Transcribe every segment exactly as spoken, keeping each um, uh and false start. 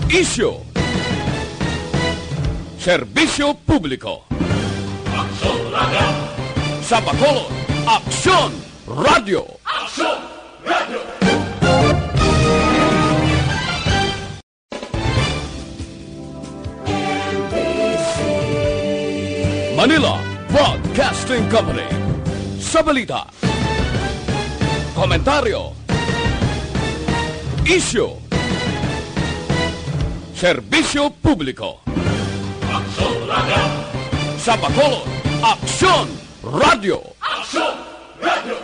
Isyu. Serbisyo publiko. Aksyon Radio. Sa Bacolod, Aksyon Radio. Aksyon Radio. Manila Broadcasting Company. Sa balita, komentaryo, isyu, serbisyo publiko. Aksyon Radio. Sa Bacolod, Aksyon Radio. Aksyon Radio.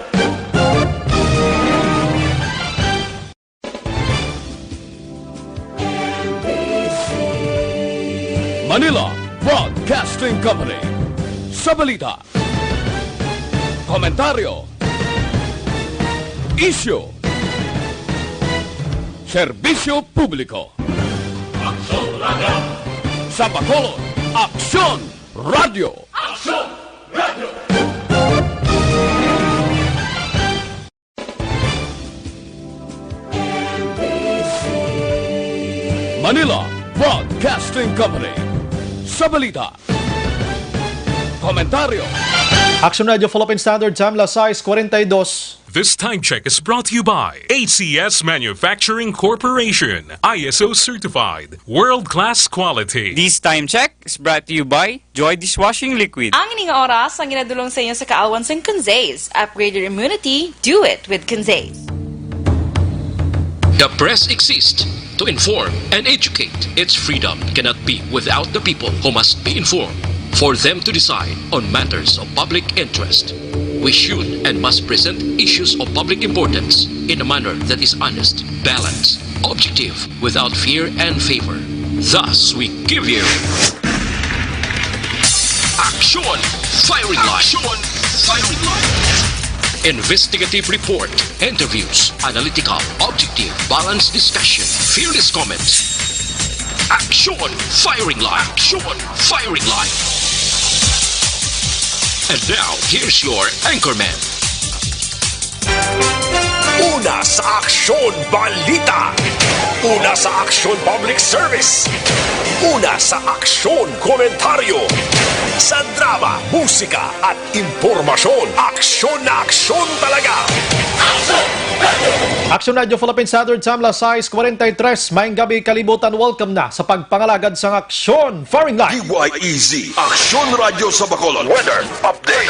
Manila Broadcasting Company. Sa balita, komentaryo, isyu, serbisyo publiko. Aksyon Radio. Sa Bacolod, Aksyon Radio. Aksyon Radio. Manila Broadcasting Company. Sa balita, komentaryo. Aksyon Radio Philippine Standard Time, las sais cuarenta y dos. This time check is brought to you by A C S Manufacturing Corporation, I S O certified, world-class quality. This time check is brought to you by Joy Dishwashing Liquid. Ang ining oras ang ginadulong sa inyo sa kaawan sang Conzaze. Upgrade your immunity. Do it with Conzaze. The press exists to inform and educate. Its freedom cannot be without the people, who must be informed for them to decide on matters of public interest. We should and must present issues of public importance in a manner that is honest, balanced, objective, without fear and favor. Thus, we give you Aksyon Firing Line. Aksyon Firing Line. Investigative report, interviews, analytical, objective, balanced discussion, fearless comments. Aksyon Firing Line. Aksyon Firing Line. And now, here's your anchorman. Una sa aksyon, balita. Una sa aksyon, public service. Una sa aksyon, komentaryo. Sa drama, musika, at impormasyon, aksyon na aksyon talaga. Aksyon Radio Philippine Standard Time, las sais cuarenta y tres. Maayong gabi, kalibutan. Welcome na sa pagpangalagad sang Aksyon Firing Line. D Y E Z, Aksyon Radio sa Bacolod. Weather update.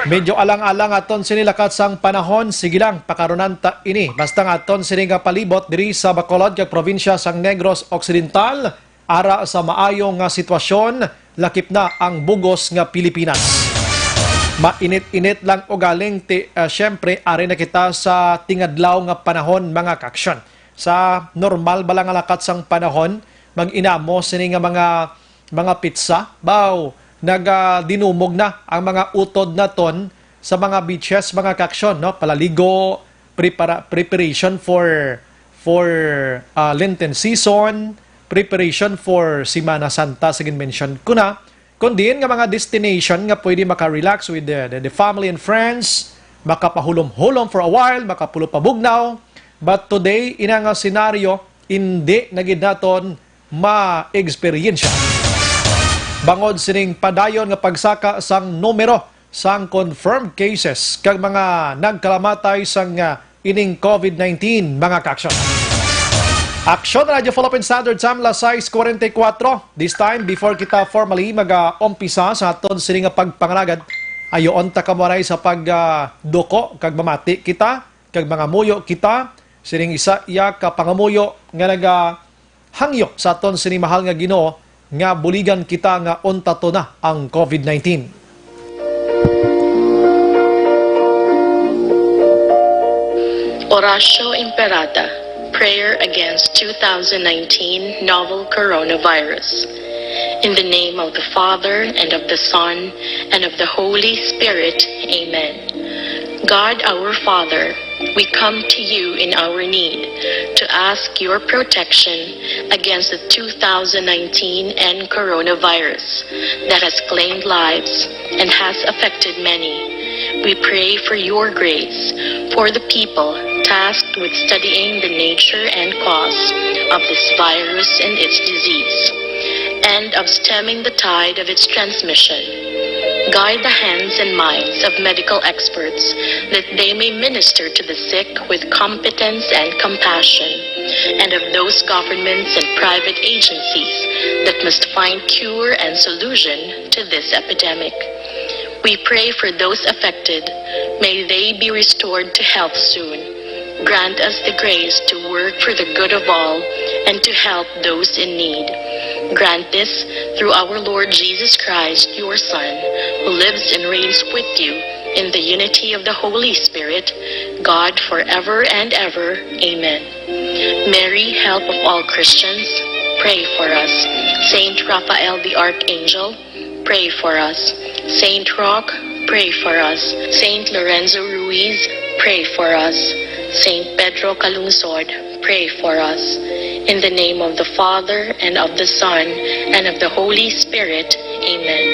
Medyo alang-alang aton sini lakat sang panahon. Sige lang, pakarunan ta ini. Basta nga aton sini nga palibot diri sa Bacolod kag probinsya sang Negros Occidental, ara sa maayo nga sitwasyon, lakip na ang bug-os nga Pilipinas. Mainit-init lang ugaling ti, ah, siyempre, ari na kita sa tingadlaw nga panahon, mga kaaksyon. Sa normal bala nga lakat sang panahon, mag-inamo sini nga mga, mga pitsa, baw, nagadinumog na ang mga utod naton sa mga beaches, mga kaaksyon, no? Palaligo, prepara-, preparation for, for, ah, Lenten season, preparation for Semana Santa, sa gin-mention ko na, kun diin nga mga destination nga pwede maka-relax with the, the, the family and friends, makapahulom-hulom for a while, makapulot pabugnaw. But today, ina nga senaryo, indi na gid naton ma-eksperyensya. Bangod sining padayon nga pagsaka sang numero sang confirmed cases kag mga nagkalamatay sang, ah, ining COVID nineteen, mga kaaksyon. Aksyon Radio Philippine Standard Time, las sais cuarenta y cuatro. This time, before kita formally mag-umpisa sa aton sini nga pagpangalagad, ayoon ta kamo anay sa pag, ah, duko kag mamati kita kag mangamuyo kita sining isa iya ka pangamuyo nga naga hangyo sa aton sini mahal nga Ginoo nga buligan kita nga untaton na ang COVID nineteen. Oratio Imperata, prayer against two thousand nineteen novel coronavirus. In the name of the Father, and of the Son, and of the Holy Spirit, amen. God our Father, we come to you in our need to ask your protection against the two thousand nineteen N coronavirus that has claimed lives and has affected many. We pray for your grace for the people tasked with studying the nature and cause of this virus and its disease, and of stemming the tide of its transmission. Guide the hands and minds of medical experts that they may minister to the sick with competence and compassion, and of those governments and private agencies that must find cure and solution to this epidemic. We pray for those affected. May they be restored to health soon. Grant us the grace to work for the good of all and to help those in need. Grant this through our Lord Jesus Christ, your Son, who lives and reigns with you in the unity of the Holy Spirit, God, forever and ever. Amen. Mary, help of all Christians, pray for us. Saint Raphael the Archangel, pray for us. Saint Roch, pray for us. Saint Lorenzo Ruiz, pray for us. Saint Pedro Calungsod, pray for us. In the name of the Father, and of the Son, and of the Holy Spirit. Amen.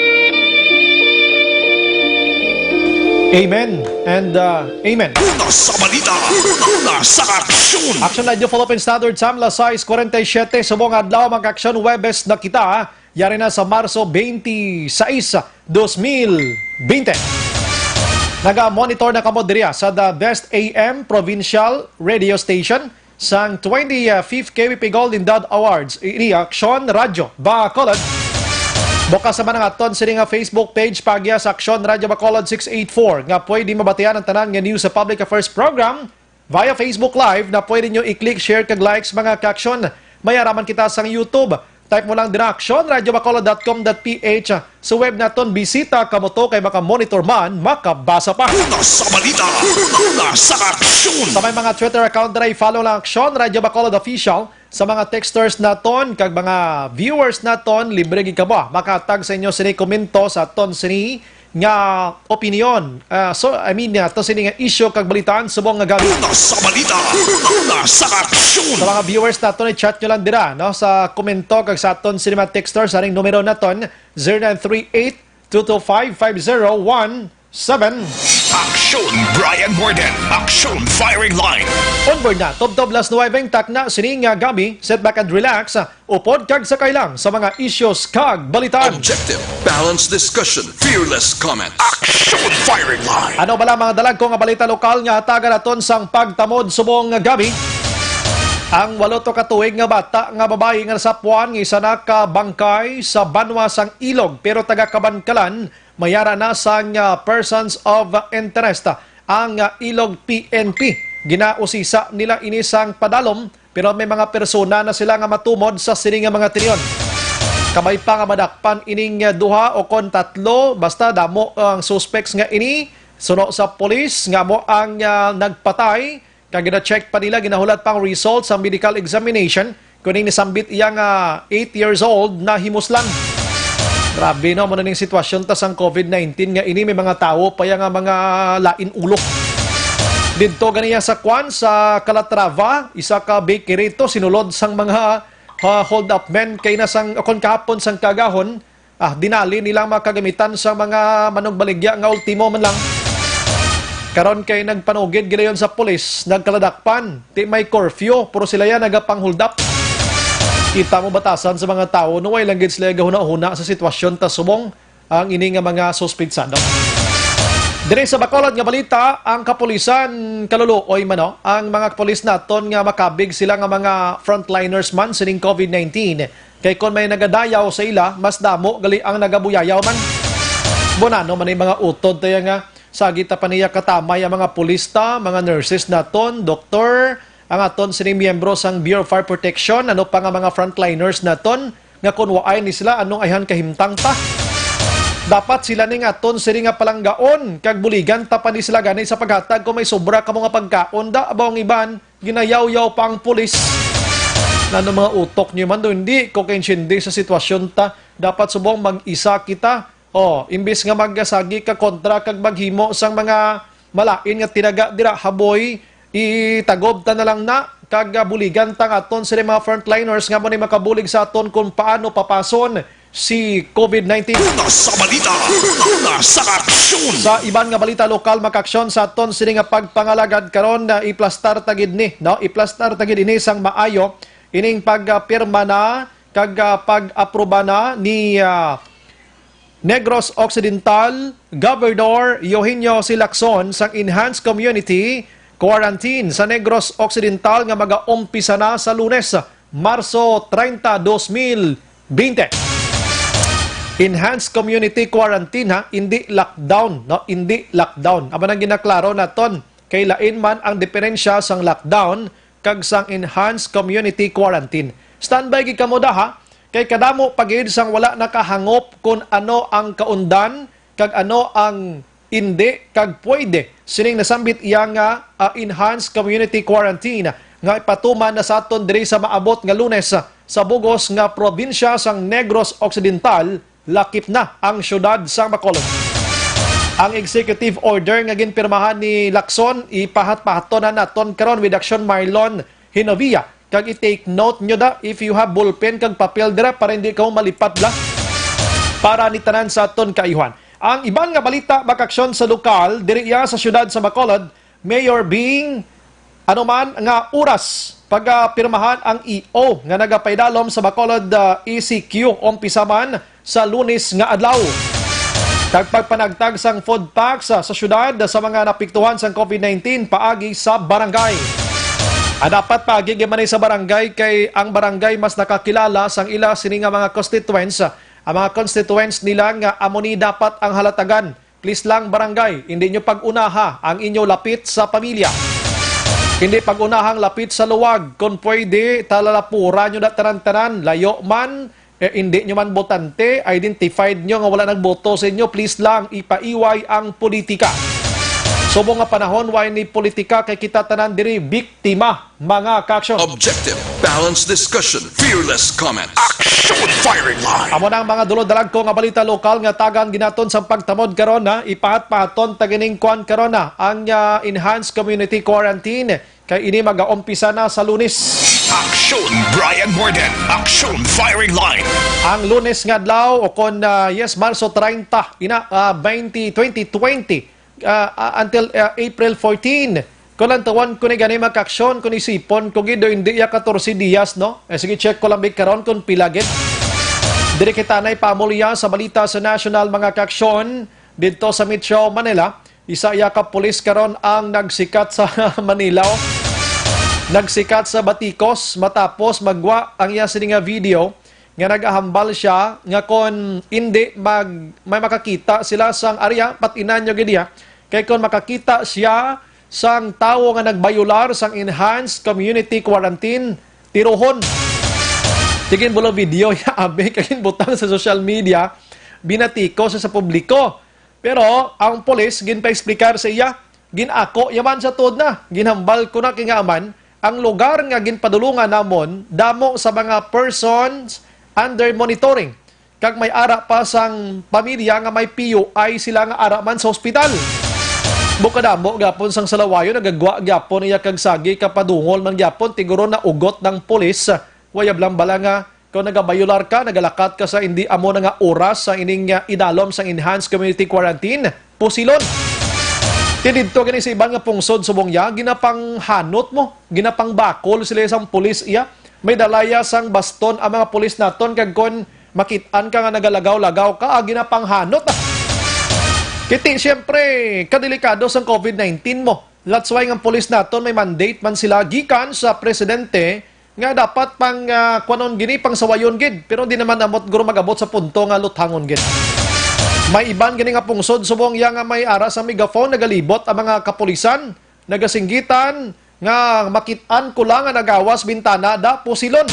Amen and uh, amen. Una sa balita, una sa aksyon. Action Radio Philippine Standard Time, alas sais kuwarenta y siyete, subong adlaw, mag-aksyon, Huwebes na kita. Yari na sa Marso twenty-six, twenty twenty. Naga-monitor na kamo diri sa The Best A M Provincial Radio Station sang twenty-fifth K B P Gold Indad Awards. Ini Aksyon Radyo Bacolod. Bukas naman ang aton sini nga Facebook page, pagya sa Aksyon Radyo Bacolod six eight four, nga pwede mabatian ang tanan nga news sa Public Affairs Program via Facebook Live na pwede nyo i-click, share, kag likes, mga ka-aksyon. May araman kita sang YouTube. Type mo lang dira, aksyon radyo bacolod dot com dot P H. Sa web naton, bisita kamo to kay maka-monitor man, makabasa pa. Una sa balita, una sa aksyon. Sa may mga Twitter account dira, i-follow lang Aksyon Radyo Bacolod Official. Sa mga texters naton kag mga viewers naton, libre gid kamo, ah, makatag sa inyo sini komento sa aton sini nga opinyon. Ah, so, I mean, ah, to sini nga isyu kag balitaan subong nga gani. Una sa balita, una sa aksyon. Sa mga viewers naton, i-chat nyo lang dira, no, sa komento kag sa aton sini mga texter sa ring numero naton, zero nine three eight, two two five, five zero one seven. Aksyon Brian Warden, Aksyon Firing Line. Onward na, tubtob alas nuwebe ang takna sini nga gab-i, sit back and relax, upod kag sakay lang sa mga issues kag balitaan. Objective, balanced discussion, fearless comment. Aksyon Firing Line. Ano bala mga dalagko nga balita lokal nga hatagan naton sang pagtamod subong nga gab-i? Ang walo to ka tuig nga bata nga babayi nga nasapuan nga isa na ka bangkay sa banwa sang Ilog, pero taga Kabankalan, may ara na sang, ah, persons of interest, ah, ang, ah, Ilog P N P. Ginausisa nila ini sang padalom, pero may mga persona na sila nga matumod sa sini nga mga tinion. Kabay pa nga madakpan ining, ah, duha o kon tatlo, basta damo ang suspects nga ini. Suno sa pulis nga amo ang, ah, nagpatay, kag gina-check pa nila, ginahulat pa ang result sa medical examination kuning nisambit iya nga eight years old na himuslan. Grabe, no, mo na ning sitwasyon ta sang COVID nineteen nga ini, may mga tawo pa ya nga mga lain ulo. Didto ganiya sa kwan, sa Calatrava, isa ka bakery to, sinulod sang mga, ah, hold up men kay na sang, o kon kahapon sang kaagahon, ah, dinali nilang mga kagamitan sa mga manugbaligya nga ultimo man lang. Karon kay nagpanugid gidayon sa pulis, nagkaladakpan, ti may curfew, pero sila ya nagapang-hold up. Kita mo batasan sa mga tawo, no, way lang gid sila gahuna-huna sa sitwasyon ta subong ang ini nga mga suspitsado. Diri sa Bacolod nga balita, ang kapulisan kaluluoy man, no, ang mga pulis naton nga makabig sila nga mga frontliners man sining COVID nineteen. Kay kon may nagadayaw sa ila, mas damo gali ang nagabuyayaw man. Bonano man ang mga utod tayo nga sagita pa niya katamay ang mga pulis ta, mga nurses naton, doktor, ang aton sining miyembro sang Bureau of Fire Protection, ano pa nga mga frontliners naton, nga kon waay ni sila, anong ayhan kahimtang ta? Dapat sila ni nga aton sini nga palanggaon, kag buligan ta pa ni sila gani sa paghatag kung may sobra kamo nga pagkaon da, abaw ang iban, ginayawyaw pa ang pulis. Nano mga utok niyo man do, hindi ko kaintindi sa sitwasyon ta. Dapat subong mag-isa kita. O, imbis nga magasagi ka kontra kag maghimo sang mga malain nga tinaga dira, haboy, itagob ta na lang na, kag, ah, buligan ta nga aton sini mga frontliners nga mo ni makabulig sa aton kung paano papason si COVID nineteen. Una sa balita, una sa aksyon. Sa iban nga balita lokal, makaaksyon sa aton sini nga pagpangalagad karon, na iplastar ta gid ni, no? Iplastar ta gid ini sang maayo, ining pagpirma na kag, ah, pag-aproba na ni, ah, Negros Occidental Governor Eugenio C. Lacson sang enhanced community quarantine sa Negros Occidental nga magaumpisa na sa Lunes, Marso treinta, dos mil binte. Enhanced community quarantine, ha, hindi lockdown, no? Hindi lockdown. Amo nang ginaklaro naton kay lain man ang diferensya sang lockdown kag sang enhanced community quarantine. Standby gid kamo da, ha, kay kadamo pa gid sang wala nakahangop kon ano ang kaundan kag ano ang indi kag pwede sining nasambit iya nga, ah, enhanced community quarantine nga ipatuman na sa aton diri sa maabot nga Lunes, ah, sa bugos nga probinsya sang Negros Occidental, lakip na ang siyudad sang Bacolod. Ang executive order nga ginpirmahan ni Lacson, ipahat-pahaton na naton karon with action, Marlon Hinovia. Kag i-take note nyo da, if you have ballpen kag papel dira, para hindi kamo malipat la. Para ni tanan sa aton kaayuhan. Ang iban nga balita, makaaksyon sa lokal, diri iya sa siyudad sa Bacolod, Mayor Bing, ano man nga oras pagapirmahan ang E O nga nagapaidalom sa Bacolod, ah, E C Q, umpisa man sa Lunes nga adlaw. Tagpagpanagtag sang food packs, ah, sa syudad sa mga napiktuhan sang COVID nineteen paagi sa barangay. Ah, dapat paagi gid man ni sa barangay, kay ang barangay mas nakakilala sang ila sini nga mga constituents, ah, ang mga constituents nila nga amo ni dapat ang halatagan. Please lang, barangay, hindi nyo pag-unaha ang inyo lapit sa pamilya. Hindi pag-unahang lapit sa luwag. Kung pwede, talalapura nyo na tanan-tanan. Layo man, eh, hindi nyo man botante, identified nyo nga wala nagboto sa inyo, please lang, ipaiway ang politika. Subong nga panahon, why ni politika, kay kita tanan diri biktima, mga kaaksyon. Objective, balanced discussion, fearless comments. Action Firing Line. Amo na ang mga dulod-dalagko nga balita lokal nga tagan ginaton sang pagtamod karon, ha. Ipahat-pahaton ta gining kuan karon, ha, ang, ah, enhanced community quarantine. Kay ini magaumpisa na sa Lunes. Action Brian Morden. Action Firing Line. Ang Lunes nga adlaw, o kon, ah, yes, Marso treinta, ina, ah, twenty, twenty twenty, ah, ah, until, ah, April fourteen. Kung lantawan ko ni gani, makaaksyon, kung isipon ko gid, hindi ya katorse dias, no? Eh, sige, check ko lang big karon kung pila gid. Diri kita na ipamulya sa balita sa national, mga kaaksyon, dito sa Metro Manila. Isa iya ka pulis karon ang nagsikat sa Manila, oh. Nagsikat sa batikos matapos magwa ang iya sini nga video nga nagahambal siya nga kon indi mag-, may makakita sila sang area, pat-inan nyo gid iya. Kay kon makakita siya sang tawo nga nagbayular sang enhanced community quarantine, tirohon. Tigin bulo video ya, abi, kag ginbutang sa social media, binatiko sa, sa publiko. Pero ang pulis ginpaexplikar sa iya, gin-ako yaman sa tuod na, ginhambal ko na kingaman ang lugar nga ginpadulungan namon damo sa mga persons under monitoring, kag may ara pa sang pamilya nga may P U I sila nga ara man sa ospital. Bukadamo gyapon sang salawayo nagagwa gyapon iya kag sagi kapadungol man gyapon, tiguro na ugot ng pulis. Wayab lang bala nga kung nagabayular ka, nagalakat ka sa hindi amo na nga oras sa ining, ah, idalom sang enhanced community quarantine, pusilon. Ti didto gani sa iban nga pungsod subong iya, ginapanghanot mo, ginapangbakol sila sang pulis iya. May dalaya sang baston ang mga pulis naton, kag kon makit-an ka nga nagalagaw-lagaw ka, ah, ginapanghanot, ah. Kiti, siyempre, kadelikado sang COVID nineteen mo. That's why nga pulis naton may mandate man sila gikan sa presidente nga dapat pang, ah, kuanon gini, pangsawayon gid, pero di naman amot guro mag-abot sa punto nga luthangon gid. May iban gini nga pungsod subong iya nga may ara sa megaphone, nagalibot ang mga kapulisan, nagasinggitan nga makit-an ko lang nga nagawas bintana da, pusilon.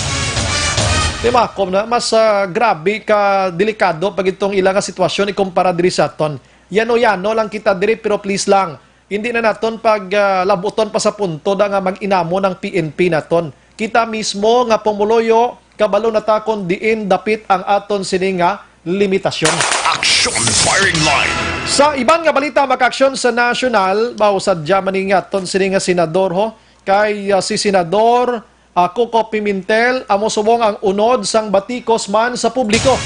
Di makom na, mas, ah, grabe ka delikado pag itong ila nga sitwasyon ikumpara diri sa aton. Yano-yano lang kita diri, pero please lang, hindi na naton pag, ah, labuton pa sa punto da nga mag-inamo ng P N P naton. Kita mismo nga pumuluyo, kabalo na ta kon diin dapit ang aton sini nga limitasyon. Action Firing Line. Sa iban nga balita, makaaksyon sa nasyonal, mao sadya man ni nga aton sini nga senador, ho, kay, ah, si Senador, ah, Coco Pimentel, amo subong ang unod sang batikos man sa publiko.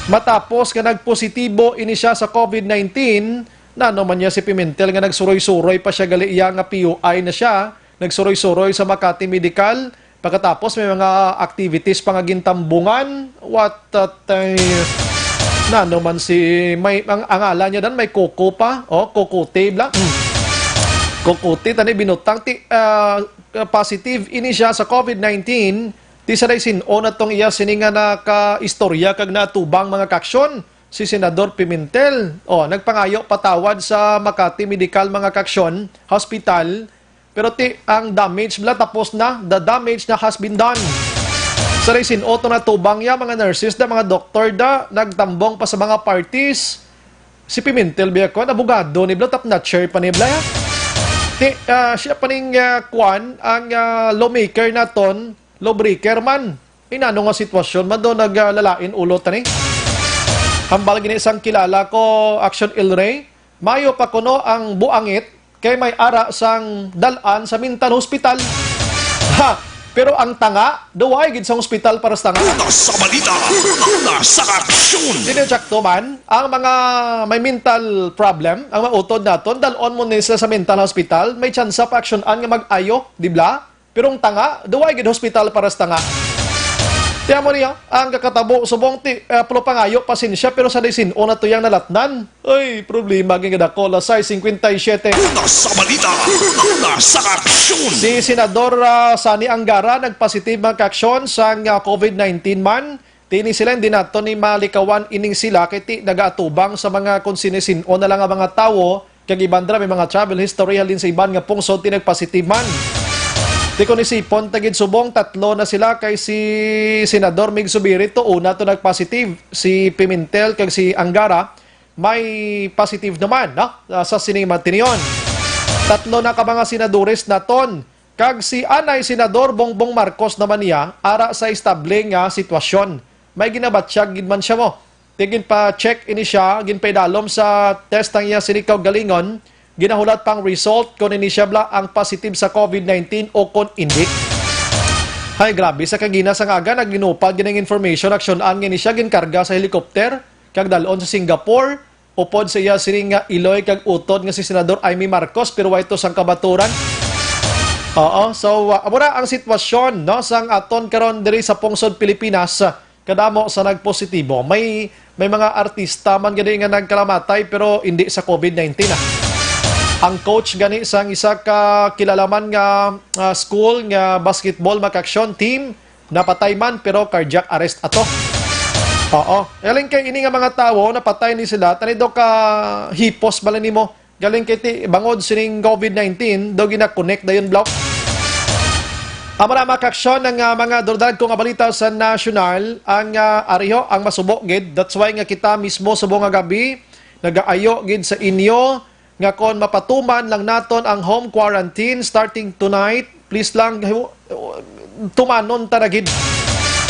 Matapos nga nagpositibo ini siya sa COVID nineteen, nano man niya si Pimentel nga nagsuroy-suroy pa siya gali iya nga P U I na siya, nagsuroy-suroy sa Makati Medical, pagkatapos may mga activities pa nga gintambungan, what a time. Nano man si, may, ang, ang ngalan niya dan, may Coco pa, oh, Cocote bla. Mm. Cocote, tani binutang, ti, ah, positive ini siya sa COVID nineteen, ti sa sin-o na tong iya sini nga nakaistorya kag natubang mga kaaksyon, si Senador Pimentel. Oh, nagpangayo patawad sa Makati Medical mga kaaksyon, hospital, pero ti, ang damage bla tapos na, the damage na has been done. Sa sin-o to natubang ya, mga nurses da, mga doktor da, nagtambong pa sa mga parties. Si Pimentel biya ko, abogado ni bla, top notcher pa ni bla, ya. Ti, ah, siya pa ning, ah, kwan, ang, ah, lawmaker naton, lawbreaker man. Inano nga sitwasyon man do naglalain ulo tani? Hambal gini sang kilala ko, Action El Rey, mayo pa kuno ang buangit kay may ara sang dal-an sa mental hospital. Ha! Pero ang tanga, duway gid sang hospital para sa tanga. Una sa balita, una sa aksyon. Dili sakto man, ang mga may mental problem, ang mga utod naton, dal-on mo ni sila sa mental hospital, may tsansa pa aksyonan nga mag-ayo, di bla? Pero ang tanga, duway gid hospital para sa tanga. Ti amo niya, ang kakatabo subong ti, eh, pulo pangayo, pasensya, pero sa disin, una to yang nalatnan. Ay, problema gid nga dako, alas sais cincuenta y siete. Una sa balita, una sa aksyon. Si Senador, ah, Sonny Angara nagpositive man kaaksyon sang, ah, COVID nineteen man. Ti ini sila, hindi nato ni malikawan ining sila kay ti nagaatubang sa mga kung sinisin-o na lang ang mga tawo, kag iban dira may mga travel history halin sa iban nga pungsod ti nagpositive man. Ti kon isipon ta gid subong, tatlo na sila kay si Senador Mig Zubiri to una to nagpositive, si Pimentel kag si Angara may positive naman, no? Ah, sa sini matinion. Tatlo na ka mga senadores naton. Kag si anay Senador Bongbong Marcos naman niya, ara sa estable nga sitwasyon. May ginabatyag gid man siya mo. Ti ginpa-check ini siya, ginpaidalom sa test ang iya sini kaugalingon, ginahulat pang result kon ini siya bala ang positive sa COVID nineteen o kon indi. Hay, grabe, sa kagina sang aga, naglinupad gid ang information, aksyonan nga ini siya ginkarga sa helicopter, kag dalon sa Singapore, upod sa iya sining nga iloy kag utod nga si Senador Imee Marcos, pero way to sang kabaturan. Oo, so, uh, amo na ang sitwasyon, no, sang aton karon diri sa pungsod Pilipinas, uh, kadamo sa nagpositibo. May, may mga artista man gani nga nagkalamatay, pero hindi sa COVID nineteen, ah. Ang coach gani sang isa ka kilalaman nga, uh, school nga basketball, mga kaaksyon, team, napatay man, pero cardiac arrest ato. Oo. Galing kay ini nga mga tawo, napatay ni sila, tani daw ka hipos bala nimo. Galing kay ti, bangod sining COVID nineteen, daw gina-connect dayon, block. Amo na, mga kaaksyon, ang, ah, mga durdad ko nga balita sa nasyonal, ang, ah, ariho, ang masubo gid. That's why nga kita mismo subong nga gabi, nagaayo gid sa inyo, nga kon mapatuman lang naton ang home quarantine starting tonight, please lang, hu-, tumanon ta na gid.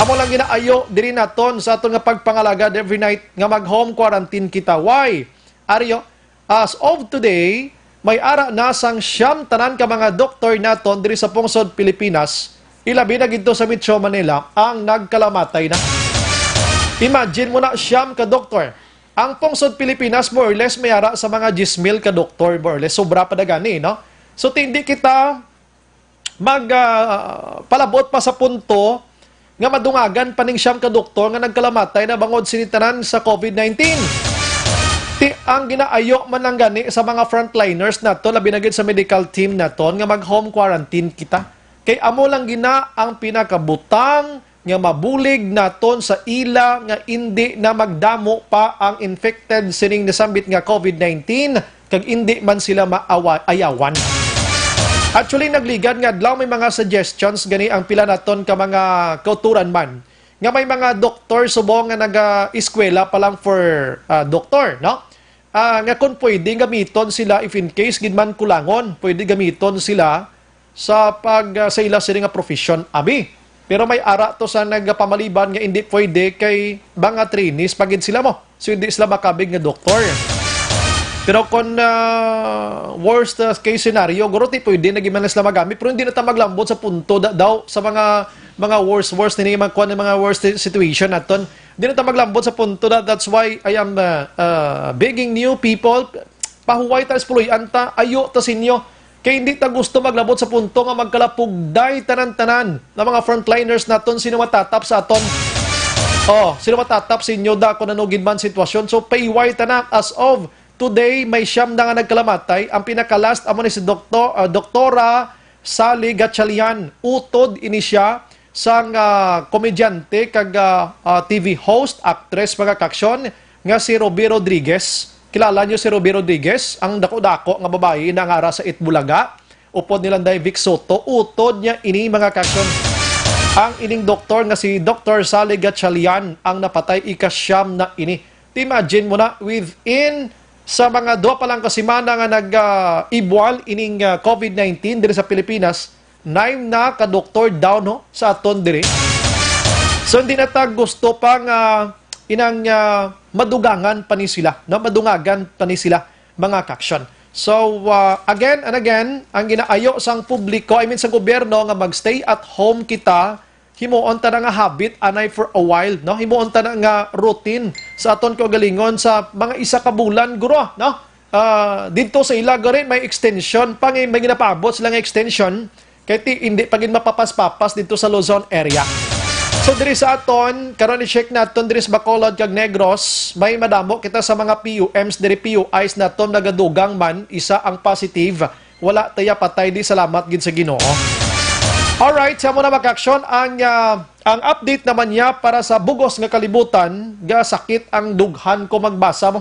Amo lang ginaayo diri naton sa aton nga pagpangalagad every night nga mag-home quarantine kita. Why? Ariyo, as of today, may ara na sang siyam tanan ka mga doktor naton diri sa pungsod Pilipinas, ilabi na gid to sa Metro Manila, ang nagkalamatay na. Imagine mo na, siyam ka doktor. Ang pungsod Pilipinas, more or less, may ara sa mga diyes mil ka doktor, more or less. Sobra pa da gani, no? So, ti hindi kita mag, ah, palabot pa sa punto nga madungagan pa ning siyam ka doktor nga nagkalamatay na bangod sini tanan sa COVID nineteen. Ti, ang ginaayo man lang gani sa mga frontliners nato, labi na gid sa medical team naton, nga mag-home quarantine kita. Kay amo lang gina ang pinakabutang nga mabulig naton sa ila nga indi na magdamo pa ang infected sining nasambit nga COVID nineteen, kag indi man sila maawa-, ayawan. Actually, nagligad nga adlaw may mga suggestions gani ang pila naton ka mga kauturan man nga may mga doktor subong nga naga-eskwela pa lang for, ah, doktor, no? Ah, nga kung pwede gamiton sila, if in case gid man kulangon, pwede gamiton sila sa pag, ah, sa ila sini nga profession, abi. Pero may ara to sa nagapamaliban nga hindi pwede kay mga trainees pa gid sila mo. So, hindi sila makabig nga doktor. Pero kung, ah, worst, ah, case scenario, guro, ti pwede na gid man sila magamit, pero hindi na ta maglambot sa punto da-, daw sa mga, mga worst, worst nini, mga kuwan, mga worst si-, situation naton. Hindi na ta maglambot sa punto da-, that's why I am, ah, ah, begging you people, pahuway ta, puloy-an ta, ayo ta sinyo. Kay hindi ta gusto maglabot sa punto nga magkalapugday tanan-tanan nga mga frontliners naton, sino matatap sa aton. Oh, sino matatap sa inyo da kung ano gid man sitwasyon. So, pahuway ta na. As of today, may siyam na nga nagkalamatay. Ang pinaka-last amo ni si Doktor, ah, Doktora Sally Gatchalian. Utod ini siya sang, ah, komedyante kag, ah, ah, T V host, actress, mga kaaksyon, nga si Ruby Rodriguez. Kilala niyo si Ruby Rodriguez, ang dako-dako nga babayi na ngara sa Itbulaga? Upod ni Landay Vic Sotto, utod niya ini, mga kaaksyon. Ang ining doktor nga si Doktor Sally Gatchalian ang napatay, ikasyam na ini. Imagine mo na, within sa mga duha pa lang ka semana nga nag, ah, ibwal ining, ah, COVID nineteen diri sa Pilipinas, nine na ka doktor down, no, sa aton diri. So, hindi na ta gusto pa nga inang, ah, madugangan pa ni sila, no? Madungagan pa ni sila, mga kaaksyon. So, ah, again and again, ang ginaayo sang publiko, I mean sa gobyerno, nga mag-stay at home kita, himuon ta na nga habit anay for a while, no? Himuon ta na nga routine sa aton kaugalingon sa mga isa ka bulan, guro, no? Ah, dito sa ila gani may extension pa, nga may ginapaabot sila nga extension, kay ti hindi pa gid mapapas-papas dito sa Luzon area. So, diri sa aton, karon i-check naton diri sa Bacolod kag Negros, may madamo kita sa mga P U Ms diri, P U Is naton nagadugang man, isa ang positive. Wala ta iya patay, di salamat gid sa Ginoo. Alright, sa mo na, mga kaaksyon, ang, ah, ang update naman niya para sa bugos nga kalibutan, ga sakit ang dughan ko magbasa mo.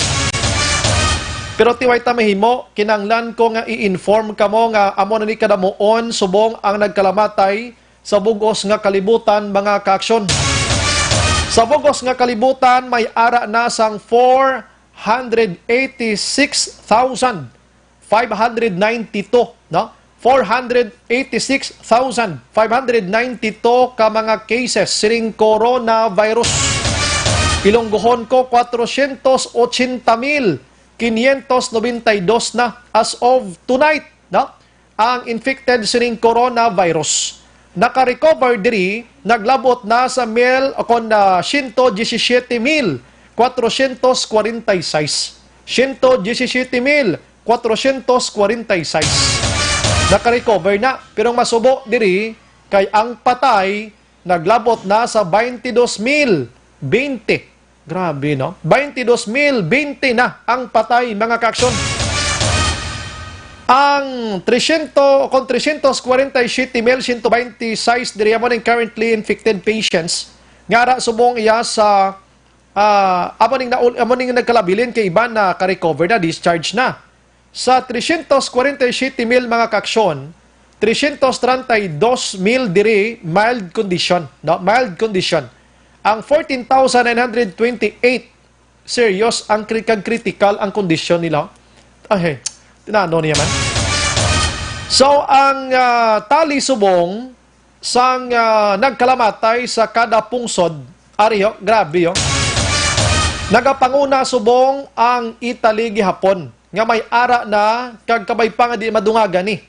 Pero ti way ta mahimo, kinanglan ko nga i-inform kamo nga amo na ni kadamuon subong ang nagkalamatay sa bugos nga kalibutan, mga kaaksyon. Sa bugos nga kalibutan, may ara na sang four hundred eighty-six thousand five hundred ninety-two, no? Four hundred eighty-six thousand five hundred ninety-two ka mga cases sining coronavirus. Ilonggohon ko, cuatrocientos ochenta mil quinientos noventa y dos na as of tonight, no? Ang infected sining coronavirus. Naka-recover diri, naglabot na sa mil, o kon, ah, siyento diyesisiete mil kwatrocientos kwarenta y seis. Siyento diyesisiete mil kwatrocientos kwarenta y seis. Naka-recover na, pero ang masubo diri kay ang patay naglabot na sa twenty-two mil twenty. Grabe, no? Twenty-two mil twenty na ang patay, mga kaaksyon. Ang trescientos, kung trescientos kwarenta y siete mil siyento bente y seis diri amo ning currently infected patients, nga ara subong iya sa, ah, amo ning naul-, amo ning nagkalabilin kay iban na ka-recover na, discharge na. Sa trescientos kwarenta y siete mil, mga kaaksyon, trescientos treinta y dos mil diri mild condition, no? Mild condition. Ang fourteen thousand nine hundred twenty-eight serious ang kri-, kag critical ang kondisyon nila. Ay, tinano niya man. So, ang, ah, tali subong sang, ah, nagkalamatay sa kada pungsod, ari, oh, grabe, oh. Nagapanguna subong ang Italy gihapon, nga may ara na kag kabay pa nga di madungagan ni.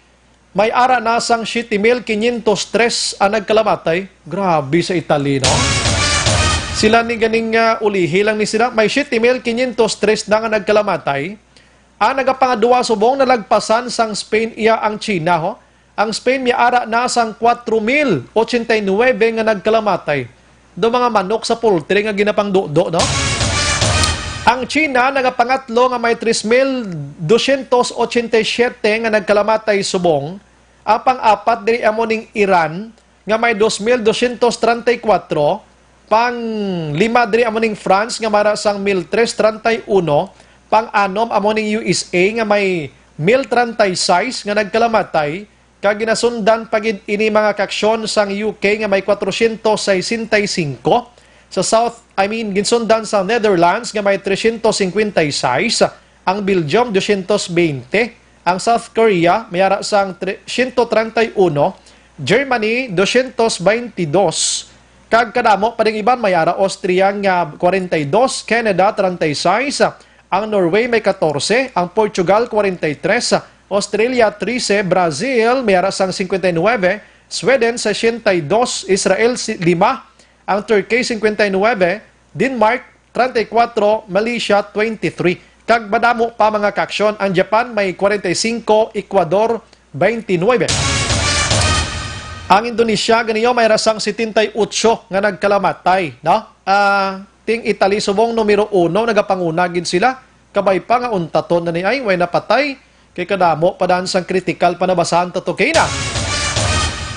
May ara na sang siyete mil quinientos tres ang nagkalamatay. Grabe sa Italy, no? Sila ni ganing, ah, ulihi lang ni sila. May siyete mil quinientos tres na nga nagkalamatay. Ang nagapangadua subong nalagpasan sang Spain iya ang China, ho. Ang Spain may ara na sang kwatro mil ochenta y nuebe nga nagkalamatay. Do mga manok sa poultry nga ginapangdudo, no? Ang China nagapangatlo nga may tres mil dosyentos ochenta y siyete nga nagkalamatay subong. Ang pang-apat diri amo ning Iran nga may dos mil dosyentos treinta y kuwatro, pang-lima diri amo ning France nga may ara sang mil tres treinta y uno, pang-anom amo ning U S A nga may mil treinta y seis nga nagkalamatay, kag ginasundan pa gid ini, mga kaaksyon, sang U K nga may kwatrocientos sesenta y cinco, sa South, I mean, ginsundan sa Netherlands nga may trescientos cincuenta y seis, ang Belgium doscientos veinte, ang South Korea may ara sang tre-, siyento treinta y uno, Germany doscientos veintidós, kag kadamo pa ding iban, may ara Austria nga kwarenta y dos, Canada treinta y seis, Ang Norway may katorse, ang Portugal kwarenta y tres, Australia trese, Brazil may ara sang singkwenta y nuebe, Sweden sesenta y dos, Israel si-, lima, ang Turkey singkwenta y nuebe, Denmark treinta y cuatro, Malaysia twenty-three. Kag madamo pa, mga kaaksyon, ang Japan may kwarenta y singko, Ecuador twenty-nuebe. Ang Indonesia ganiyo may ara sang setenta y ocho nga nagkalamatay, no? Ah, ting Italy subong numero uno, nagapanguna gid sila. Kabay pa nga untaton na ni ay way napatay, kay kadamo pa dan sang kritikal pa nabasahan ta to kay na.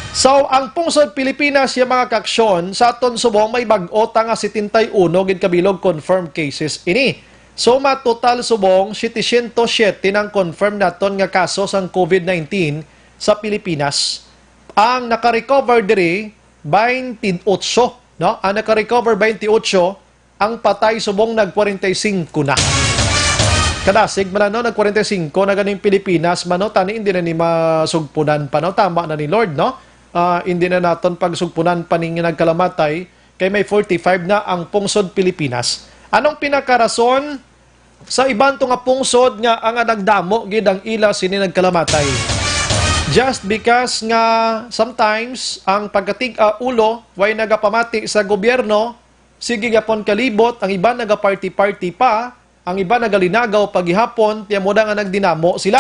So, ang pungsod Pilipinas, ya mga kaaksyon, sa aton subong may bag-o ta nga setenta y uno gid ka bilog confirmed cases ini. So, matotal subong setecientos siete nang confirmed naton nga kaso sang COVID nineteen sa Pilipinas. Ang naka-recover diri, twenty-eight, no? Ang naka-recover, twenty-eight, ang patay subong nag-forty-five na. Kadasig man, ano, nag-forty-five na ganing Pilipinas man, no? Tani, hindi na ni masugpunan pa, no? Tama na ni Lord, no? Ah, hindi na naton pagsugpunan pa ning nagkalamatay, kay may forty-five na ang pungsod Pilipinas. Anong pinakarason sa iban to nga pungsod nga ang nagdamo gid ang ila sini nagkalamatay? Just because nga sometimes ang pagkatig-a ulo way nagapamati sa gobyerno, sige gyapon kalibot, ang iban nagaparty-party pa, ang iban nagalinagaw pa gihapon, tiyan mo na nga nagdinamo sila.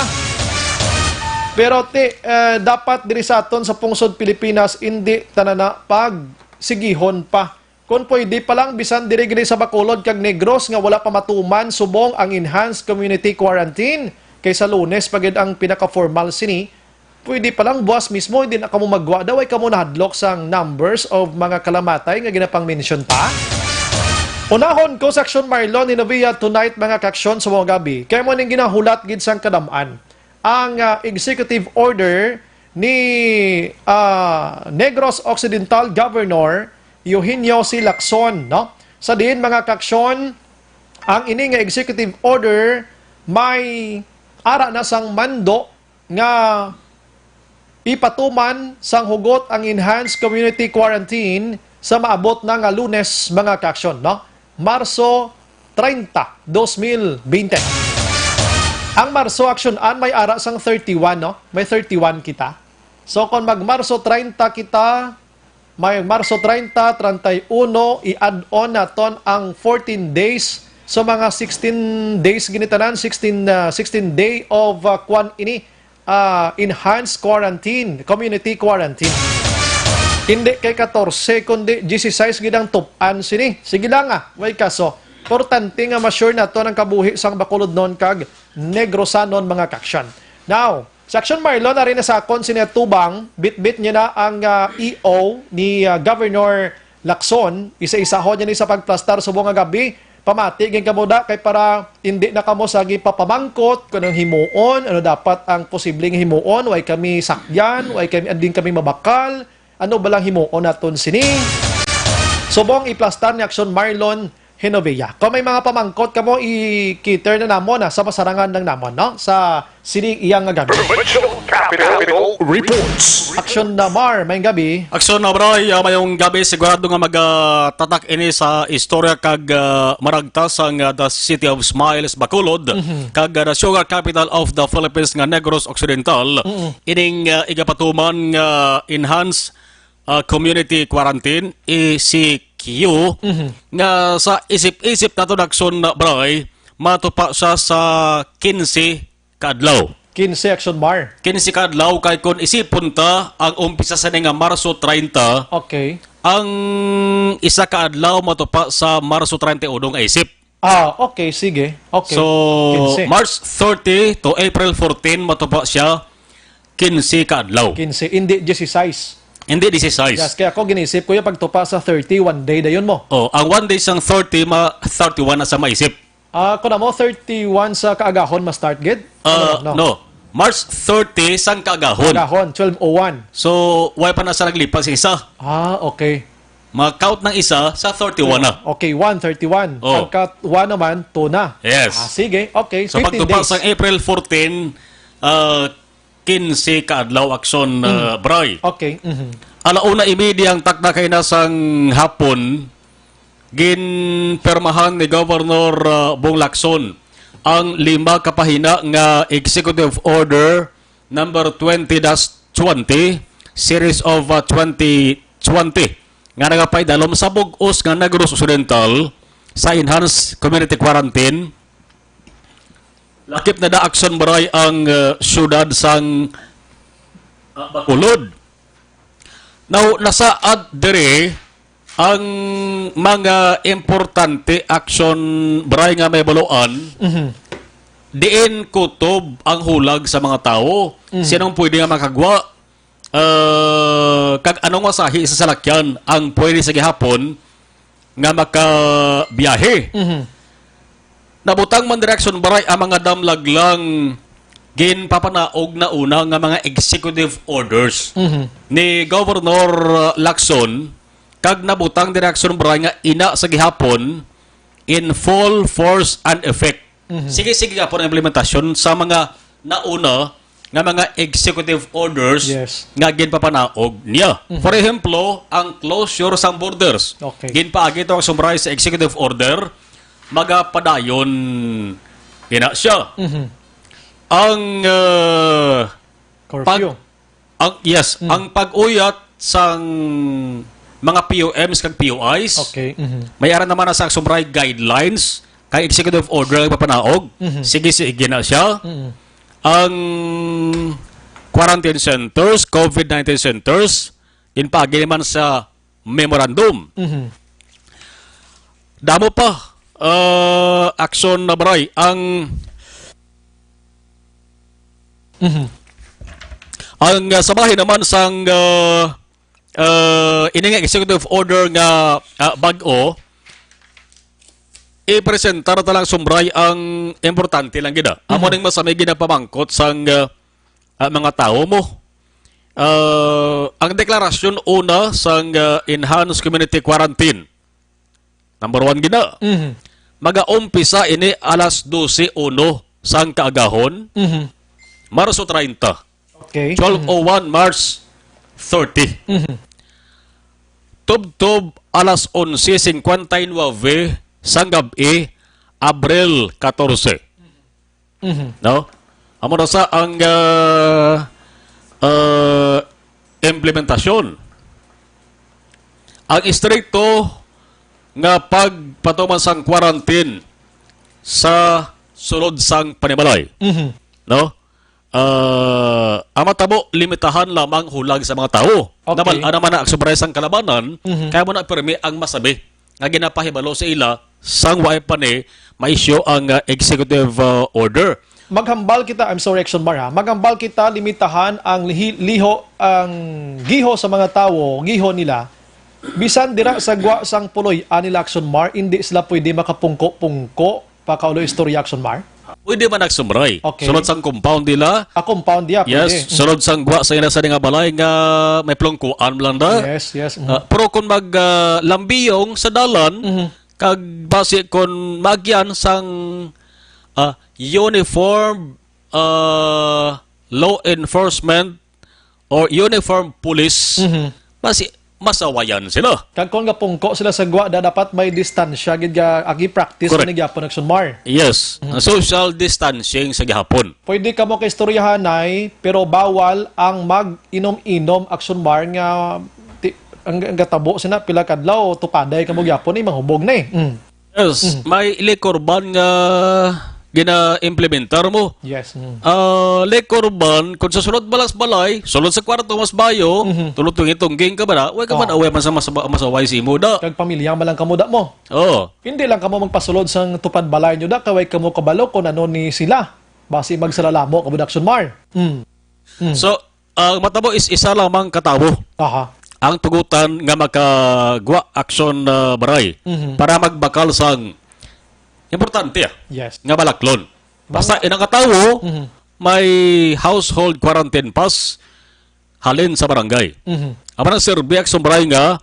Pero ti, eh, dapat diri sa aton sa pungsod Pilipinas, indi tanan na pagsigihon pa. Kung pwede pa lang, bisan diri gid sa Bacolod kag Negros nga wala pa matuman subong ang enhanced community quarantine, kay sa Lunes pa gid ang pinaka-formal sini, pwede pa lang buwas mismo, hindi na kamo magwa daw, ay kamo nahadlok sang numbers of mga kalamatay nga ginapang-mention ta. Unahon ko sa Aksyon Marlon ni Novia tonight, mga kaaksyon, sa mga gabi. Kaya mo ning ginahulat gid sang kadam-an ang, ah, executive order ni, ah, Negros Occidental Governor Eugenio C. Lacson, no? Sa diin, mga kaaksyon, ang ini nga executive order may ara na sang mando nga ipatuman sang hugot ang enhanced community quarantine sa maabot na nga Lunes, mga kaaksyon, no? Marso treinta, dos mil bente. Ang Marso, aksyon-an, may ara sang thirty-one, no? May thirty-one kita. So, kung mag-Marso treinta kita, may Marso treinta, treinta y uno, i-add on naton ang fourteen days. So, mga sixteen days gini tanan, sixteen, ah, sixteen day of, ah, kwan ini, ah, enhanced quarantine, community quarantine. Hindi kay katorse, kundi dieciséis gid ang tup-an sini. Sige lang, ah, way kaso. Importante nga ma-sure naton ang kabuhi sang Bacolodnon kag Negrosanon, mga kaaksyon. Now, sa Aksyon Marlon, ari na sa akon sini atubang, bitbit niya na ang, ah, E O ni, ah, Governor Lacson. Isa-isahon niya ni sa pagplastar subong nga gabi. Pamati gid kamo da, kay para hindi na kamo sa gipapamangkot kung anong himuon, ano dapat ang posibleng himuon, way kami sakyan, way kami, andin kami mabakal, ano ba lang himuon naton sini? Subong iplastar ni Aksyon Marlon Genovea. Kung may mga pamangkot kamo, i-cater na namon, ah, sa masarangan lang namon, no? Sa sini iyang nga gabi. Provincial Capital Reports. Aksyon na Mar, mayong gabi. Aksyon na Bray, ah, mayong gabi. Sigurado nga magatatak ini sa istorya kag, ah, maragta sang, ah, the City of Smiles, Bacolod, Mhm. kag, ah, the Sugar Capital of the Philippines nga Negros Occidental. Mm-mm. Ining, ah, igapatuman nga enhanced ah, community quarantine, E C Q, Mhm. nga sa isip-isip nato, Dakson, Bray, matupa siya sa quince ka adlaw. Quince, Action Mar. Quince ka adlaw, kay kung isipon ta, ang umpisa sa nga Marso treinta, Okay. ang isa ka adlaw matupa sa Marso treinta y uno nga isip. Ah, okay, sige. Okay. So, Quince. March thirty to April fourteen, matupa siya, quince ka adlaw. Quince, hindi dieciséis. Hindi dieciséis. Yes, kaya ako ginisip ko yung pagtupa sa thirty, one day dayon mo. Oh, ang one day sang thirty, ma-, thirty-one na sa maisip. Ah, kung mo, thirty-one sa kaagahon ma-start gid? Ah, Ano, no? no. March thirty sang kaagahon. Kaagahon, twelve oh one. So, why pa na sa naglipas sa isa? Ah, okay. Ma-count ng isa sa thirty-one na. Okay, one, thirty-one. Oh. Pagka one naman, two na. Yes. Ah, sige. Okay, So, fifteen pagtupa days. sang April fourteen, ah, quince ka adlaw, Action, ah, Mm. Bray. Okay, mhm. Alauna y media ang takna kay na sang hapon, ginpermahan ni Governor, ah, Bong Lacson ang lima ka pahina nga Executive Order number twenty dash twenty, series of, uh, twenty twenty, nga nagapaidalom sa bug-os nga Negros Occidental sa enhanced community quarantine. Lakip na da, Aksyon Baray, ang, uh, siyudad sang, uh, Bacolod. Now, nasaad diri ang mga importante, Aksyon Baray, nga may baluan. Mhm. Diin kutob ang hulag sa mga tawo? Mhm. Sinong pwede nga makagwa? Uh, kag anong masahi sa salakyan ang pwede sa gihapon nga makabiyahe? Mhm. Nabutang man, Aksyon Baray, ang mga damlag lang ginpapanaog na una nga mga executive orders Mhm. ni Governor, uh, Lacson, kag nabutang, Aksyon Baray, nga ina sa gihapon in full force and effect. Mhm. Sige, sige gihapon ang implementasyon sa mga nauna nga mga executive orders Yes. nga ginpapanaog niya. Mhm. For example, ang closure sang borders. Okay. Ginpaagi to, Aksyon Baray, sa executive order, magapadayon ina siya. Mhm. Ang, uh, Curfew. Ang, yes, Mm. ang pag-uyat sang mga P O Ms kag P O Is, Okay, mhm. may ara naman na sa Aksyon Baray guidelines kay executive order ang papanaog. Mhm. Sige, sige na siya. Mhm. Ang quarantine centers, covid nineteen centers, ginpaagi naman sa memorandum. Mhm. Damo pa, uh, Aksyon Baray, ang Mhm. Ang, uh, sa bahin naman sang, uh, uh, ini nga executive order nga, uh, bag-o, i-presentar ta lang, Aksyon Baray, ang importante lang gid, ah. Amo Mhm. ning masami ginapamangkot sang, uh, uh, mga tawo mo. Uh, ang deklarasyon una sang, uh, enhanced community quarantine. Number one gina. Mhm. Magaumpisa ini alas dose uno sang kaagahon, Mhm. Marso treinta, Okay. twelve oh one, March thirty. Mhm. Tubtob alas onse cincuenta y nueve sang gab-i, Abril catorce. Mhm. No? Amo na sa ang, ah, ah, implementasyon. Ang istrikto nga pagpatuman sang quarantine sa sulod sang panimalay. Mhm. No? Ah, ang matabo, limitahan lamang hulag sa mga tawo. Okay. Nabal-an naman na ang sobra sang kalabanan, Mhm. kaya mo na pirmi ang masabi nga ginapahibalo sa ila sang wa pa ni ma-issue ang, ah, executive, ah, order. Maghambal kita, I'm sorry, Action Bar, ha. Maghambal kita, limitahan ang lihi-, liho, ang giho sa mga tawo, giho nila. Bisan dira sa gwa sang puloy, anil Action Mar, hindi sila pwede makapungko-pungko, pakaulo istorya, Action Mar. Pwede man, Action Mar, ay. Okay. Sulod sang compound nila. Ah, compound niya, Yes, pwede. sulod sang gwa sa ina sa nga balay nga may plungkuan lang da. Yes, yes, mhm. Ah, pero kung mag, ah, lambiyong sa dalan, Mhm. kag basi kon maagyan sang, ah, uniform, ah, law enforcement or uniform police, Mhm. basi masawayan sila. Kag kon gapungko sila sa gwa, da-, dapat may distansya gid ga-, agi practice Correct. ni gyapon, Action Mar. Yes, Mhm. social distancing sa gihapon. Pwede kamo kaistoryahanay, pero bawal ang mag-inom-inom, Action Mar, nga ti-, ang, ang gatabo sina pila kadlaw, tupaday kamo gyapon, eh, mahubog na, eh. Mm. Yes, Mhm. may liquor ban nga gina-implementar mo. Yes, mm. Ah, liquor ban, kung sa sulod balas balay, sulod sa kwarto mas bayo, Mhm. tulog tungging-tungging ka ba na? Way ka man, Oh. away man sa mas-, masaway si imo da. Kag pamilya man lang kamo da mo. Oo. Hindi lang kamo magpasulod sang tupad balay nyo da, kay way kamo kabalo kung ano ni sila. Basi magsalalamo kamo da, Action Mar. Mm. Mm. So, ang matabo is isa lamang ka tawo Aha. ang tugutan nga makagwa, Action, ah, Baray, Mhm. para magbakal sang importante, ah, Yes. nga balaklon. Basta Bala- inang ka tawo, Mhm. may household quarantine pass halin sa barangay. Mhm. Amo nang serbi, Action Baray, nga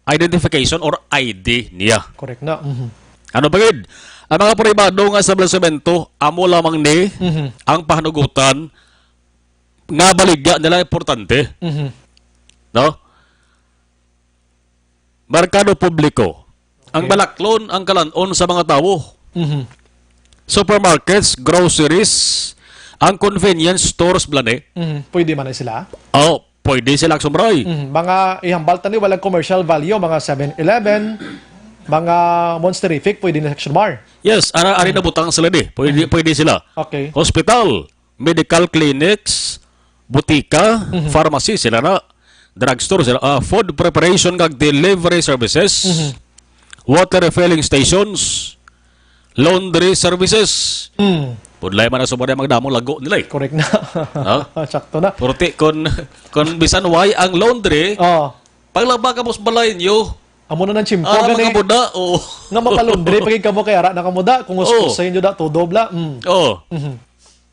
identification or I D niya. Correct na. Mhm. Ano pa gid? Ang mga pribado nga establisimento, amo lamang ni Mhm. ang pahanugutan nga baligya nila importante. Mhm. No? Merkado publiko. Ang Okay. balaklon ang kalan-on sa mga tawo. Mhm. Supermarkets, groceries, ang convenience stores, bala ni. Mhm. Pwede man na sila? Oh, pwede sila, Action Bray. Mhm. Mga ihambal tani, walang commercial value, mga Seven Eleven, mga Monsterific, pwede na, Action Mar. Yes, ara, ari na butang sila ni. Pwede, pwede sila. Okay. Hospital, medical clinics, butika, Mhm. pharmacy, sila na. Drugstore, sila. Ah, food preparation kag delivery services. Mhm. Water refilling stations, laundry services. Mm. Pudlay man ang sumari ang mga damong lago nila eh. Correct na. Ha? Sakto na. Purti kon, kon bisan way ang laundry, Oh. paglaba ka mo sa balay nyo. Amo na nang tsimpo, Ah, gani. Mga muda, oh. Nga mapalundre, pagig kamo kay ara na kamo da, kung Oh. uskusa inyo da, todo bla. Mm. Oh. Mhm.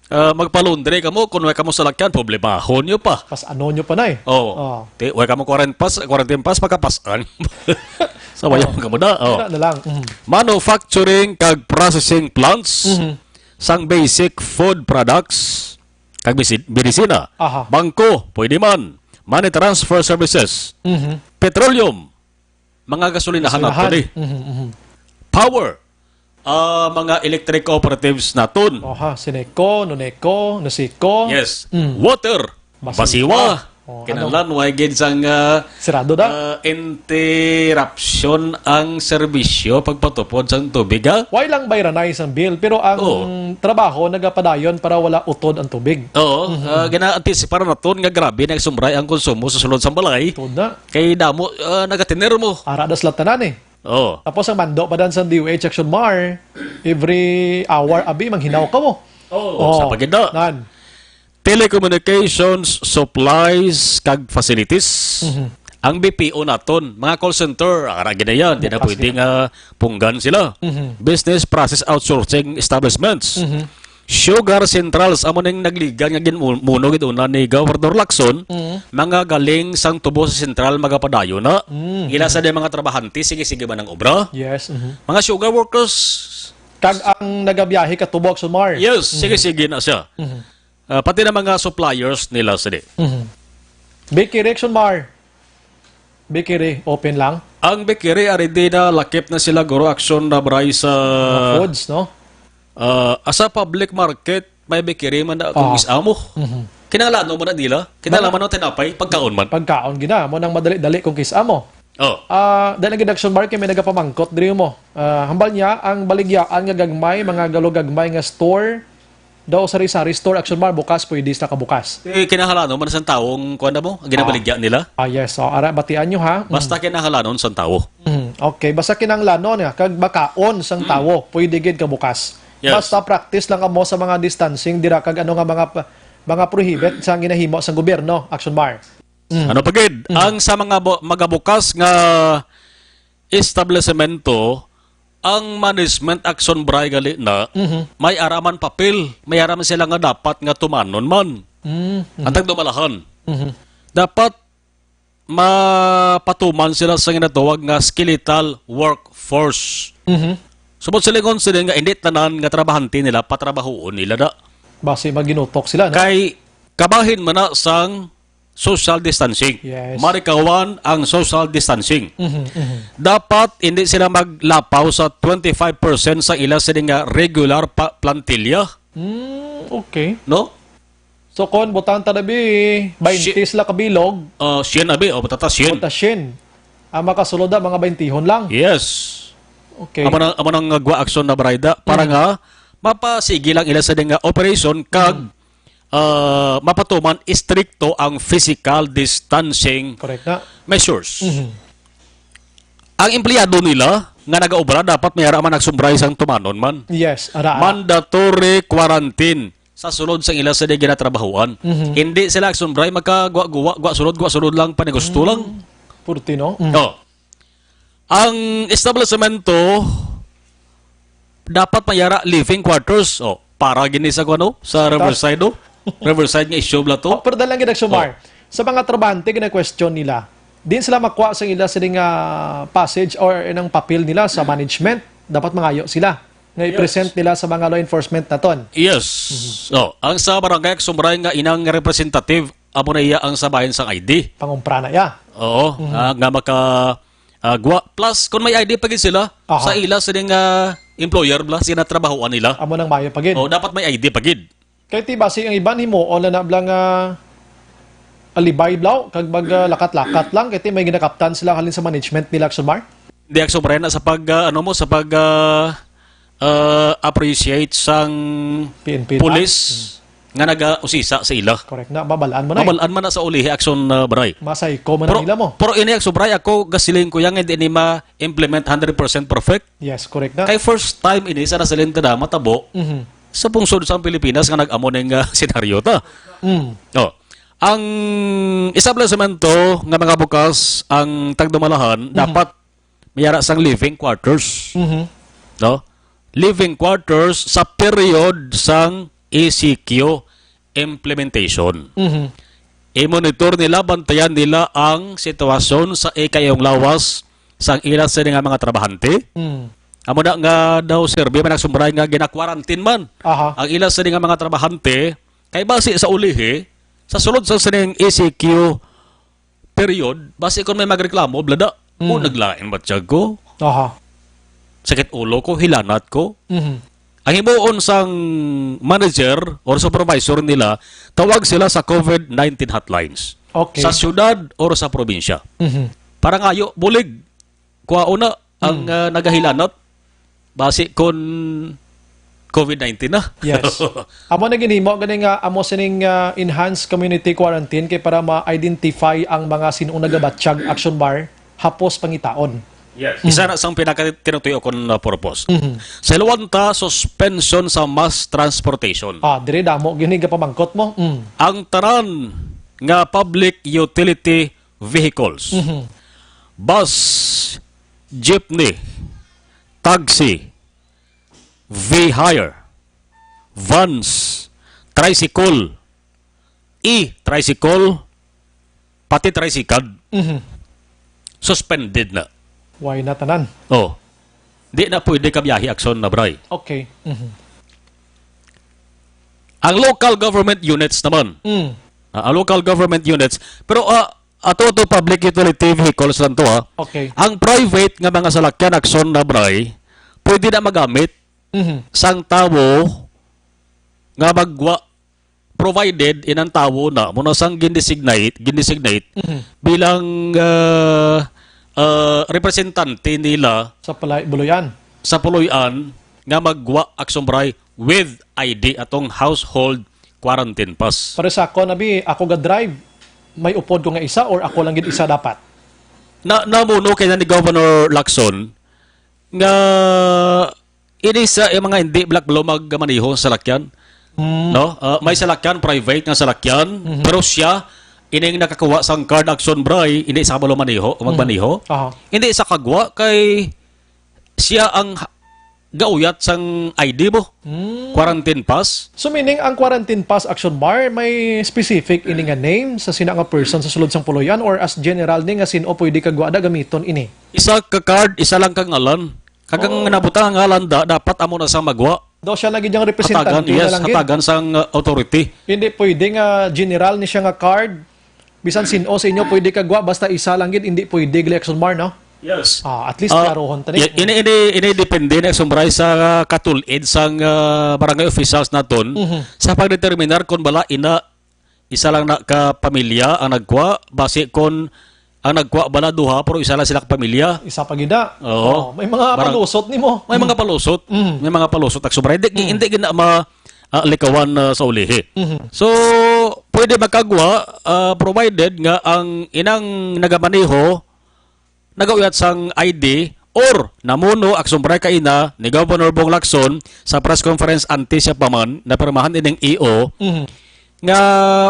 Ah, magpalundre kamo, kung way kamo salakyan, problemahon nyo pa. Pas ano nyo pa na eh. Oh. Oh. Ti, way kamo quarantine pass, quarantine pass, makapasan. Sa waya Oh. kamo da. Oh. Wala na lang. Mhm. Manufacturing kag processing plants Mhm. sang basic food products kag bisi-, medisina. Aha. Bangko, pwede man. Money transfer services. Mhm. Petroleum, mga gasolinahan Gasolinahan. naton eh. Mhm, mhm. Power, ah, mga electric cooperatives naton. Oha, Sineco, Noneco, Nosico. Yes. Mm. Water, Basiwa. Basiwa. Oh, Kinahanglan, ano? Way gid sang, ah, Sirado da. ah, interruption ang serbisyo pagpatupod sang tubig, ha? Way lang bayranay sang bill, pero ang Oo. trabaho nagapadayon para wala utod ang tubig. Oo, Mhm. ah, gina-antisipar naton nga grabe na sumbray ang konsumo sa sulod sang balay. Tuod na. Kay damo, ah, nagatener mo. Ara das lang tanan eh. Oh. Tapos ang mando pa dan sa D O H Action Mar, every hour, abi, manghinaw ka mo. Oh, Oh, sa pagida. Nan. Telecommunications, supplies, kag facilities. Mhm. Ang B P O naton, mga call center, ara gid na yan, di na Bukas pwede gid. nga punggan sila. Mhm. Business process outsourcing establishments. Mhm. Sugar centrals, amo ning nagligan nga ginmuno gid una ni Governor Lacson, Mm. mga galing sang tubo sa sentral magapadayon na. Mm. Ila sa di mga trabahante, sige-sige man ang obra. Yes, mhm. Mga sugar workers. Kag ang nagabiyahe ka tubo, Action Mar. Yes, Mhm. sige-sige na siya. Mhm. Ah, pati na mga suppliers nila sa di. Mhm. Bakery, Action Mar. Bakery, open lang? Ang bakery, ari di na lakip na sila, guro, Action na bray sa Mga foods, no? Ah, asa public market, may bakery man na kung Ah. is-amo. Mhm. Kinahanglan mo na nila. Kinahanglan Mga man ng tinapay, pagkaon man. Pagkaon gina, mo nang madali-dali kung kis-amo. Oh. Ah, dahil ang Action Mar, kay may nagapamangkot diri mo. Ah, hambal niya, ang baligyaan nga gagmay, mga galugagmay nga store, daw sari-sari store, Action Mar, bukas, pwede sa kabukas. Eh, kinahanglan man sa taong, kuwan na mo, ang ginabaligya Ah. nila. Ah, yes. So, ara, batian nyo, ha? Mm. Basta kinahanglanon sa tao. Mm, okay, basta kinahanglanon nga, kag makaon sang tawo, pwede gid ka bukas. Yes. Basta practice lang kamo sa mga distancing, dira kag ano nga mga pa-, mga prohibit sa ginahimo sa gobyerno, Action Mar. Mm. Ano pa gid? Mm. Ang sa mga bu-, magabukas nga establisemento, ang management action bray gali na, Mhm. may ara man papel, may ara man sila nga dapat nga tumanon man. Mm, mhm. Ang tagdumalahan. Mhm. Dapat mapatuman sila sa ginatawag nga skeletal workforce. Mhm. Subot silingon sila nga hindi tanan nga trabahante nila patrabahoon nila da. Basi maginutok sila, no? Kay kabahin man na sang social distancing. Yes. Marikawan ang social distancing. Mhm, mhm. Dapat hindi sila maglapaw sa twenty-five percent sa ila sini nga regular pa-, plantilla. Mm, okay. No? So, kon butang ta dabi, baynte Si- sila kabilog. Ah, siyen abi, o, matata siyen. Butang siyen. Ang makasulod na, mga baynte hon lang. Yes. Okay. Amo na, amo nang gwa aksyon na barayda para Mm. nga mapasigi lang ila sa nga operation kag, Mm. ah, mapatuman istrikto ang physical distancing Correct na. measures. Mhm. Ang empleyado nila nga nagaobra dapat may ara man nagsumbray sang tumanon man. Yes, ara, ara. Mandatory quarantine sa sulod sang ila sa di ginatrabahoan. Mhm. Hindi sila nagsumbray, magkagwa-guwa, gwa sulod, gwa sulod lang, panigusto lang. Mm. Purti, no? Mm. Oh. Ang establishmento dapat may ara living quarters. Oh, para gini sa kuno, sa Riverside, oh. Riverside nga issue bala to. Oh, pero dahil lang gid, Action Mar. Oh. Sa mga trabahante, gina-question nila, din sila makuha sa ila sila nga passage or ng papel nila sa management. Dapat mangayo sila nga Yes. i-present nila sa mga law enforcement naton. Yes. Mhm. Oh, ang sa barangay Action Bray nga inang representative, amo na iya ang sa bahin sang I D. Pangumpra na iya. Oo, Mhm. ah, nga maka, ah, gwa. Plus, kung may I D pa gid sila, Aha. sa ila sining, ah, employer bala, sina trabahoan nila. Amo nang maayo pa gid. O, dapat may I D pa gid. Kay ti basi ang iban himuon na na bala nga alibay blaw, kag mag, ah, lakat-lakat lang, kay ti may ginakaptan sila halin sa management nila, Action Mar? Di, Action Mar, na sa pag, ah, ano mo, sa pag, ah, ah, appreciate sang P N P na. Pulis nga nagausisa sa ila. Correct na, mabalaan mo na eh. Mabalaan man na sa ulihi, Action, ah, Bray. Masay ko man Pero, ang ila mo. pero ini, Action Bray, ako gasiling ko yan, hindi ni ma-implement hundred percent perfect. Yes, correct na. Kay first time ini sa nasalin ta na matabo Mhm. sa pungsod sa Pilipinas nga nag-amo ning, ah, senaryo ta. Mm. Oh. Ang establishmento nga mga bukas ang tagdumalahan, Mhm. dapat may ara sang living quarters. Mhm. No? Living quarters sa period sang E C Q implementation. Mhm. I-monitor nila, bantayan nila ang sitwasyon sa ikayong lawas sang ila sini nga mga trabahante. Mm. Amo na nga daw, Sir, di man nagsumbray nga gina-quarantine man Aha. ang ila sini nga mga trabahante, kay basi sa ulihi, sa sulod sa sining E C Q period, basi kung may magreklamo, blada, Mm. "O, naglain ba tiyag ko? Aha. Sakit ulo ko, hilanat ko." Mhm. Ang himuon sang manager or supervisor nila, tawag sila sa COVID nineteen hotlines. Okay. Sa syudad or sa probinsya. Mhm. Para ngayo, bulig, kuwaon na ang, Mm. ah, nagahilanat. Basi kon COVID nineteen na. Yes. Amo na ginhimo gani nga amo sining, ah, enhanced community quarantine kay para ma-identify ang mga sin-o nagabatyag, Action Mar, hapos pangitaon. Yes. Mm. Isa na sang pinakatinutuyo kon, ah, purpose. Mhm. Sa Luwanta, suspension sa mass transportation. Ah, dire damo gini gapamangkot mo. Mm. Ang tanan nga public utility vehicles, Mhm. bus, jeepney, taxi, V-Hire, vans, tricycle, e-tricycle, pati tricycad, Mhm. suspended na. Why na tanan? Oh. Di na pwede kabiyahe, Action, na, Bray. Okay. Mhm. Ang local government units naman. Mm. Ah, ang local government units. Pero, ah, ato, ato public utility vehicles lang to, ha. Okay. Ang private nga mga salakyan, Action, na, Bray, pwede na magamit Mhm. sang tawo nga magwa, provided inang tawo na mo na sang gindesignate, gindesignate Mhm. bilang, ah, ah, representante nila Sa palay-, Buluyan. sa Puloy-an nga magwa, Action Bray, with I D, atong household quarantine pass. Pero sa ako, nabi, ako ga-drive, may upod ko nga isa or ako lang gid isa dapat? Na, namuno kay na ni Governor Lacson nga ini sa, eh, mga hindi black blow magmaneho sa salakyan. Mm. No? Ah, may salakyan, private nga salakyan, Mhm. pero siya, ining nakakuha sang card, Action Bray, hindi sa kabalo maniho, Mhm. magmaneho. Aha. Hindi sa kagwa kay siya ang ha-, gauyat sang I D mo. Mm. Quarantine pass. So meaning ang quarantine pass, Action Bar, may specific ini nga name sa sina nga person sa sulod sang Puloy-an or as general ni nga sin-o pwede kagwa da gamiton ini? Isa ka card, isa lang ka ngalan. Kag ang Oh. nabutang nga ngalan da, dapat amo na sang magwa. Daw siya na gid ang representante Hatagan, yes, na lang gid. hatagan sang, uh, authority. Hindi pwede nga general ni siya nga card. Bisan sin-o sa inyo pwede kagwa, basta isa lang gid, hindi pwede, gali, Action Bar, no? Yes. Ah, at least Ah, klarohon ta ni. y-, ini, ini, ini depende na, Action Bar, sa, uh, katulid sang, uh, barangay officials naton Mhm. sa pagdeterminar kung bala ina isa lang na ka pamilya ang nagkuha, basi kon ang nagkuha bala duha, pero isa lang sila ka pamilya. Isa pa gid na. Oo. Oh, may mga Barang-, palusot nimo. may mga palusot. Mm. May mga palusot, Action Bar. Hindi, Mm. hindi gid na ma-, ah, likawan, ah, sa ulihi. Mhm. So, pwede makagwa, ah, provided nga ang inang nagamaneho nagauyat sang I D or namuno, Action Bar, kaina ni Governor Bong Lacson sa press conference antes siya pa man napirmahan ining E O Mhm. nga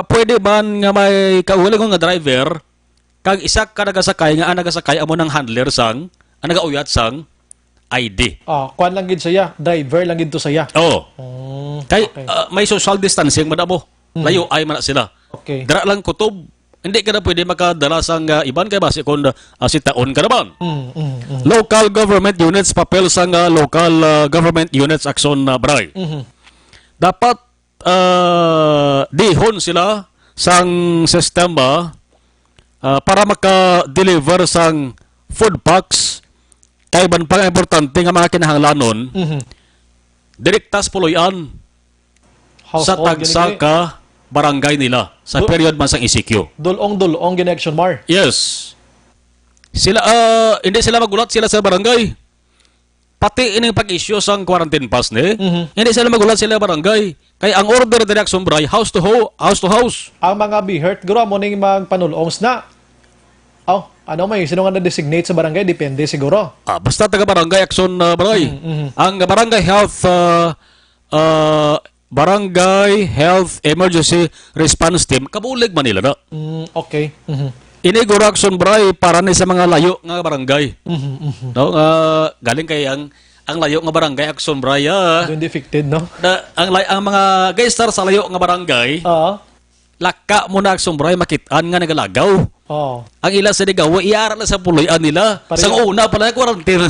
pwede man nga may kaugalingon nga driver kag isa ka nagasakay nga ang nagasakay amo nang handler sang, ang nagauyat sang I D. Ah, kuan lang gid siya, driver lang gid to siya. Oo. Mm, Kay, okay. ah, may social distancing man amo. Mm. Layo ay man na sila. Okay. Dira lang kutob. Hindi ka na pwede makadala sang, ah, iban kay basi kung, ah, sitaon ka naman. Mm, mm, mm. Local government units, papel sang, ah, local, ah, government units, Action, ah, Bray. Mhm. Dapat, ah, dihon sila sang sistema, ah, para maka-deliver sang food packs, kay iban pa nga importante nga mga kinahanglanon, Mhm. direkta sa puloy-an Sa Household tagsa gini-gini. ka barangay nila sa Du- period man sang E C Q. Dulong-dulong gini, Action Mar. Yes. Sila, ah, hindi sila maghulat sila sa barangay. Pati ining pag-issue sang quarantine pass ni, Mhm. hindi sila maghulat sila barangay. Kay ang order diri, Action Bri, house to ho-, house to house. Ang mga BIHERT, guro, amo ning magpanulong na. Oh, ano may, sino nga na-designate sa barangay? Depende siguro. Ah, basta taga barangay, Action, ah, Bri. Mhm, mhm. Ang barangay health, ah, ah, Barangay Health Emergency Response Team, kabulig man nila na. Mm, okay. Mhm. Ini guro, Action Bri, para ni sa mga layo nga barangay. Mhm, mhm. No, nga galing kay ang, ang layo nga barangay, Action Bri, ah, Doon di affected, no? Na, ang lay-, ang mga guest star sa layo nga barangay, Oo. laka mo na, Action Bri, makit-an nga nagalagaw. Oo. Ang ila sa ligaw, iara na sa puloy-an nila. Pareho. Sa una pala, quarantine.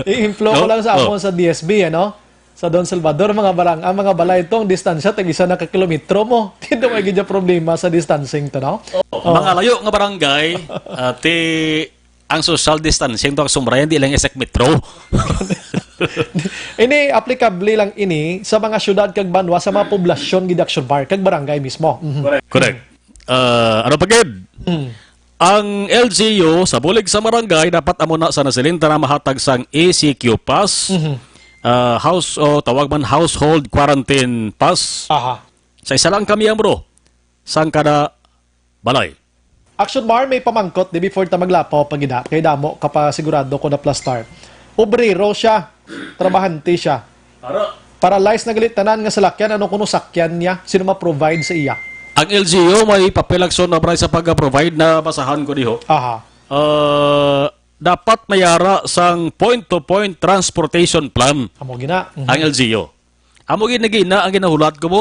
I-inflow ko No? lang sa Oh. amon sa D S B, ano? Sa Don Salvador, mga barang-, ang mga balay itong distansya, tag isa na ka kilometro mo. Hindi mo gid yung problema sa distancing to, no? Oh, Oh. mga layo nga barangay, ah, ti, ang social distancing to, Action Bri, di lang isang metro. Ini applicable lang ini sa mga syudad kag banwa, sa mga poblasyon gid, Action Bri, kag barangay mismo. Mhm. Correct. Correct. Ah, ano pa gid? Mm. Ang L G U sa bulig sa barangay dapat amo na sa nasilinta na mahatag sang E C Q pass, Mhm. ah, house, o tawag man, household quarantine pass Aha. sa isa lang ka miyembro sang kada balay. Action Mar, may pamangkot di before ta maglapaw pa gid, ha? Kay damo ka pa sigurado ko na plastar. Obrero siya, trabahante siya. Ara. Paralyzed na gali tanan nga salakyan, ano kuno sakyan niya? Sino ma-provide sa iya? Ang L G U may papel, Action Bri, sa pag-provide na basahan ko diho. Aha. Ah, dapat may ara sang point-to-point transportation plan Amo gina. Mhm. ang L G U. Amo gid na gina ang ginahulat ko mo.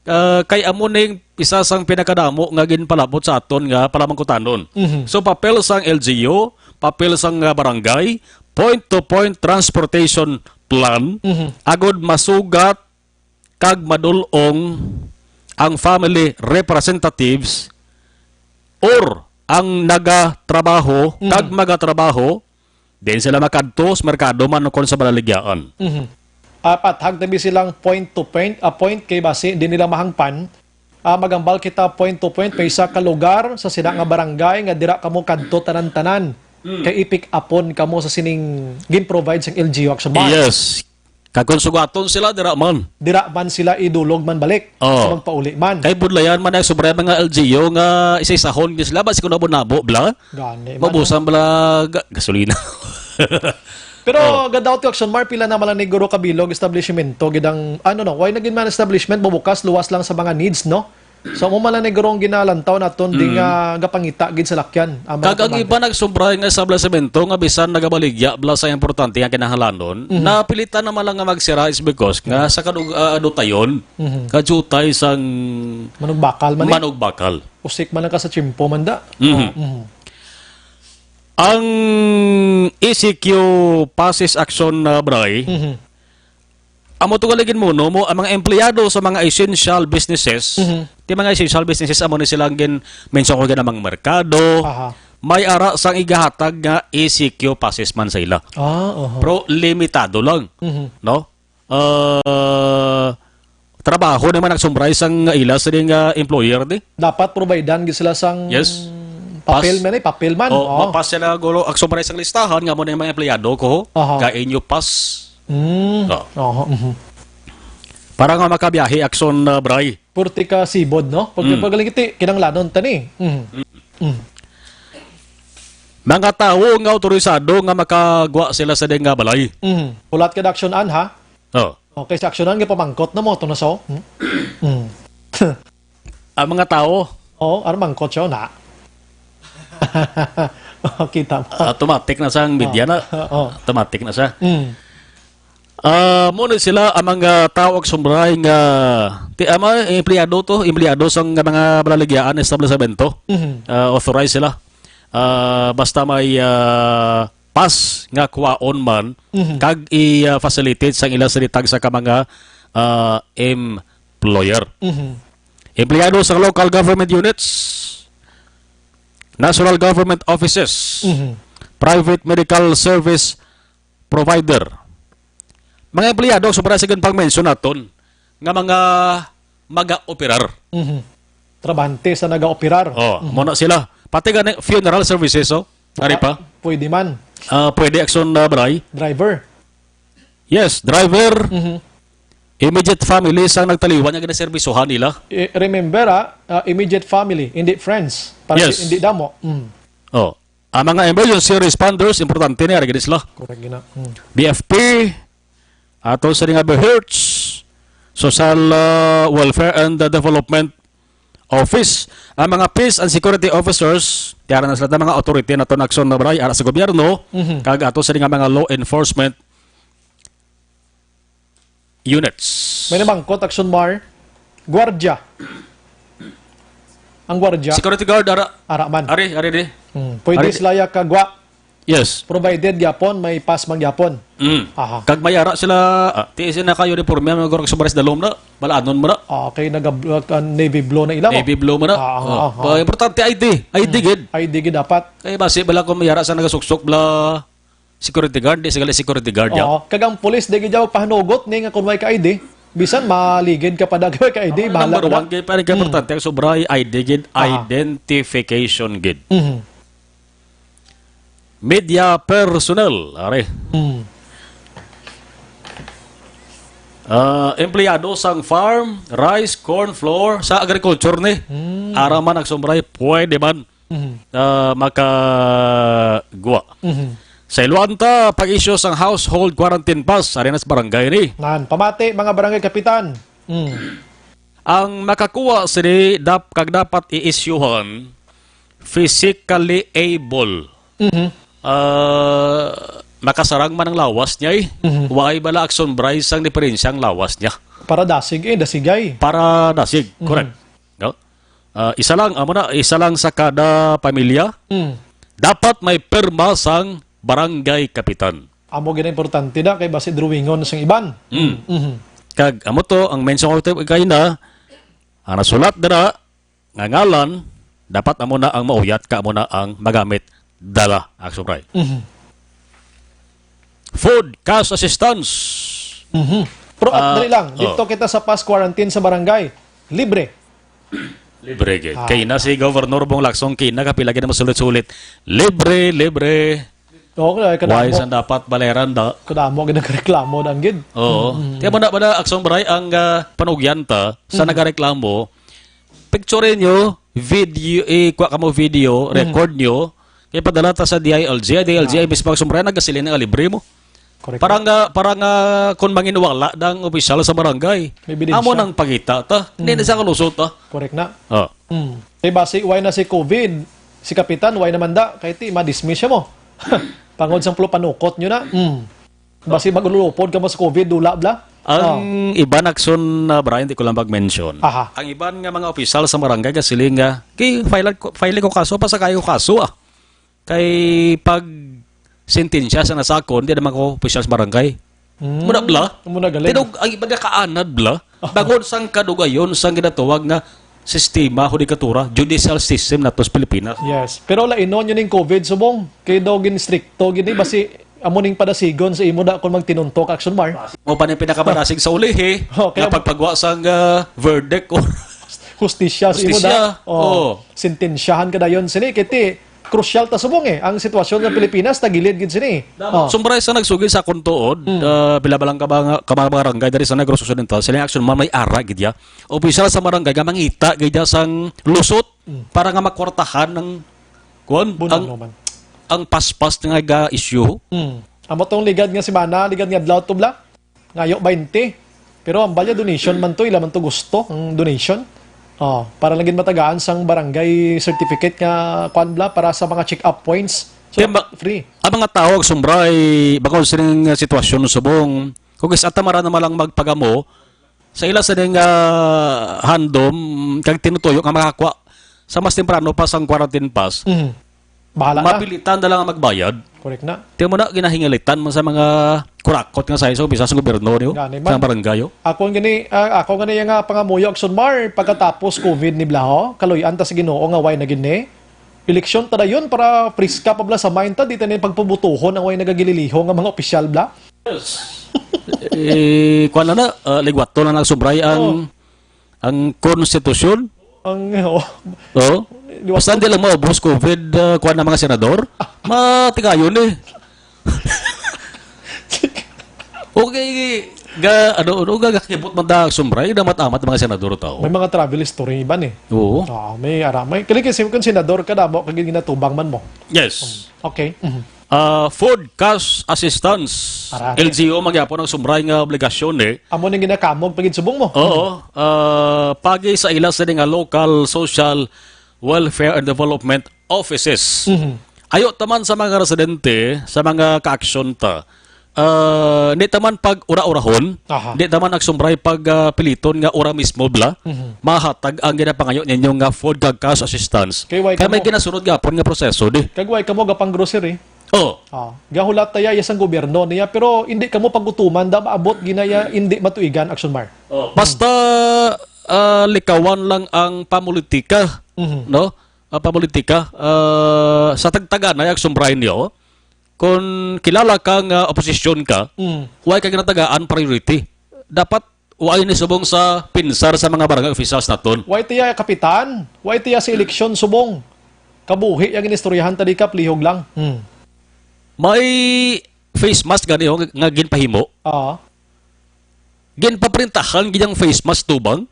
Ah, kay amo ning isa sang pinakadamo nga ginpalabot sa aton nga palamangkutanon. Mhm. So, papel sang L G U, papel sang, ah, barangay, point-to-point transportation plan, Mhm. agod masugat kag madul-ong ang family representatives or ang nagatrabaho Mhm. kag magatrabaho, diin sila makadto, sa merkado man o kon sa balaligyaan. Mhm. Apat, hagtabi silang point to point, a point kay basi di nila mahangpan. Ah, magambal kita point to point, may isa ka lugar sa sina nga barangay nga dira kamo kadto tanan-tanan. Mm. Kay i-pick upon kamo sa sining gin-provide sang L G U Action Bar. Yes. Kag kung sugaton sila, dira man. Dira man sila idulog man balik. Oo. Sa magpauli man. Kay budlayan man ang sobra mga L G U nga isa-isahon gyud sila, basi kung nabo-nabo, bla? Gani man. Mabusan bala ga-, gasolina. Pero Oh. gadaw ti Action Mar, pila na man lang ni guro kabilog establishmento gid ang, ano, no, why naging man establishment, mabukas, luwas lang sa mga needs, no? So, mo man lang ni guro ang ginalantaw naton, di Mm. nga gapangita gid sa lakyan ang mga Kag ang komando. Iba nagsobra nga establishmento nga bisan nagabaligya bala sa importante nga kinahanglanon, Mhm. napilitan naman lang nga magsira is because nga sa kadug-, ah, adutayon, Mhm. kadutay sang Manugbakal man eh. manugbakal. Usik man lang ka sa tiyempo man da. Mhm. Oh, mhm. Ang E C Q passes action na, Bray, Mhm. amo to galigin mo, no? Mo, ang mga empleyado sa mga essential businesses, Mhm. ti mga essential businesses, amo ni silang gin-, mention ko gid ang mga merkado, Aha. may ara sang igahatag nga E C Q passes man sa ila. Ah, oho. Pero limitado lang, Mhm. no? Ah, trabaho naman ang summarize sang ila sa ding, ah, employer, di? Dapat providean gid sila sang Yes. papel Pass. man eh, papel man. Oh, Oo. mapas sila gulo ang summarize sang listahan nga mo na yung mga empleyado ko, Aha. ka inyo pass. Mm. Oo. Oho, mhm. Para nga makabiyahe, Action, ah, Bray. Purti ka sibod, no? Pag, Mm. pag lingiti, kinanglanon ta ni. Mhm. Mm. Mm. Mga tawo nga autorisado nga makagwa sila sa ding nga balay. Mhm. Hulat ka, Action An, ha? Oh. Okay, sa Action An, nga pamangkot na mo, ito na so. Hmm? Mm. Ang mga tawo. Oo, ano mangkot siya, na? Oh, kita mo. Automatic na sa media na. Oo. Automatic na siya. Mm. Ah, mo na sila ang mga tao ag sumbray nga ti-, ama, empleyado to, empleyado sa nga mga balaligyaan, establisamento. Mhm. Ah, authorized sila. Ah, basta may, ah, pass nga kuwaon man, Mhm. kag i, ah, facilitate sang ila sa ditag sa ka mga, ah, employer. Mhm. Empleyado sa local government units, national government offices, Mhm. private medical service provider. Mga empleyado, sobra sa pag-mention naton nga mga mag-operar. Mhm. Trabahante sa nag-operar. Oh, Mhm. mo na sila. Pati gani funeral services, oh. Ari Baka pa. Pwede man. Ah, pwede action na, Bray. Driver. Yes, driver. Mhm. Immediate family sang nagtaliwan nga ginaserbisohan nila. I-, remember, ah, ah, immediate family, hindi friends. Para Yes. Hindi damo. Mm. Oh. Ang mga emergency responders, importante ni, ari gid sila. Correct gina. Mm. B F P, ato sa nga BHERTs, Social, ah, Welfare and, ah, Development Office. Ang mga peace and security officers, tiara na sila ng mga authority na to na action na, Bray, ara sa gobyerno, Mhm. kag ato sa nga mga law enforcement units. May namangkot, Action Mar. Gwardiya. Ang gwardiya. Security guard, ara. Ara man. Ari, ari di. Hmm. Pwede Ari. Sila ya kagwa. Yes. Provided gyapon, may pass man gyapon. Mm. Aha. Kag may ara sila, ah, ti sila naka-uniforme, mga gurang sa baris dalom na, balanon mo na. Ah, okay, naga-, uh, navy blue na ila mo. Navy blue mo na. Ah, ah, Oh. ah, ah. Pa, importante I D. I D Mm. gid. I D gid dapat. Kay basi bala kung may ara sa nagasuksok bala security guard, di sila security guard ya. Oo. Kag ang pulis, di gid daw pahanugot ni nga kung may ka I D. Bisan maligid ka pa dagway ka I D, Ang bahala number ka na. one, kay pa rin ka Mm. importante, ang sobra ay I D gid, Aha. Identification gid. Mhm. Media personnel, are. Mm. Ah, empleyado sang farm, rice, corn, flour, sa agriculture ni. Mm. Ara man ang sobra, pwede man, Mhm. ah, makagwa. Mhm. Sa iluan ta, pag-issue sang household quarantine pass, ari na sa barangay ni. Nan, pamati, mga barangay kapitan. Mm. Ang makakuha sini dap-, kag dapat i-issuehan physically able. Mhm. Ah, makasarang man ang lawas niya eh. Mhm. Why bala action bray sang diferensya ang lawas niya? Para dasig eh, dasigay. Para dasig, Mhm. correct. No? Ah, isa lang, amo na, isa lang sa kada pamilya. Mm. Dapat may pirma sang barangay kapitan. Amo gina importante na kay basi drawingon sang iban. Mm. Mhm. Kag amo to, ang mention ko to kaina, ang nasulat dira, nga ngalan, dapat amo na ang mauyat, ka amo na ang magamit, dala, action bray. Mhm. Food, cash assistance. Mhm. Pero at Ah, dali lang, oh. Dito kita sa pass quarantine sa barangay. Libre. Libre gid. Ah. Kay na si Governor Bong Lacson, kay na kapila gid na masulit-sulit. Libre, libre. Oo, kaya Why kadamo. San dapat baleran da? Kadamo gid nagreklamo daan gid. Oo. Mm, mm. Kaya mo na, mo na, action bray ang, ah, panugyan ta sa Mm. nagareklamo. Picture nyo, video, eh, kuha ka mo video, Mm. record nyo, kaya padala ta sa D I L G. Ay, D I L G, Ah. ay, mismo action bray, nagasiling nga libre mo. Correct. Para nga, para nga kung manginwala dang opisyal sa barangay, May ebidensya. Amo nang pagita ta. Hindi Mm. na sa kalusot ta. Correct na. Oh. Mm. Kay basi, why na si covid? Si Kapitan, why naman da? Kay ti, madismiss siya mo. Pangod sang pulo panukot nyo na. Mm. Basi magululupod ka mo sa covid, dula bla? Ang Oh. Iban action na, Brian, di ko lang mag-mention. Aha. Ang iban nga mga opisyal sa barangay, kasiling nga, kay file ko, file ko kaso, pa sa kayo kaso, ah. Kay pag sentensya sa nasakon, di naman ko opisyal sa barangay. Hmm. Muna bla? Muna galing. Tinog, ang iba nga kaanad bla? Bangod sang kadugayon sang ginatawag nga sistema, hudikatura, judicial system nato sa Pilipinas. Yes. Pero lainon yun yung covid, subong. Kay daw gin-stricto, gini, basi amo ning padasigon sa imo da kung magtinuntok action, Mar. Mo pa ning pinakamadasig sa ulihi, Okay. Nga pagpagwa sang, ah, verdict or Hustisya sa imo Hustisya. Da. Oh. Oh. Sentensyahan ka dayon sini, kay ti, crucial ta subong eh. Ang sitwasyon sa Pilipinas, tagilid gid sini. Oh. Sumbray sa nagsugid sa akon tuod, Hmm. ah, pila ba lang ka ba nga, ka mga barangay dari sa Negros Occidental, sila yung action man may ara gid ya. Opisyal sa barangay nga mangita gid ya sang lusot Hmm. para nga makwartahan ng kuan, Buno ang, naman. Ang paspas nga ga issue. Hmm. Amo tong ligad nga semana, ligad nga adlaw to bla. Ngayo baynte. Pero ang balya donation man to, ila man to gusto ang donation. Oh, para lang gid matagaan sang barangay certificate nga kuan bla para sa mga check-up points. So, Kaya ba-, free. Ang mga tao ag sumbray, bako sining sitwasyon subong, kung is atamara naman lang magpagamo, sa ila sa ning, ah, handom, kag tinutuyo nga makakwa sa mas temprano pa sang quarantine pass, Mhm. Bahala na. Mapilitan na lang ang magbayad. Correct na. Tiyan mo na, ginahingalitan mo sa mga kurakot nga sa iso, bisa sa gobyerno niyo, Gani man. Sa barangay, oh. Ako gani, ah, ako gani nga pangamuyo, Action Mar, pagkatapos covid ni Blaho, kaluy-an ta sa Ginoo nga way na gid ni. Eleksyon ta dayon para friska pa bala sa mind ta, di ta na pagpabutuhon ang way nagagililiho nga mga opisyal bala. Yes. Eh, kuwan na na, ah, ligwaton na nagsumbray ang, Oh. ang konstitusyon. Ang, oh. Oh. Liwat- Basta hindi lang maubos COVID, ah, kuwan ng mga senador. Matigayon eh. Okay, ga, ano, ano, ga, gakibot man da sumbray, damat-amat ang mga senador tao. May mga travel history iban eh. Oo. Ah, may ara, may kali kasi kung senador ka damo kag ginatubang man mo. Yes. Okay. Mhm. Ah, food cash assistance. Arari. L G U, magyapon ang sumbray nga obligasyon eh. Amo ning ginakamog pagid subong mo. Oo. Ah, pagi sa ila sini nga local social welfare and development offices. Mhm. Ayo taman sa mga residente, sa mga ka-aksyon ta. Ah, di taman pag ura-urahon, Aha. di taman nagsumbray pag, ah, piliton nga ura mismo bla, Mhm. mahatag ang ginapangayo ninyo nga food kag cash assistance. Kay why Kaya may kamo ginasunod gapon nga proseso di. Kag why kamo gapang grocery? Oh. Ah, gahulat ta ya sang gobyerno niya, pero hindi kamo pagutuman da maabot ginaya hindi matuigan, Action Mar. Oh, basta, ah, likawan lang ang pamulitika, Mhm. no? Ah, pamulitika, ah, sa tagtaganay, Action Brian, yo, kung kilala ka nga oposisyon ka, Mm. why ka ginatagaan priority? Dapat why ni subong sa pinsar sa mga barangay officials naton? Why tiya kapitan? Why tiya sa eleksyon subong? Kabuhi ang inistoryahan ta di ka, plihog lang. Hmm. May face mask gani, oh, nga ginpahimo. Ah. Ginpaprintahan gid ang face mask tubang.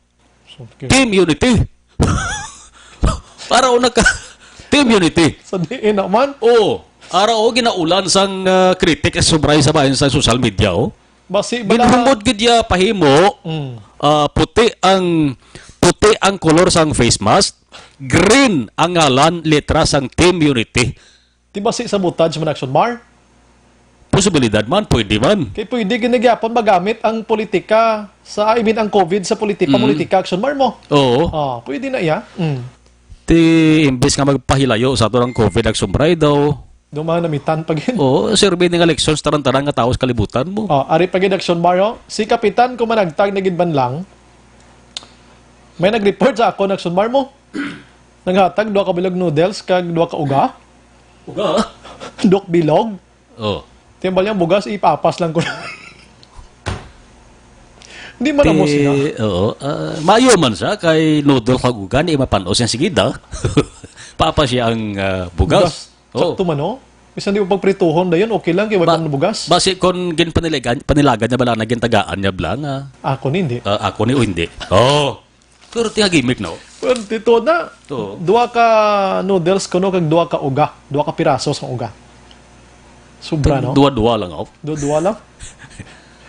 So, okay. Team Unity. Para una ka, Team Unity. Sa diin naman? Oo. Ara o ginaulan sang, ah, kritik sa sumbray sa bahin sa social media, oh. Basi bala Ginhumod gid ya pahimo, Mm. ah, puti ang, puti ang kolor sang face mask, green ang ngalan, letra sang Team Unity. Di basi sabotage man, Action Mar? Posibilidad man, pwede man. Kay pwede gid na gyapon magamit ang politika sa, I mean, ang COVID sa politika, Mm. politika, Action Mar mo. Oo. Ah, pwede na iya. Mm. Ti, imbis nga magpahilayo sa ato ng COVID, Action Mar, daw. Daw mga namitan pa gid. Oo, survey ning eleksyon sa tanan-tanan nga tawo sa kalibutan mo. Ah, ari pa gid, Action Mar, oh. Si Kapitan Kumanagtag na gid man lang. May nag-report sa ako, Action Mar mo. Naghatag duha ka bilog noodles kag duha ka uga. Uga? Dok bilog. Oh. Timbal yang bugas, ipapas lang ko. Hindi man amo Ti-, sila. Oo. Ah, maayo man sa kay noodle kag uga, ni mapanos yang sigida. Papas siya ang, ah, bugas. Bugas. Oh. Sakto man, oh. Bisan di mo pagprituhon dayon, okay lang kay wala Ba-, man bugas. Basi kon ginpanilagan, panilagan niya bala na gintagaan niya bala nga, Ako ni hindi. ah, ako ni o hindi. Oh. Pero tiya gimmick, no? Pero dito na. Oo. Duha ka noodles kuno kag duha ka uga. Duha ka piraso sa uga. Sobra, no? Duwa-duwa lang, oh. Duwa-duwa lang.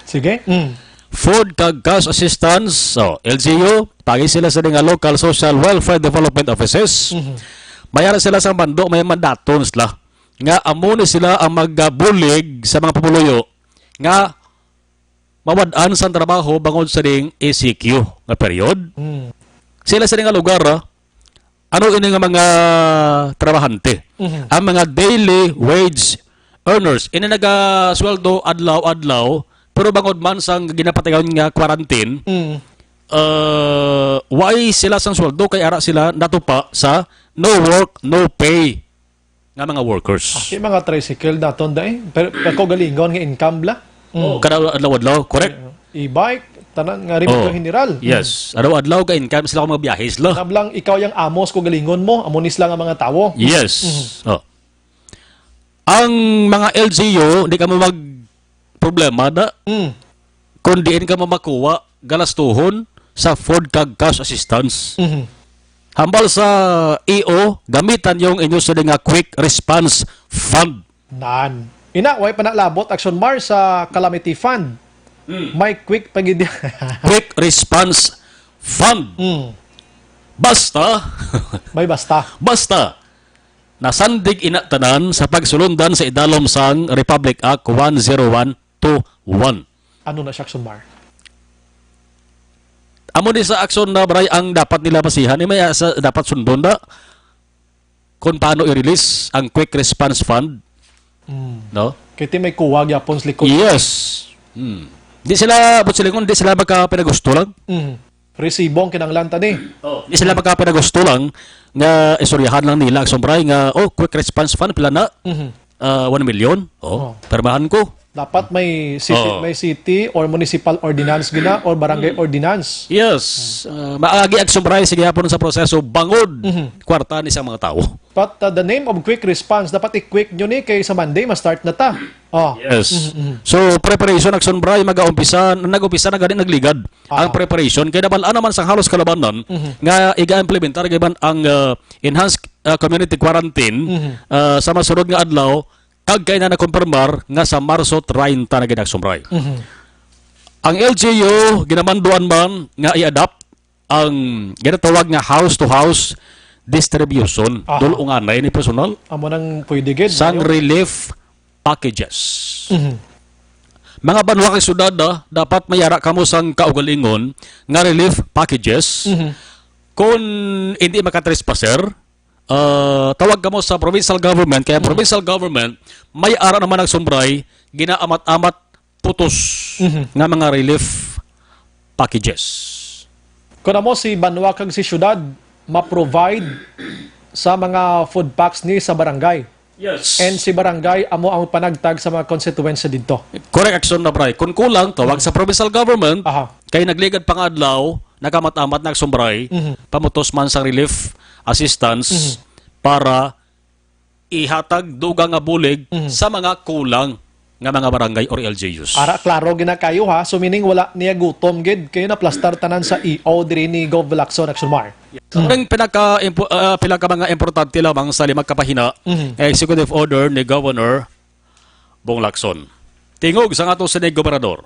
Sige. Mm. Food kag cash assistance, oh, L G U, pagi sila sa mga local social welfare development offices. Mhm. Mayara sila sa mando, may mandaton sila. Nga amo ni sila ang magabulig sa mga pumuluyo nga mawad-an sang trabaho bangod sa ding E C Q nga period. Mm. Sila sa nga lugar, ah, ano ini nga mga trabahante? Mhm. Ang mga daily wage earners, ini nagasweldo adlaw-adlaw, pero bangod man sang ginapatigayon nga quarantine, Mm. uh, why sila sang sweldo kay ara sila natupa sa no work, no pay nga mga workers. Ah, yung mga tricycle naton, day. Pero, pero kaugalingon nga income bla. Mm. Oh, kada adlaw-adlaw, correct? E-bike, tanan nga rin Oh, general. Yes. Adlaw-adlaw ka income sila kung magbiyahe sila. Nablang ikaw yung amos ko galingon mo, amo ni sila nga mga tawo. Yes. Mhm. Oh. Ang mga L G U, di ka mo mag problema na Mm. kung diin ka mo makuha galastuhon sa food kag cash assistance. Mhm. Hambal sa E O, gamitan yung inyo sa nga quick response fund. Nan. Ina, way pa nalabot, Action Mar, sa calamity fund. Mm. May quick pagid. Quick response fund. Mm. Basta. May basta. Basta. Nasandig ina tanan sa pagsulundan sa idalom sang Republic Act one zero one two one. Ano na siya, Action Mar? Amo ni sa aksyon na, Bray, ang dapat nila basihan, eh, may, ah, sa, dapat sundon na kung paano i-release ang Quick Response Fund. Mm. No? Kaya ti may kuwag yapon sa likod. Yes. Hmm. Di sila, but sila, di sila magkapinagusto lang. Mm. Resibo ang kinahanglan ta ni. Di sila magkapinagusto lang nga istoryahan lang nila, Akson Bry, nga, oh, quick response fund, pila na? Mhm. Ah, one million? Oh. Oh, permahan ko. Dapat may city, Oo. may city or municipal ordinance gina or barangay ordinance. Yes. Ah, maagi, Akson Bry, sige hapon sa proseso, bangod Mhm. kwarta ni sa mga tao. But uh, the name of quick response, dapat i-quick nyo ni kay sa Monday, ma-start na ta. Oh. Yes. So, preparation, Akson Bry, mag-umpisa, nag-umpisa na gani nagligad ang preparation. Kay nabal-an naman sa halos kalabanan nga iga-implementar giban ang ah, enhanced ah, community quarantine ah, sa masunod nga adlaw, kag kay na nakumpirmar nga sa Marso treinta na gid, Akson Bry. Ang L G U ginamanduan man nga i-adapt ang ginatawag nga house-to-house distribution, Aha. dul-unganay ni personal, Amo nang pwede gid. sang Mayo. relief packages. Mhm. Mga banwa kag syudad, ah, dapat may ara kamo sang kaugalingon nga relief packages. Mhm. Kung hindi makatrespasser, ah, tawag kamo sa provincial government. Kaya provincial government, may ara naman, Akson Bry, ginaamat-amat putos Mhm. nga mga relief packages. Kung amo si banwa kag si syudad, ma-provide sa mga food packs ni sa barangay. Yes. And si barangay amo ang panagtag sa mga konstituensya didto. Correct, Akson Bry. Kung kulang, tawag sa provincial government. Aha. Kay nagligad pa nga adlaw, nakamat-amat na, Akson Bry, Mhm. pamutos man sang relief assistance Mhm. para ihatag dugang nga bulig Mhm. sa mga kulang nga mga barangay or L G Us. Ara, klaro gina kayo ha. So meaning wala niya gutom gid kay naplastar tanan sa E O diri ni Gov Lacson, Akson Bry. Ang pinaka impo- ah, pila ka mga importante lamang sa lima ka pahina, Mhm. executive order ni Governor Bong Lacson. Tingog sa ato sining gobernador.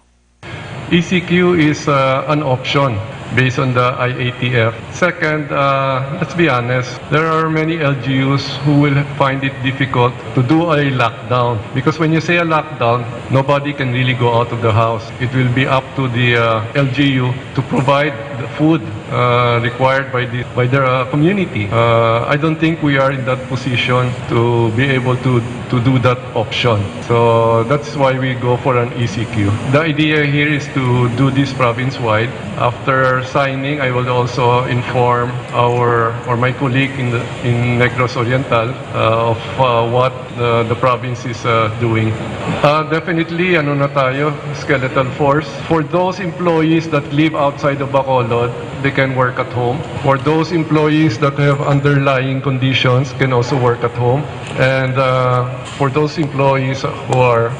E C Q is uh, an option based on the I A T F. Second, uh, let's be honest, there are many L G Us who will find it difficult to do a lockdown, because when you say a lockdown, nobody can really go out of the house. It will be up to the uh, L G U to provide the food uh, required by the by their uh, community. Uh, I don't think we are in that position to be able to to do that option. So that's why we go for an E C Q. The idea here is to do this province-wide. After signing, I will also inform our or my colleague in the, in Negros Oriental uh, of uh, what the, the province is uh, doing. Uh, definitely, ano na tayo, skeletal force. For those employees that live outside of Bacolod, they can work at home. For those employees that have underlying conditions, can also work at home. And uh, for those employees who are,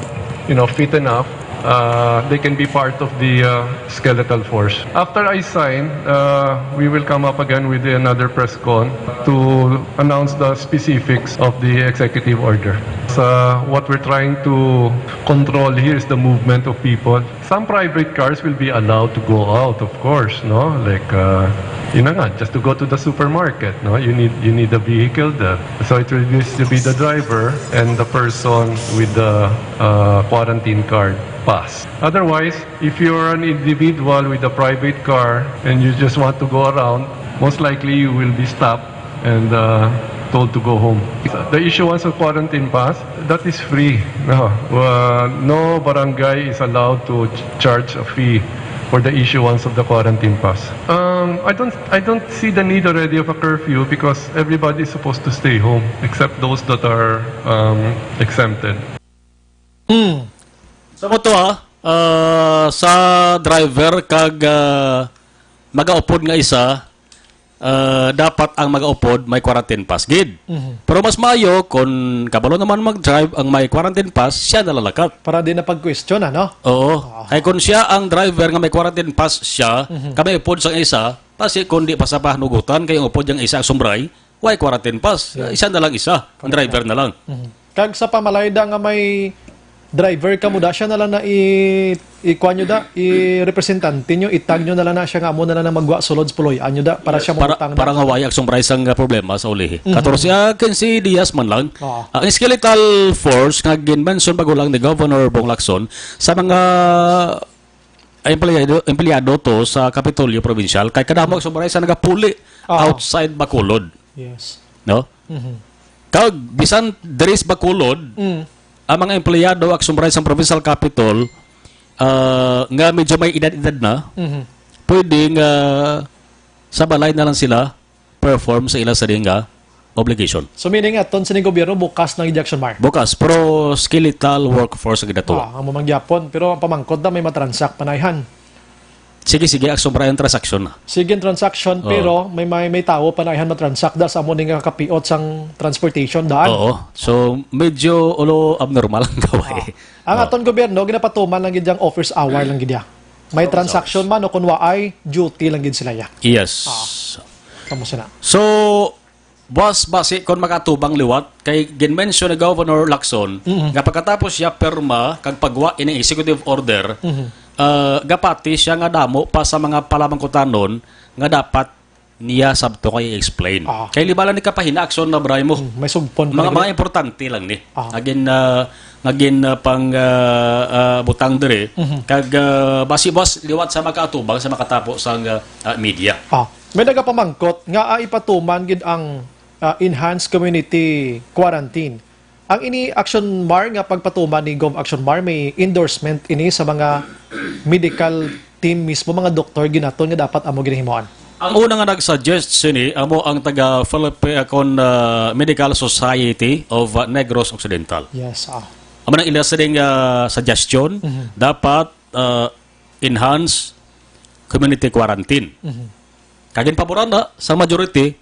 you know, fit enough, uh, they can be part of the uh, skeletal force. After I sign, uh, we will come up again with another press con to announce the specifics of the executive order. So what we're trying to control here is the movement of people. Some private cars will be allowed to go out, of course, no? Like, uh, yun na nga, just to go to the supermarket, no? You need you need a vehicle there. So it will just be the driver and the person with the uh, quarantine card pass. Otherwise, if you're an individual with a private car and you just want to go around, most likely you will be stopped and uh, told to go home. The issuance of quarantine pass, that is free. No, uh, no barangay is allowed to ch- charge a fee for the issuance of the quarantine pass. Um, I don't, I don't see the need already of a curfew because everybody is supposed to stay home except those that are um, exempted. Mm. Sa mo to, ha, ah, sa driver kag ah, magaupod nga isa, ah, dapat ang magaupod may quarantine pass gid. Mhm. Pero mas maayo kung kabalo naman mag-drive ang may quarantine pass, siya nalalakat. Para di na pag-question, ano? Oo. Kay kung siya ang driver nga may quarantine pass siya, kami upod sang isa, pasi kung di pa sa pahanugutan kay ang upod yang isa, Akson Bry, way quarantine pass. Siya na lang isa, ang driver na lang. Mhm. Kag sa pamalayda nga may driver ka mo da, siya na lang na i ikuan nyo da, i-representante nyo, itag nyo na lang na siya nga amo na lang na magwa sulod sa puloy-an nyo da para siya para, mautang para da. Nga way, Akson Bry, sang nga problema sa ulihi. Katorse, ah, quince dias man lang. Oo. Ang skeletal force nga gin-mention bago lang ni Governor Bong Lacson sa mga empleyado, empleyado to sa Kapitolyo Provincial, kay kadamo, Akson Bry, sa nagapuli Oo. outside Bacolod. Yes. No? Mhm. Kag bisan diri sa Bacolod, Mm. ang mga empleyado, Akson Bry, sang Provincial Capitol, ah, nga medyo may edad-edad na, Mhm. pwede nga sa balay na lang sila perform sa ila sa nga obligation. So, meaning, aton sa ning gobyerno, bukas ng injection, Mar? Bukas, pero skeletal workforce ang ginato. Ah, ang mamang gyapon. Pero ang pamangkot na may matransak panayhan. Sige, sige, Action Brian, transaction na. Sige ang transaction, Oo. pero may, may, may tao panayhan matransak da sa amo ning kapiot sang transportation daan. Oo. So, medyo ulo abnormal ang gawain. Ah. Ang Oo. aton gobyerno, ginapatuman lang gid ang office hour lang gid ya. May From transaction man o kung waay, duty lang gid sila ya. Yes. Ah. Tamo sila. So, boss, basi kon makatubang liwat, kay ginmention ni Governor Lacson Mhm. nga pagkatapos siya pirma kag pagwa ini executive order, Mhm. ah, gapati siya nga damo pa sa mga palamangkutanon nga dapat niya sabto kay explain. Ah. Kay libala ni kapahina action na bray mo. Hmm, may sugpon pa Mga, ni mga importante lang ni. Ah. Nga gin, ah, nga gin, ah, pang, ah, ah, butang diri. Mhm. Kag, ah, basi boss, liwat sa makatubang sa makatapo sang, ah, ah, media. Ah, may nagapamangkot nga, ah, ipatuman gid ang, ah, enhanced community quarantine. Ang ini Action Mar nga pagpatuman ni Gov Action Mar, may endorsement ini sa mga medical team mismo, mga doktor ginaton nga dapat amo ginahimuan. Ang una nga nag-suggest sini amo ang taga Philippi-, ah, kon, ah, Medical Society of, ah, Negros Occidental. Yes, ah. Amo nang ila sining, ah, suggestion, Mhm. dapat, ah, enhance community quarantine. Mhm. Kag ginpaboran na sa majority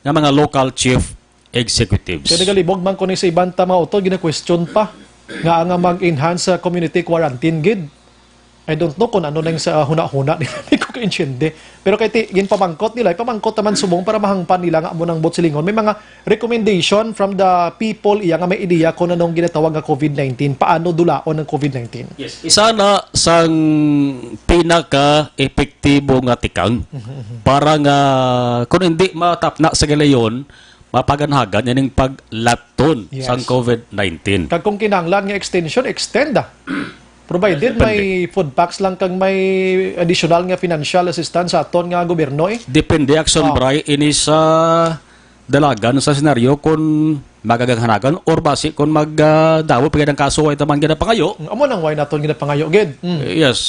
nga mga local chief executives. Kaya nagalibog man ko ni sa iban ta mga utod, gina-question pa nga nga mag-enhance sa community quarantine gid. I don't know kung ano nang sa huna-huna nila, di ko kaintindi. Pero kay ti, ginpamangkot nila, ipamangkot naman subong para mahangpan nila nga amo nang butsilingon. May mga recommendation from the people iya nga may ideya kung anong ginatawag nga covid nineteen, paano dulaon ang covid nineteen. Yes, isa na sang pinaka-epektibo nga tikang Mhm, mhm. para nga kung hindi matapna sa galayon, mapaganhagan ining paglaton Yes. sang covid nineteen. Kag kung kinahanglan nga extension, extend, ah. Provided Depende. may food packs lang kag may additional nga financial assistance sa aton nga gobyerno, eh. Depende, Action Ah. Bray, ini sa dalagan sa senaryo kung magaganghanagan or basi kung mag, ah, damo pa gid ang kaso, way taman gid ang pangayo. Amo nang way naton gid ang pangayo, gid. Mm. Yes.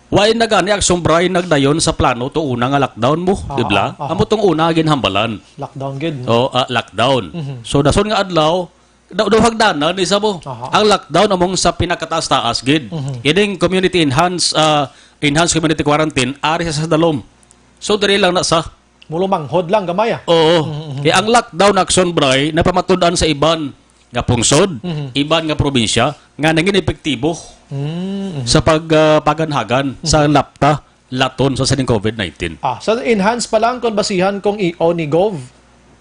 Way na gani, Action Bray, nagdayon sa plano to una nga lockdown mo, Aha, di ba? aha. Amo tong una ginhambalan. Lockdown gid. O, ah, lockdown. Mhm. So, dason nga adlaw, daw, daw hagdanan ni sa mo. Aha. Ang lockdown among sa pinakataas-taas gid. Mhm. Ining community enhance, ah, enhanced community quarantine, ari sa, sa dalom. So, diri lang na sa Mulumanghod lang gamay, ah. Oo. Mhm, mhm. Kaya ang lockdown, Action Bray, napamatud-an sa iban nga pungsod, Mhm. iban nga probinsya, nga nangin epektibo Mhm, mhm. sa pag, ah, paganhagan sa Mhm. lapta, laton sa sining covid nineteen. Ah, sa enhance pa lang, kung basihan kong E O ni Gov,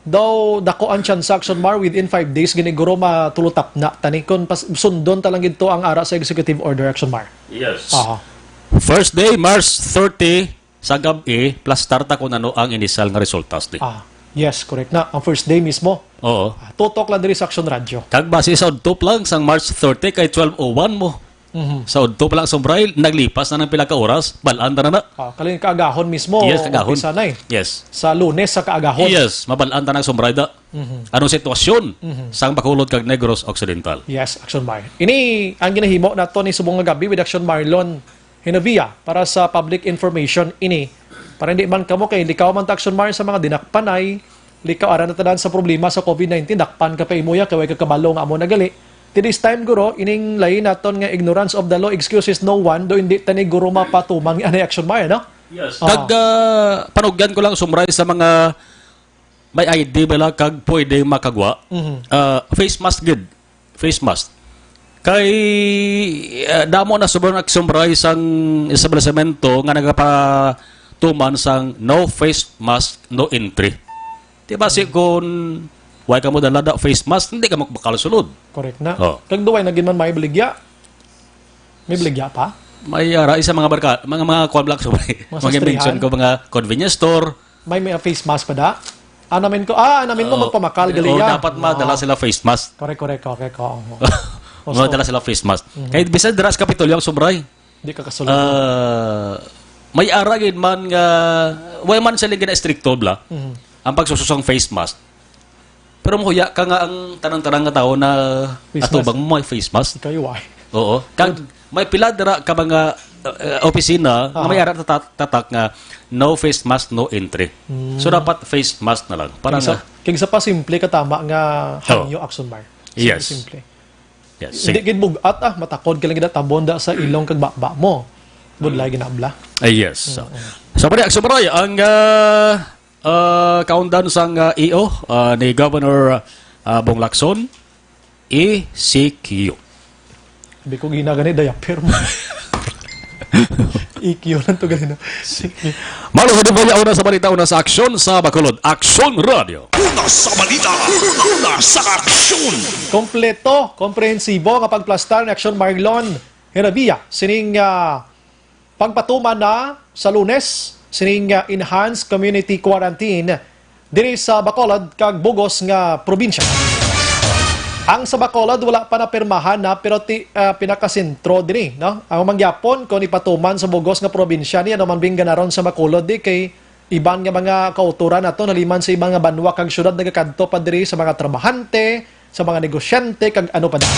daw dako ang tsansa, Action Mar, within five days, giniguro matulutap na tani kung pas-, sundon ta lang gid to ang ara sa executive order, Action Mar. Yes. Aha. First day, March thirty, sa gab-i, plastar ta kung ano ang initial nga resultas ni. Ah, yes, correct na. Ang first day mismo. Oo. Ah, tutok lang diri sa Action Radio. Kag base sa udto pa lang sang March thirty kay twelve oh one mo. Mhm. Sa udto pa lang, Action Bray, naglipas na ng pila ka oras, balaan ta na na. Ah, kaling kaagahon mismo, Yes, kaagahon. umpisa na eh. Yes. Sa Lunes sa kaagahon. Yes, mabalaan ta na, Action Bray, da. Mhm. Anong sitwasyon Mhm. sang Bacolod kag Negros Occidental? Yes, Action Bray. Ini ang ginahimo nato ni subong nga gabi with Action Marlon Genovia para sa public information ini. Para hindi man kamo kay likaw man ta, Action Mar, sa mga dinakpanay, likaw ara na tanan sa problema sa covid nineteen, dakpan ka pa imo ya, kay way ka kabalo nga amo na gali. Ti this time, guro, ining lain naton nga ignorance of the law excuses no one, do hindi tani guro mapatumang ni anay, Action Mar, no? Yes. Ah. Kag, ah, panugyan ko lang, Action Bray, sa mga may I D bala kag pwede makagwa, Mhm. ah, face mask gid. Face mask. Kay, ah, damo na sobrang, Action Bray, sang establisemento nga nagapatuman sang no face mask, no entry. Di ba, si Mhm. kung way ka mo dala da face mask, hindi ka makabakal sulod. Correct na. Oh. Kag duway na gid man may baligya. May baligya pa? May ara, isa mga barka-, mga, mga kuwan lang, Action Bray. Mga Mga mention sastrihan? ko, mga convenience store. May, may face mask pa da? Anamin ko, ah, anamin mo Oo. magpamakal, Oo, gali ya. dapat madala Oo. sila face mask. Correct, correct, correct. Oo. Gusto. Madala sila face mask. Mhm. Kahit bisan dira sa Kapitolyo, Action Bray. Di ka kasulod. Ah, may ara gid man nga, way man sila gina-estrikto, bla, Mhm. ang pagsususang face mask. Pero mahuya ka nga ang tanang-tanang nga tao na Face mask. atubang mo may face mask. Ikaw, why? Oo. Kag may pila dira ka mga uh, opisina nga Aha. may ara tatak, tatak nga no face mask, no entry. Mm. So, dapat face mask na lang. Para Kaysa, nga kaysa pa simple ka tama nga Oo. hangyo, Action Mar. Yes. Simple. Yes, Hindi sige. gid bugat, ah, matakod ka lang gid tabon da sa ilong kag baba mo. Budlay ginabla. Ah, yes. So, Mm, mm. so, pare, Action Maroy, ang, ah, ah, kaundan sang, ah, E O, ah, ni Governor, ah, Bong Lacson, E C Q. Sabi ko, ginagani, diaper mo. E Q lang to, ganina. Malo sa Dumbaya, una sa balita, una sa aksyon sa Bacolod. Aksyon Radio. Una sa balita, una sa aksyon. Kompleto, komprehensibo nga pagplastar ni Aksyon Marlon Heravia sining, ah, pagpatuman na sa Lunes sining, ah, enhanced community quarantine diri sa Bacolod kag bug-os nga probinsya. Ang sa Bacolod wala pa napirmahan na, pero ti, ah, pinakasentro diri, no? Ang mangyapon kon ipatuman sa bug-os nga probinsya ni ano man bing ganaron sa Bacolod di kay iban nga mga kautoran nato naliman sa iban nga banwa kag syudad nagakadto pa diri sa mga trabahante, sa mga negosyante kag ano pa da.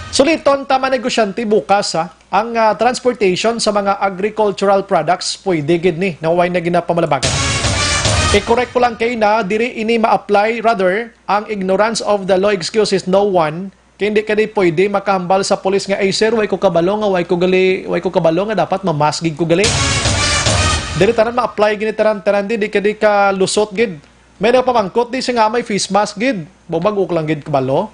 Suliton ta mga negosyante bukas, ha. Ang, ah, transportation sa mga agricultural products, pwede gid ni, na way na ginapamalabagan. I-correct ko lang kay na, diri ini ma-apply, rather, ang ignorance of the law excuses no one, kay hindi ka di pwede makahambal sa pulis nga, "Ay, sir, way ko kabalo nga, way ko gali, way ko kabalo nga dapat mamask gid ko gali." Diri tanan ma-apply gini tanan, tanan di, di ka di ka lusot gid. May nagpamangkot di siya nga may face mask gid. Bumag-o ko lang gid kabalo.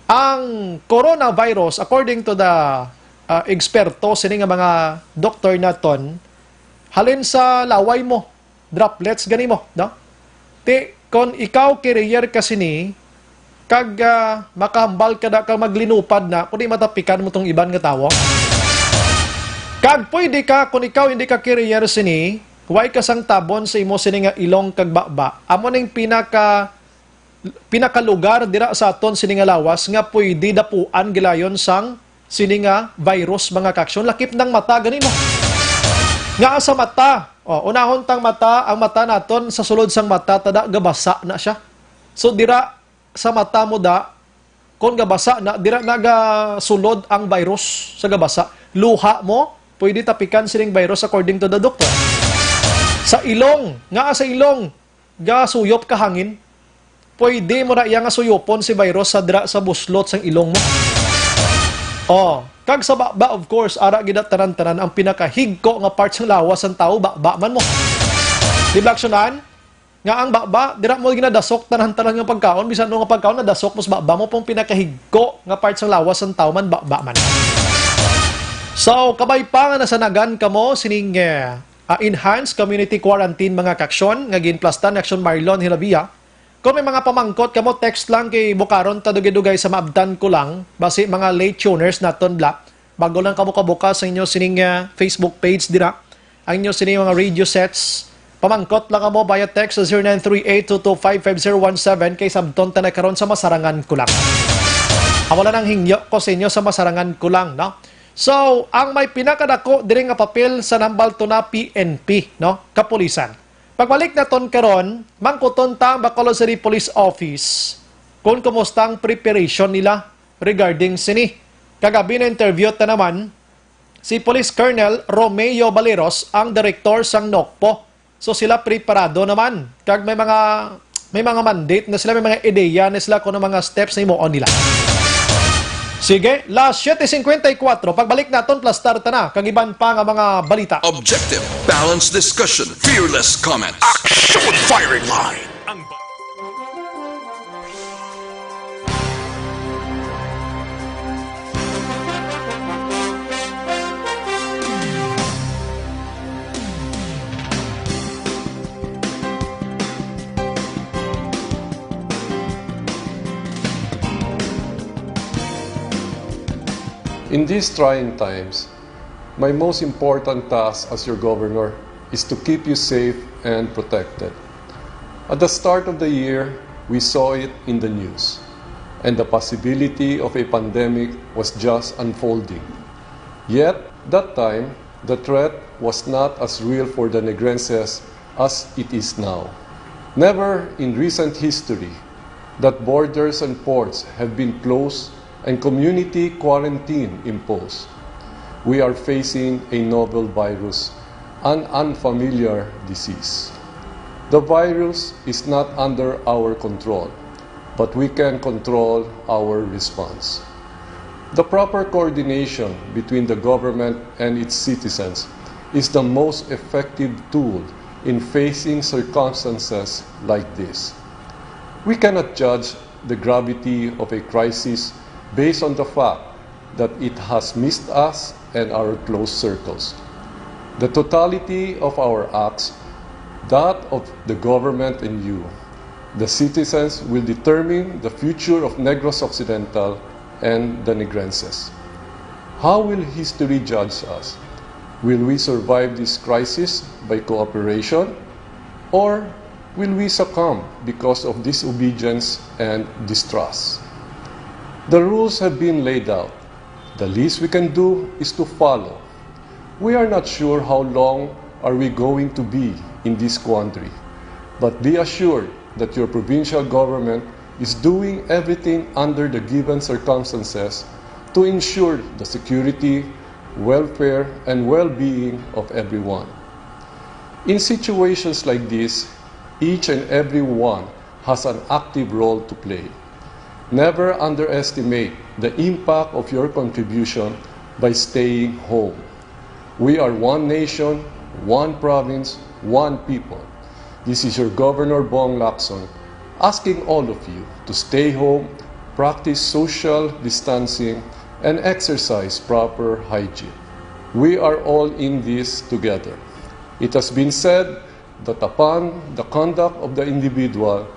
Ang coronavirus, according to the, uh, eksperto, sini nga mga doktor naton, halin sa laway mo, droplets gani mo, no? Ti, kon ikaw carrier ka sini, kag, ah, makahambal ka na, kag maglinupad na, kundi matapikan mo tong iban nga tawo. Kag pwede ka, kung ikaw hindi ka carrier sini, way ka sang tabon sa imo sini nga ilong kag baba. Amo ning pinaka, pinakalugar dira sa aton sini nga lawas nga pwede dapuan gilayon sang sini nga virus, mga kaaksyon. Lakip nang mata gani mo. Nga sa mata, oh, unahon tang mata, ang mata naton sa sulod sang mata, tada gabasa na siya. So, dira sa mata mo da, kung gabasa na, dira nagasulod ang virus sa gabasa. Luha mo, pwede tapikan sining virus according to the doctor. Sa ilong, nga sa ilong, gasuyop ka hangin, pwede mo na iya nga suyopon si virus sa dira sa buslot sang ilong mo. Oh, kag sa baba, of course, ara gid tanan-tanan ang pinakahigko nga part sang lawas sang tawo, baba man mo. Di ba, aksyonan? Nga ang baba, dira mo ginadasok tanan-tanan nga pagkaon, bisan ano nga pagkaon, nadasok mo sa baba mo, pong pinakahigko nga part sang lawas sang tawo man, baba man. So, kabay pa nga nasanagan kamo sining, eh, ah, enhanced community quarantine, mga kaaksyon, nga ginplastar ni Aksyon Marlon Hilavia. Kung may mga pamangkot kamo, text lang kay Bukaron ta dugay-dugay sa maabtan ko lang, basi mga late tuners naton bla. Bago lang kamo kabukas sa inyo sining, ah, Facebook page dira, ang inyo sining mga radio sets, pamangkot lang kamo via text sa zero nine three eight two two five five zero one seven kay sabton ta na karon sa masarangan ko lang. Amo lang ang hingyo ko sa inyo sa masarangan ko lang, no? So, ang may pinakadako diri nga papel sa nambal to na P N P, no? Kapulisan. Pagbalik naton karon, mangkuton ta ang Bacolod City Police Office kung kumusta ang preparation nila regarding sini. Kagabi na-interview ta naman si Police Colonel Romeo Baleros, ang direktor sang NOCPO. So sila preparado naman. Kag may mga, may mga mandate na sila, may mga ideya na sila kung ano mga steps na himuon nila. Sige, las siete cincuenta y cuatro. Pagbalik naton, plastar ta na kag iban pa nga mga balita. Objective, balanced discussion, fearless comment. Action Firing Line. Ang ba- In these trying times, my most important task as your governor is to keep you safe and protected. At the start of the year, we saw it in the news, and the possibility of a pandemic was just unfolding. Yet, that time, the threat was not as real for the Negrenses as it is now. Never in recent history that borders and ports have been closed and community quarantine imposed. We are facing a novel virus, an unfamiliar disease. The virus is not under our control, but we can control our response. The proper coordination between the government and its citizens is the most effective tool in facing circumstances like this. We cannot judge the gravity of a crisis based on the fact that it has missed us and our close circles. The totality of our acts, that of the government and you, the citizens, will determine the future of Negros Occidental and the Negrenses. How will history judge us? Will we survive this crisis by cooperation, or will we succumb because of disobedience and distrust? The rules have been laid out. The least we can do is to follow. We are not sure how long are we going to be in this quandary, but be assured that your provincial government is doing everything under the given circumstances to ensure the security, welfare, and well-being of everyone. In situations like this, each and every one has an active role to play. Never underestimate the impact of your contribution by staying home. We are one nation, one province, one people. This is your Governor Bong Lacson asking all of you to stay home, practice social distancing, and exercise proper hygiene. We are all in this together. It has been said that upon the conduct of the individual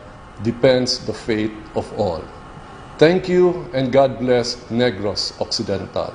depends the fate of all. Thank you and God bless Negros Occidental.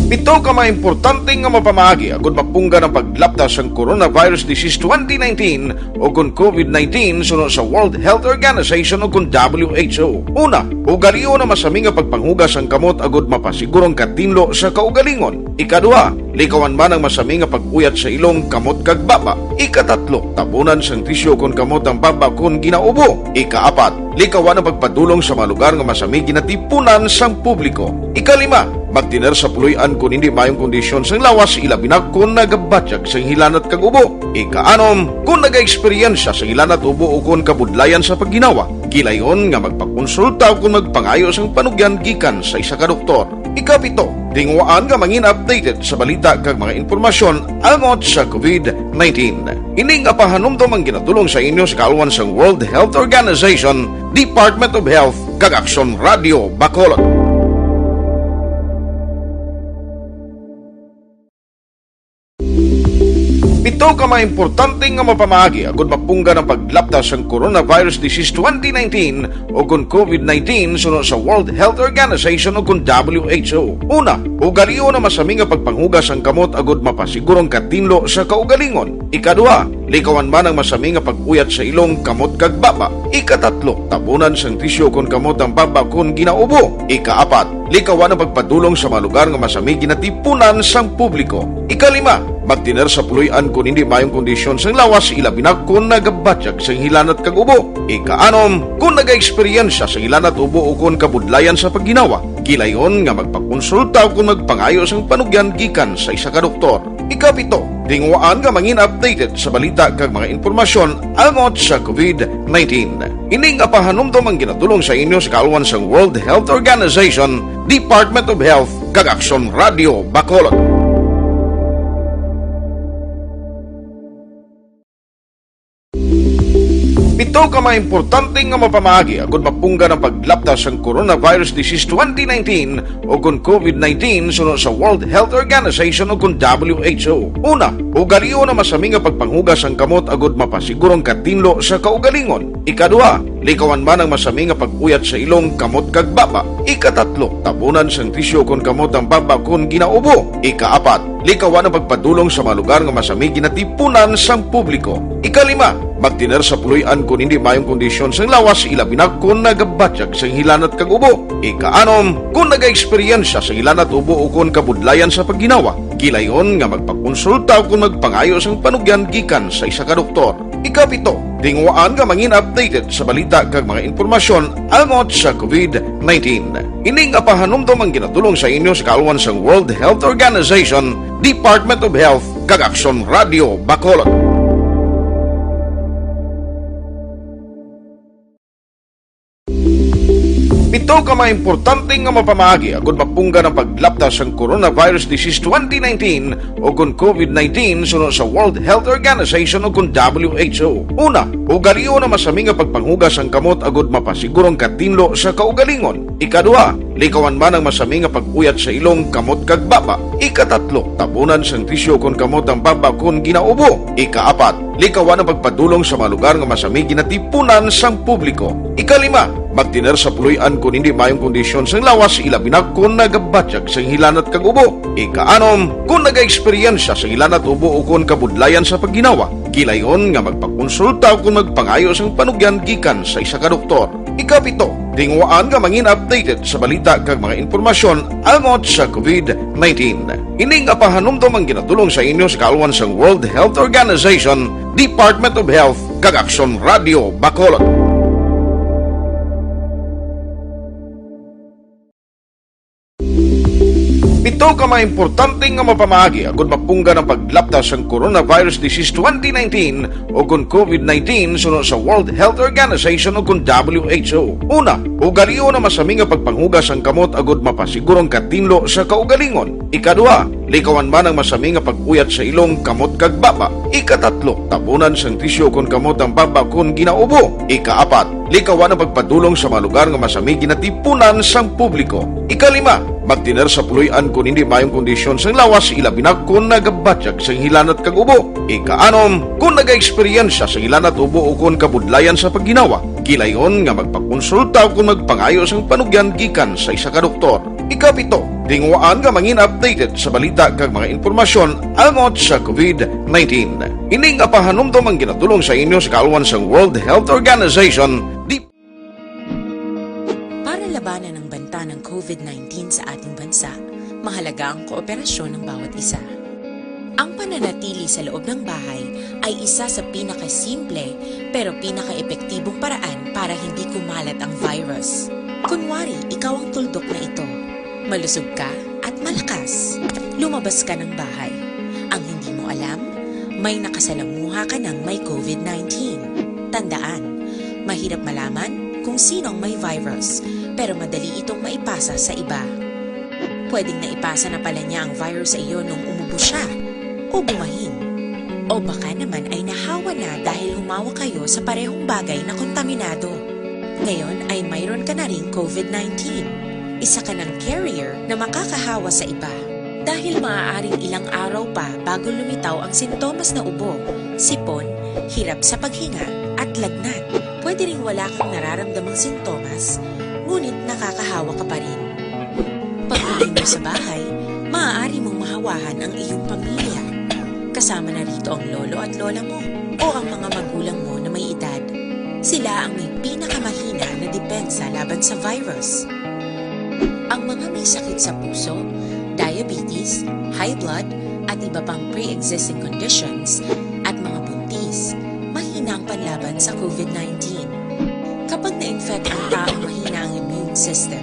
Pito ka mga importante nga mapamaagi agud mapunggan ang paglapta sang coronavirus disease twenty nineteen o kon COVID nineteen suno sa World Health Organization o kon W H O. Una, ugalion ang masami nga pagpanghugas sang kamot agud mapasiguro ang katinlo sa kaugalingon. Ikaduha, likawan man ang masami nga pag-uyat sa ilong, kamot kag baba. Ikatatlo, tabunan sang tisyu kon kamot ang baba kon ginaubo. Ikaapat, likawan ang pagpadulong sa mga lugar nga masami ginatipunan sang publiko. Ikalima, magtener sa puloy-an kon indi maayong kondisyon sang lawas, ilabi na kon nagabatyag sang hilanat kag ubo. Ikaanom, kon nagaeksperyensya sang hilanat, ubo, o kon kabudlayan sa pagginawa, gilayon nga magpakonsulta o kon magpangayo sang panugyan gikan sa isa ka doktor. Ikapito, tinguhaan nga mangin updated sa balita kag mga impormasyon angot sa COVID nineteen. Ini nga pahanumdom ang ginadul-ong sa inyo sa kaalwan sang World Health Organization, Department of Health, kag Aksyon Radio Bacolod. Pito Ito ka mga importante nga mapamaagi agud mapunggan ang paglapta sang coronavirus disease twenty nineteen o kon covid nineteen suno sa World Health Organization o kon W H O. Una, ugalion ang masami nga pagpanghugas sang kamot agud mapasiguro ang katinlo sa kaugalingon. Ikaduha, likawan man ang masami nga pag-uyat sa ilong, kamot kag baba. Ikatatlo, tabunan sang tisyu kon kamot ang baba kon ginaubo. Ikaapat, likawan ang pagpadulong sa mga lugar nga masami ginatipunan sang publiko. Ikalima, magtener sa puloy-an kon hindi maayong kondisyon sang lawas, ilabi na kon nagabatyag sang hilanat kag ubo. Ikaanom, kon nagaeksperyensya sang hilanat, ubo o kon kabudlayan sa pagginawa, gilayon nga magpakonsulta o kon magpangayo sang panugyan gikan sa isa ka doktor. Ikapito, tinguhaan nga mangin updated sa balita kag mga impormasyon angot sa covid nineteen. Ini nga pahanumdom ang ginatulong sa inyo sa kaalwan sang World Health Organization, Department of Health, kag Aksyon Radio Bacolod. Pito ka mga importante nga mapamaagi agud mapunggan ang paglapta sang coronavirus disease twenty nineteen o kon covid nineteen suno sa World Health Organization o kon W H O. Una, ugalion ang masami nga pagpanghugas sang kamot agud mapasiguro ang katinlo sa kaugalingon. Ikaduha, likawan man ang masami nga pag-uyat sa ilong, kamot kag baba. Ikatatlo, tabunan sang tisyu kon kamot ang baba kon ginaubo. Ikaapat, likawan ang pagpadulong sa mga lugar nga masami ginatipunan sang publiko. Ikalima, magtener sa puloy-an kon hindi maayong kondisyon sang lawas, ilabi na kon nagabatyag sang hilanat kag ubo. Ikaanom, kon nagaeksperyensya sang hilanat, ubo o kon kabudlayan sa pagginawa, gilayon nga magpakonsulta o kon magpangayo sang panugyan gikan sa isa ka doktor. Ikapito, tinguhaan nga mangin updated sa balita kag mga impormasyon angot sa covid nineteen. Ini nga pahanumdom ang ginatulong sa inyo sa kaalwan sang World Health Organization, Department of Health, kag Aksyon Radio Bacolod. Pito ka mga importante nga mapamaagi agud mapunggan ang paglapta sang coronavirus disease twenty nineteen o kon covid nineteen suno sa World Health Organization o kon W H O. Una, ugalion ang masami nga pagpanghugas sang kamot agud mapasiguro ang katinlo sa kaugalingon. Ikaduha, likawan man ang masami nga pag-uyat sa ilong, kamot kag baba. Ikatatlo, tabunan sang tisyu kon kamot ang baba kon ginaubo. Ikaapat, likawan ang pagpadulong sa mga lugar nga masami ginatipunan sang publiko. Ikalima, magtener sa puloy-an kon hindi maayong kondisyon sang lawas, ilabi na kon nagabatyag sang hilanat kag ubo. Ikaanom, kon nagaeksperyensya sang hilanat, ubo o kon kabudlayan sa pagginawa, gilayon nga magpakonsulta o kon magpangayo sang panugyan gikan sa isa ka doktor. Ikapito, tinguhaan nga mangin updated sa balita kag mga impormasyon angot sa covid nineteen. Ini nga pahanumdom ang ginatulong sa inyo sa kaalwan sang World Health Organization, Department of Health, kag Aksyon Radio Bacolod. Pito ka mga importante nga mapamaagi agud mapunggan ang paglapta sang coronavirus disease twenty nineteen o kon covid nineteen suno sa World Health Organization o kon W H O. Una, ugalion ang masami nga pagpanghugas sang kamot agud mapasiguro ang katinlo sa kaugalingon. Ikaduha, likawan man ang masami nga pag-uyat sa ilong, kamot kag baba. Ikatatlo, tabunan sang tisyu kon kamot ang baba kon ginaubo. Ikaapat, likawan ang pagpadulong sa mga lugar nga masami ginatipunan sang publiko. Ikalima, magtener sa puloy-an kon hindi maayong kondisyon sang lawas, ilabi na kon nagabatyag sang hilanat kag ubo. Ikaanom, kon nagaeksperyensya sang hilanat, ubo o kon kabudlayan sa pagginawa, gilayon nga magpakonsulta o kon magpangayo sang panugyan gikan sa isa ka doktor. Ikapito, tinguhaan nga mangin updated sa balita kag mga impormasyon angot sa covid nineteen. Ini nga pahanumdom ang ginatulong sa inyo sa kaalwan sang World Health Organization, di Para labanan ang banta ng covid nineteen sa ating bansa, mahalaga ang kooperasyon ng bawat isa. Ang pananatili sa loob ng bahay ay isa sa pinakasimple pero pinakaepektibong paraan para hindi kumalat ang virus. Kunwari, ikaw ang tuldok na ito. Malusog ka at malakas. Lumabas ka ng bahay. Ang hindi mo alam, may nakasalamuha ka ng may covid nineteen. Tandaan, mahirap malaman kung sino ang may virus, pero madali itong maipasa sa iba. Pwedeng naipasa na pala niya ang virus sa iyo nung umubo siya o bumahin. O baka naman ay nahawa na dahil humawak kayo sa parehong bagay na kontaminado. Ngayon ay mayroon ka na ring covid nineteen. Isa ka ng carrier na makakahawa sa iba. Dahil maaaring ilang araw pa bago lumitaw ang sintomas na ubo, sipon, hirap sa paghinga, at lagnat, pwede ring wala kang nararamdamang sintomas, ngunit nakakahawa ka pa rin. Pag-uwi mo sa bahay, maaari mong mahawahan ang iyong pamilya. Kasama na rito ang lolo at lola mo o ang mga magulang mo na may edad. Sila ang may pinakamahina na depensa laban sa virus. Ang mga may sakit sa puso, diabetes, high blood, at iba pang pre-existing conditions, at mga buntis, mahina ang panlaban sa COVID nineteen. Kapag na-infect ang taong mahina ang immune system,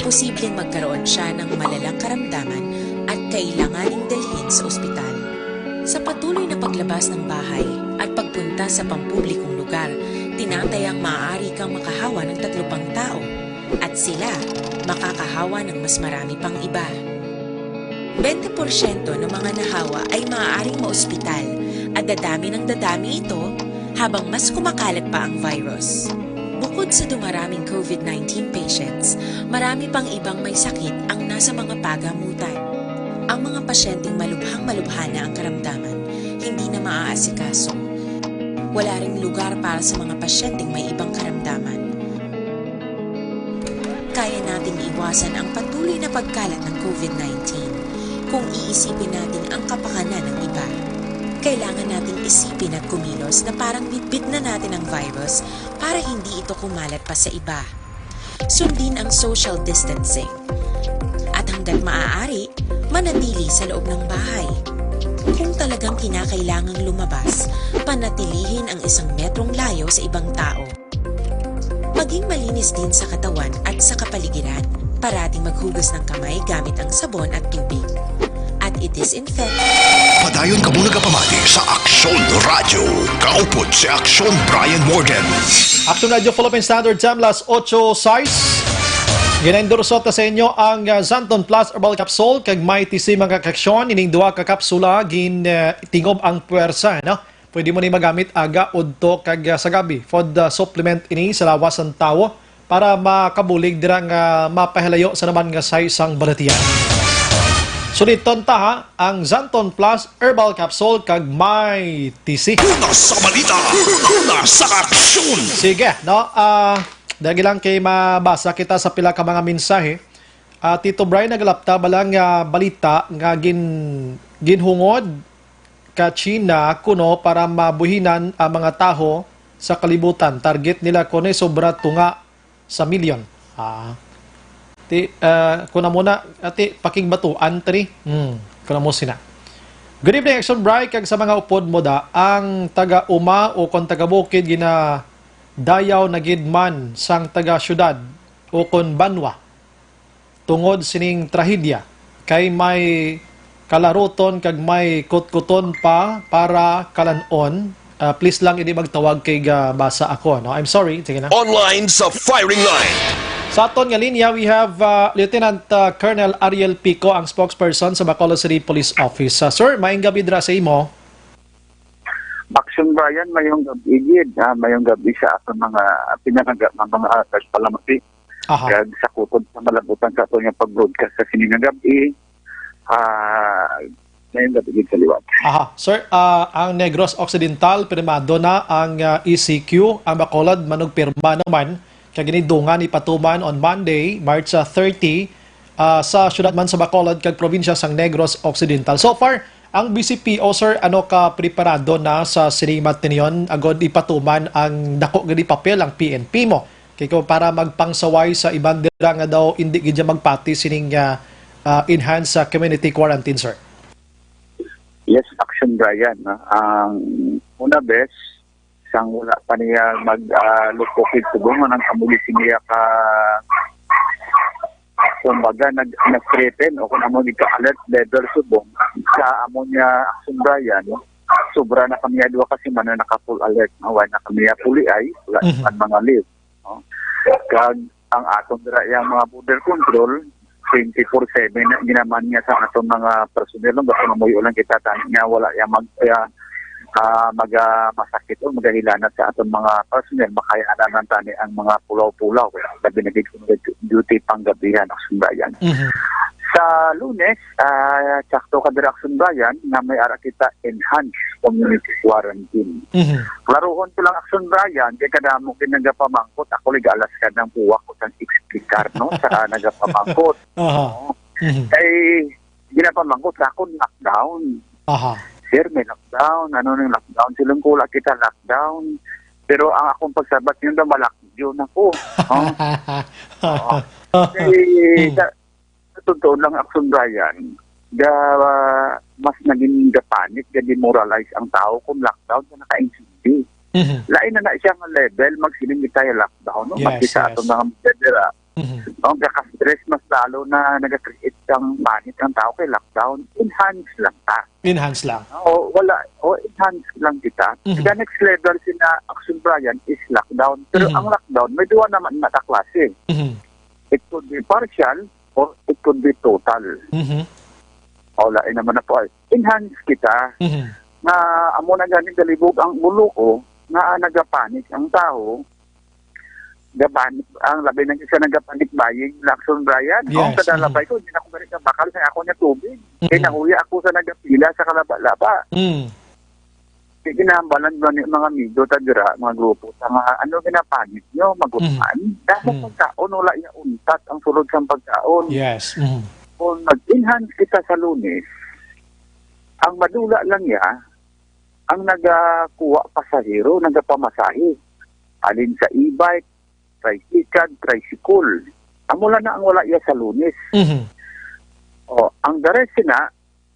posibleng magkaroon siya ng malalang karamdaman at kailanganing dalhin sa ospital. Sa patuloy na paglabas ng bahay at pagpunta sa pampublikong lugar, tinatayang maaari kang makahawa ng tatlo pang tao, at sila makakahawa ng mas marami pang iba. Bente porsyento ng mga nahawa ay maaaring maospital, at dadami ng dadami ito habang mas kumakalat pa ang virus. Bukod sa dumaraming COVID nineteen patients, marami pang ibang may sakit ang nasa mga pagamutan. Ang mga pasyenteng malubhang-malubha na ang karamdaman, hindi na maaasikaso. Wala ring lugar para sa mga pasyenteng may ibang karamdaman. Kaya nating iwasan ang patuloy na pagkalat ng COVID nineteen kung iisipin natin ang kapakanan ng iba. Kailangan nating isipin at kumilos na parang bitbit na natin ang virus para hindi ito kumalat pa sa iba. Sundin ang social distancing. At hanggat maaari, manatili sa loob ng bahay. Kung talagang kinakailangang lumabas, panatilihin ang isang metrong layo sa ibang tao. Maging malinis din sa katawan at sa kapaligiran. Parating maghugas ng kamay gamit ang sabon at tubig. At i-disinfect. Padayon kamo nagapamati sa Aksyon Radyo. Kaupod si Aksyon Brian Morgan. Action Radio Philippine Standard Time, las otso sais. Ginaendorso ta sa inyo ang uh, Xanthone Plus Herbal Capsule kag may tisi mga kaksyon. Ining duha ka kapsula gin uh, tingob ang puwersa, no? Pwede mo ni magamit aga, udto kag uh, sa gabi. Food uh, supplement ini sa lawas sang tawo para makabulig dira nga mapahalayo sa naman nga size sang balatian. Suliton ta ha, ang Xanthone Plus Herbal Capsule kag may tisi. Una sa balita, una sa aksyon. Sige, no? Ah, dagi lang kay mabasa kita sa pila ka mga mensahe. Ah, Tito Brian, nagalapta bala nga balita nga gin ginhungod ka China kuno para mabuhinan ang mga taho sa kalibutan. Target nila kuno sobra tunga sa milyon. Ah. Ti, ah, kuna mo na, ati, pakigbatuan, tri. Hmm, kuna mo sina. Good evening, Action Bright, kag sa mga upod mo da, ang taga-uma o kon taga-bukid ginadayaw na gid man sang taga-syudad o kon banwa tungod sining trahedya, kay may kalaruton kag may kutkuton pa para kalan-on. Ah, please lang, hindi magtawag kay gabasa ako, no? I'm sorry. Sige na. Online sa firing line. Sa aton nga linya, we have uh, Lieutenant uh, Colonel Ariel Pico, ang spokesperson sa Bacolod City Police Office. Uh, sir, maayong gabi dira sa imo. Action Brian, mayong gabi gid. Ah, mayong gabi sa aton mga pinangaga nga mga tagpalamati. Aha. Kag sa kutod sa malabutan sa aton nga pag-broadcast sa sini nga gabi, ah, mayong gabi gid sa liwat. Aha. Sir, ah, ang Negros Occidental, pirmado na ang ah, E C Q. Ang Bacolod, manugpirma naman. Kag ini dungan ipatuman on Monday, March ah, thirty, ah, sa syudad man sa Bacolod kag probinsya sang Negros Occidental. So far, ang B C P O, sir, ano ka preparado na sa sining matinion agod ipatuman ang dako gid papel ang P N P mo? Kay ko para magpangsaway sa iban dira nga daw indi gid magpati sining ah, ah, enhanced ah, community quarantine, sir. Yes, Action Brian. No? Ang una, bes, sang wala pa niya mag uh, lupok subong, ang amo gid niya ka kumbaga nag nag-threaten o kung amo gid ka alert level subong sa amo niya Action Brian. Sobra na kami duha ka semana naka full alert, no? Wala na kami puli ay, wala Mhm. man mga leave, no? Kag ang aton dira yang mga border control, twenty-four seven na ginaman niya sa aton mga personnel, no? Basta mamuyo lang kita tani nga wala yang mag ya, ah, mag ah, masakit o magahilanat sa aton mga personnel, makaya-an lang tani ang mga pulaw-pulaw, labi na gid kung duty panggabihan, Action Brian. Mhm. Sa Lunes, ah, sakto ka dira, Action Brian, nga may ara kita enhanced community quarantine. Mhm. Klaruhon ko lang, Action Brian, kay kadamo gid nagapamangkot. Ako, nag-alas ka ng buwak ko sang explicar, no, sa nagapamangkot. Aha. No? Mhm. Kay ginapamangkot sa akon, lockdown. Aha. "Sir, may lockdown. Ano nang lockdown?" Siling ko, "Wala kita lockdown." Pero ang akong pagsabat, yun daw, malakyo na ko. No? Oo. Kay Mm. sa, sa totoo lang, Action Brian, ga, mas naging gapanik, ga-demoralize ang tao kung lockdown na naka-N C D. Mhm. Lain na na siya nga level, magsiling kita yung lockdown, no? Yes, Magkita yes. ato mga medyo, ah, Mhm. no? Gaka-stress mas lalo na naga-create ang panic ang tao kay lockdown. Enhance lang ta. Enhance lang. O, wala. O, enhance lang kita. Mhm. The next level sina Action Brian is lockdown. Pero Mhm. ang lockdown, may duwa naman na kaklase. Mhm. It could be partial or it could be total. Mhm. O, lain naman na po ay. Enhance kita. Mhm. Nga amo na gani galibog ang ulo ko nga nagapanik ang tao. Gapanik, ang labi na sa nagapanik buying, Action Brian. Yes, Ang kada mhm. labay ko, hindi na ako balik ang bakal sa ako niya tubig. Kaya Mhm. nahuya ako sa nagapila sa kalaba-laba. Mm. Di ginahambalan ba ni mga amigo ta dira, mga grupo ta nga, "Ano ginapanik nyo? Magutan?" Mhm. Dahil Mhm. pagkaon, wala iya untat ang sulod sang pagkaon. Yes. Mhm. Kung mag-enhance kita sa Lunes, ang madula lang niya, ang nagakuha pasahero, nagapamasahe. Alin sa e-bike, tricycle, tricycle. Amo lang na ang wala iya sa Lunes. Mhm. O, ang the rest na,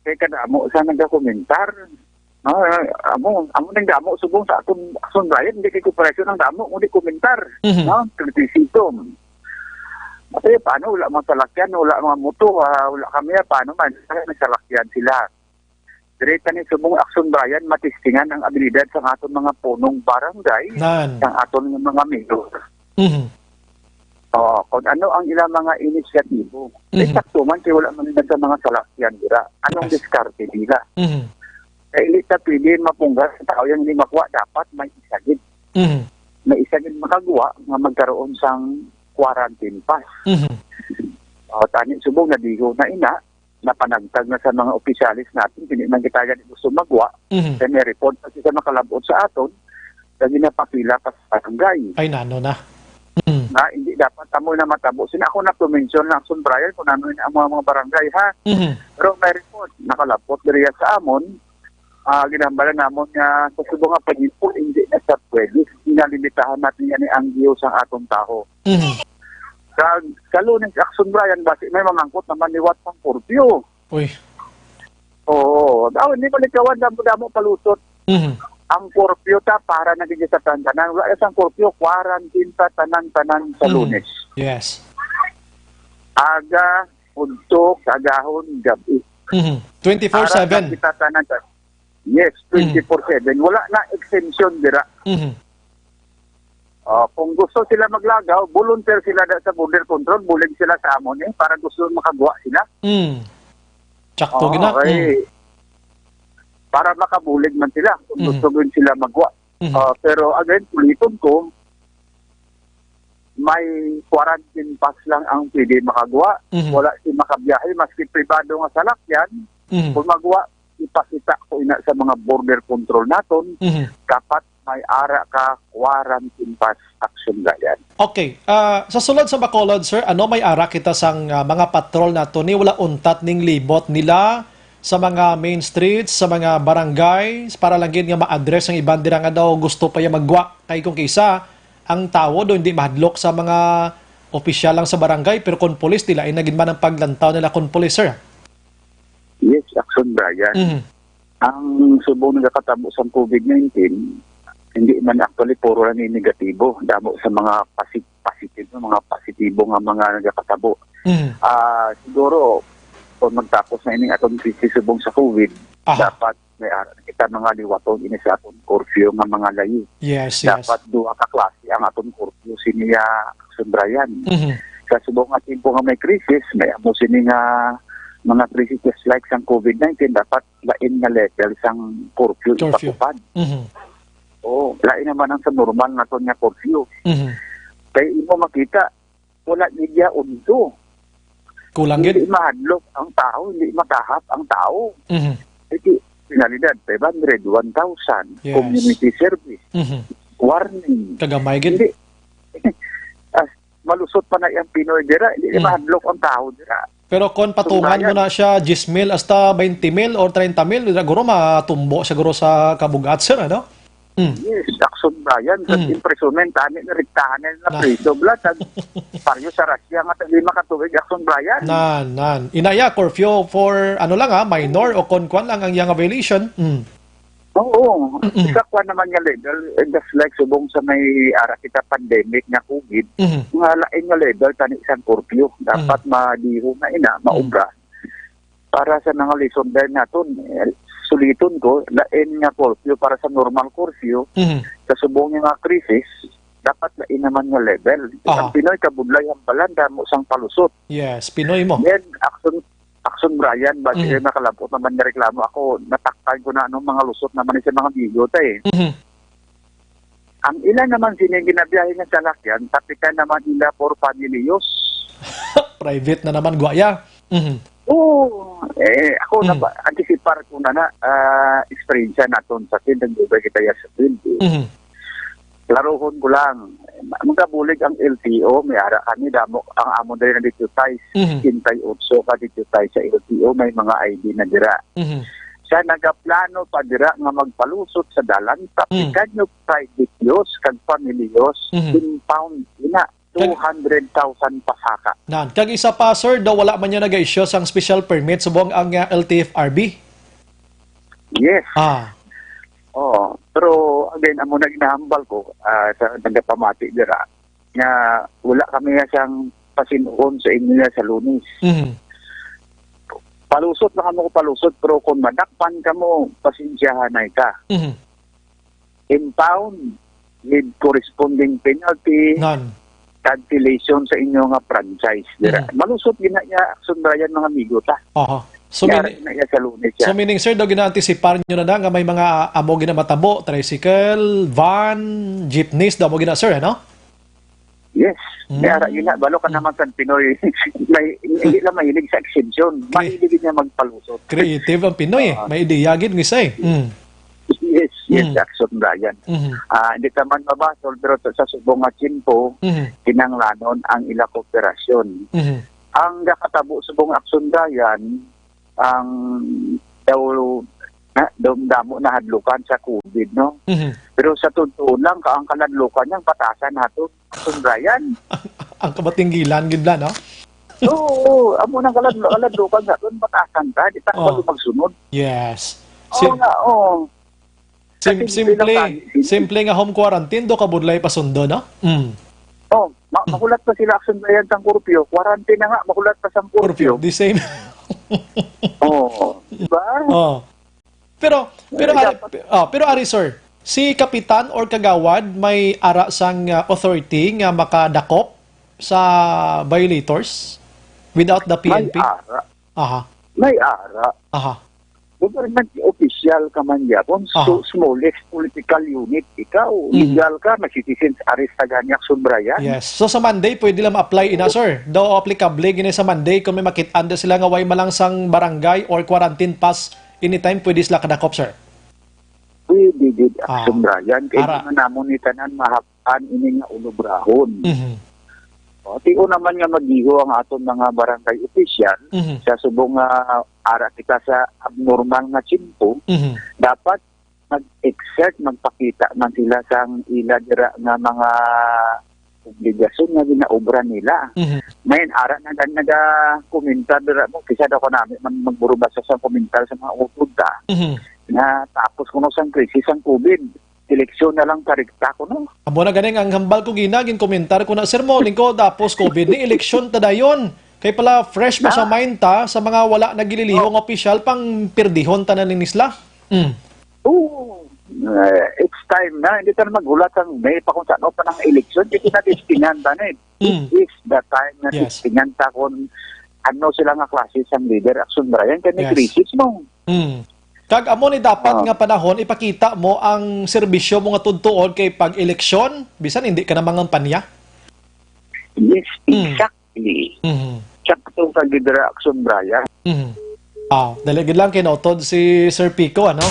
kay kadamo sa nagakomentar. No, amo, amo nang damo subong sa akon, akon Brian, hindi kay cooperation ang damo, kundi komentar. Mhm. No, criticism. Kasi paano wala mga salakyan, wala mga motor, ah, wala kami, ah, paano man, may salakyan sila. Diri tani subong Action Brian, matistingan ang abilidad sang aton mga punong barangay, Nan. sang aton nga mga mayor. Mhm. Oo, kung ano ang ilang mga inisyatibo. Mhm. Kay sakto man kay wala man nila sa mga salakyan dira. Anong Yes. diskarte nila? Mhm. Kay hindi ta pwede mapunggal sa tao yang hindi makuha, dapat may isa gid. Mhm. May isa gid makagwa nga magkaroon sang quarantine pass. Mhm. O, tani subong nadigo na ina, napanagtag na sa mga opisyalis natin, hindi man kita gani gusto magwa, Mhm. kay may report pa sa makalabot sa aton, kag ginapapila pa sa barangay. Ay, nano na. Mm. Na hindi dapat amo na matabo. Sina ako na to-mention na Action Brian kung ano ang mga, mga barangay, ha? Mhm. Pero may report, nakalabot diriya sa amon, ah, ginahambala namon nga sa subong nga panahon, hindi na sa pwede. Ginalimitahan natin yan ang view sa atong taho. Mhm. Sa, sa Lunes, Action Brian, basi may mamangkot naman liwat sang curfew. Uy. Oo. Daw, hindi ko likawan, damo-damo palusot. Mhm. Ang curfew ta para na gid sa tanan. Wala sang curfew, quarantine ta tanan-tanan sa Mhm. Lunes. Yes. Aga, udto, agahon, gabi. Mhm. Twenty-four seven. Ara na kita tanan sa, yes, Mhm. twenty-four seven. Wala na exemption dira. Mhm. Ah, kung gusto sila maglagaw, volunteer sila da sa border control, bulig sila sa amon eh, para gusto makagwa sila. Mm. Tsakto Oo, gina. okay. Mm. Para makabulig man sila, kung Mhm. gusto gid sila magwa. Mhm. Ah, pero again, uliton ko, may quarantine pass lang ang pwede makagwa. Mhm. Wala si makabiyahe, maski pribado nga salakyan, Mhm. kung magwa, ipakita ko ina sa mga border control naton, Mhm. dapat may ara ka quarantine pass, Action Brian. Okay. Ah, sa sulod sa Bacolod, sir, ano may ara kita sang, ah, mga patrol nato ni wala untat ning libot nila sa mga main streets, sa mga barangay, para lang gid nga ma-address ang iban dira nga daw gusto pa ya magwa? Kay kung kisa, ang tawo do hindi mahadlok sa mga opisyal lang sa barangay, pero kon pulis, tila ay nagin man ang paglantaw nila kon pulis, sir. Yes, Action Brian. Mhm. Ang subong nagakatabo sa covid nineteen, hindi man actually puro lang yung negatibo. Damo sa mga pasi-, positive, mga positibo nga mga nagakatabo. Mhm. Ah, siguro, kung magtapos na ining atong krisis subong sa covid, Aha. dapat may ara na kita mga liwaton ini sa atong curfew nga mga layi. Yes, yes. Dapat duha ka klase ang atong curfew sini ya Action Brian. Mhm. Sa subong nga timpo nga may krisis, may amo sini nga mga krisis just like sang covid nineteen, dapat lain nga level sang curfew Curfew. ipatupad. Mhm. Oo, lain naman ang sa normal naton nga curfew. Mhm. Kay imo makita, wala ni dia undo. Kulang gid. Hindi mahadlok ang tao, hindi matahap ang tao. Mhm. Iti, finalidad, five hundred, one thousand, Yes. community service, Mhm. warning. Kagamay gid. Hindi. Ah, malusot pa na ang Pinoy dira, hindi Mm. mahadlok ang tao dira. Pero kon patungan mo Sunggayan. na siya diyes mil hasta baynte mil or treinta mil, siguro matumbo siguro sa kabugat, sir, ano? Mm. Yes, Action Brian, kag Mm. imprisonment, ani na rektahan na Na. priso, bla, tag paryo sa Russia nga taga makatuig, Action Brian. Nan, nan. Inaya, curfew for, ano lang, ha, minor o kon kwan lang ang iyang violation. Mm. Oo. Mm-mm. Isa kwan naman nga level, eh, just like subong sa may ara kita pandemic nga COVID, Mhm. nga lain nga level tani sang curfew. Dapat Mhm. madiho na ina, Mhm. maubra. Para sa mga lesson learned naton, eh, suliton ko, lain nga curfew para sa normal curfew, Mhm. sa subong nga krisis, dapat lain naman nga level. Aha. Ang Pinoy kabudlay hambalan, damo sang palusot. Yes, Pinoy mo. Then, Action, Action Brian, ba, Mm. sige, nakalabot naman nga reklamo ako, natakpan ko na, ano, mga lusot naman sa mga bigot, eh. Mhm. Ang ila naman sini ginabiyahe nga salakyan, tapikan naman ila for family use. Private na naman, gwaya. Mhm. Oo, eh, ako Mm. naba-, antisipar ko na na, ah, eksperyensya naton sa field, nagdugay kita ya sa field, eh. Mhm. Klarohon ko lang, magabulig ang L T O, may ara kami, damo ang amo diri na deputize, Mhm. sixty-eight ka deputize sa L T O, may mga I D na dira. Mhm. Siya nagaplano pa dira nga magpalusot sa dalan, Mm. tapikan nyo private use kag family use, Mhm. impound, ina, Kag two hundred thousand pasaka. Nan, kag isa pa, sir, daw wala man niya nag-issue sang special permit subong ang, ah, L T F R B? Yes. Ah. Oo. Pero again, amo na ginahambal ko, ah, sa nagapamati dira, nga wala kami nga siyang pasinuon sa inyo niya sa Lunes. Mhm. Palusot na kamo ko palusot, pero kung madakpan kamo, pasensyahan na ka. Mhm. Impound with corresponding penalty, Nan. cancellation sa inyo nga franchise. Dira. Mhm. Malusot gina niya, Action Brian, mga amigo ta. Aha. So, Yara meaning, na iya sa Lunes so, yan. meaning, sir, daw gina-anticipar nyo na na nga may mga amo ginamatabo, tricycle, van, jeepneys, daw mo gina, sir, ano? Yes. Mm. May ara gina, balo ka Mm. naman sa Pinoy. May, hindi lang mahilig sa eksensyon. Cre- Mahilig niya magpalusot. Creative ang Pinoy, eh. Ah. May ideya gid, nga isa, eh. Mm. Yes, yes, Mm. Action Brian. Mhm. Ah, hindi ka man mabasol, pero sa, sa subong nga tiyempo, Mhm. kinahanglanon ang ila kooperasyon. Mhm. Ang gakatabo subong Action Brian, ang daw, na, daw damo na hadlukan sa COVID, no? Mhm. Pero sa totoo lang, ka-, ang kaladlukan niyang batasan nato, Action Brian. Ang kabatinggilan gid la, no? Oo, oo. Amo nang kalad-, kaladlukan sa aton, batasan ta, di ta Oo. kabalo magsunod. Yes. Oo Sim-, nga, oo. sim-, Kasi simple, bilang tani, simple nga home quarantine, do kabudlay pasundo, no? Mm. Oh, ma-, Mm. mahulat pa sila, Action Brian, sang kurpyo. Quarantine na nga, mahulat pa sang Kurpyo, kurpyo. the same. Oo, di ba? Oh. Pero, pero Eh, ari, dapat ah, pero ari, sir, si kapitan or kagawad may ara sang, ah, authority nga makadakop sa violators without the May P N P? ara. Aha. May ara. Aha. Government official ka man gyapon, Aha. so, smallest political unit ikaw. Mhm. Legal ka, may citizens arrest na gani, Action Brian. Yes. So, sa Monday, pwede lang ma-apply ina, Oo. sir? Daw applicable gini sa Monday kung may makit-an da sila nga way malansang barangay or quarantine pass, anytime pwede sila kadakop, sir? Pwede gid, Ah. Action Brian. Kay Ara. di man namon ni tanan mahap-, an ini nga ulobrahon. Mhm. O, tion naman nga mag-iho ang aton mga barangay official Mhm. sa subong nga ara kita sa abnormal nga tiyempo, Mhm. dapat mag-exert, magpakita man sila sang ila dira nga mga obligasyon nga ginaobra nila. Mhm. May ara na gani nagakomentar dira mo, kisa daw kanami man magburubasa sa komentar sa mga utod ta, Mhm. nga tapos kuno sang krisis ang COVID. Eleksyon na lang sa rekta ko, no? Amo na ganing ang hambal ko gina, ginkomentar ko na, "Sir, mo, lingkod, tapos COVID ni eleksyon ta dayon." Kay pala fresh pa sa Na? mind ta, sa mga wala nagililiho Oh. nga opisyal, pang pirdihon ta na ni Nisla. Mm. Oo. Eh, it's time na. Hindi ta na maghulat ang May pa kung saan pa ng eleksyon. Hindi na testingan ta na eh. Mm. This is the time na Yes. testingan ta kung ano sila nga klase sang leader, Action Brian. Kaya may Yes. krisis mo. Mm. Kag amo ni dapat Ah. nga panahon, ipakita mo ang serbisyo mo nga tudtuon kay pag-eleksyon, bisan hindi ka na mangampanya. Yes, Mm. exactly. Mhm. Sakto ka gid ra, Action Brian. Mhm. Ah, dali gid lang kay nautod si Sir Pico, ano?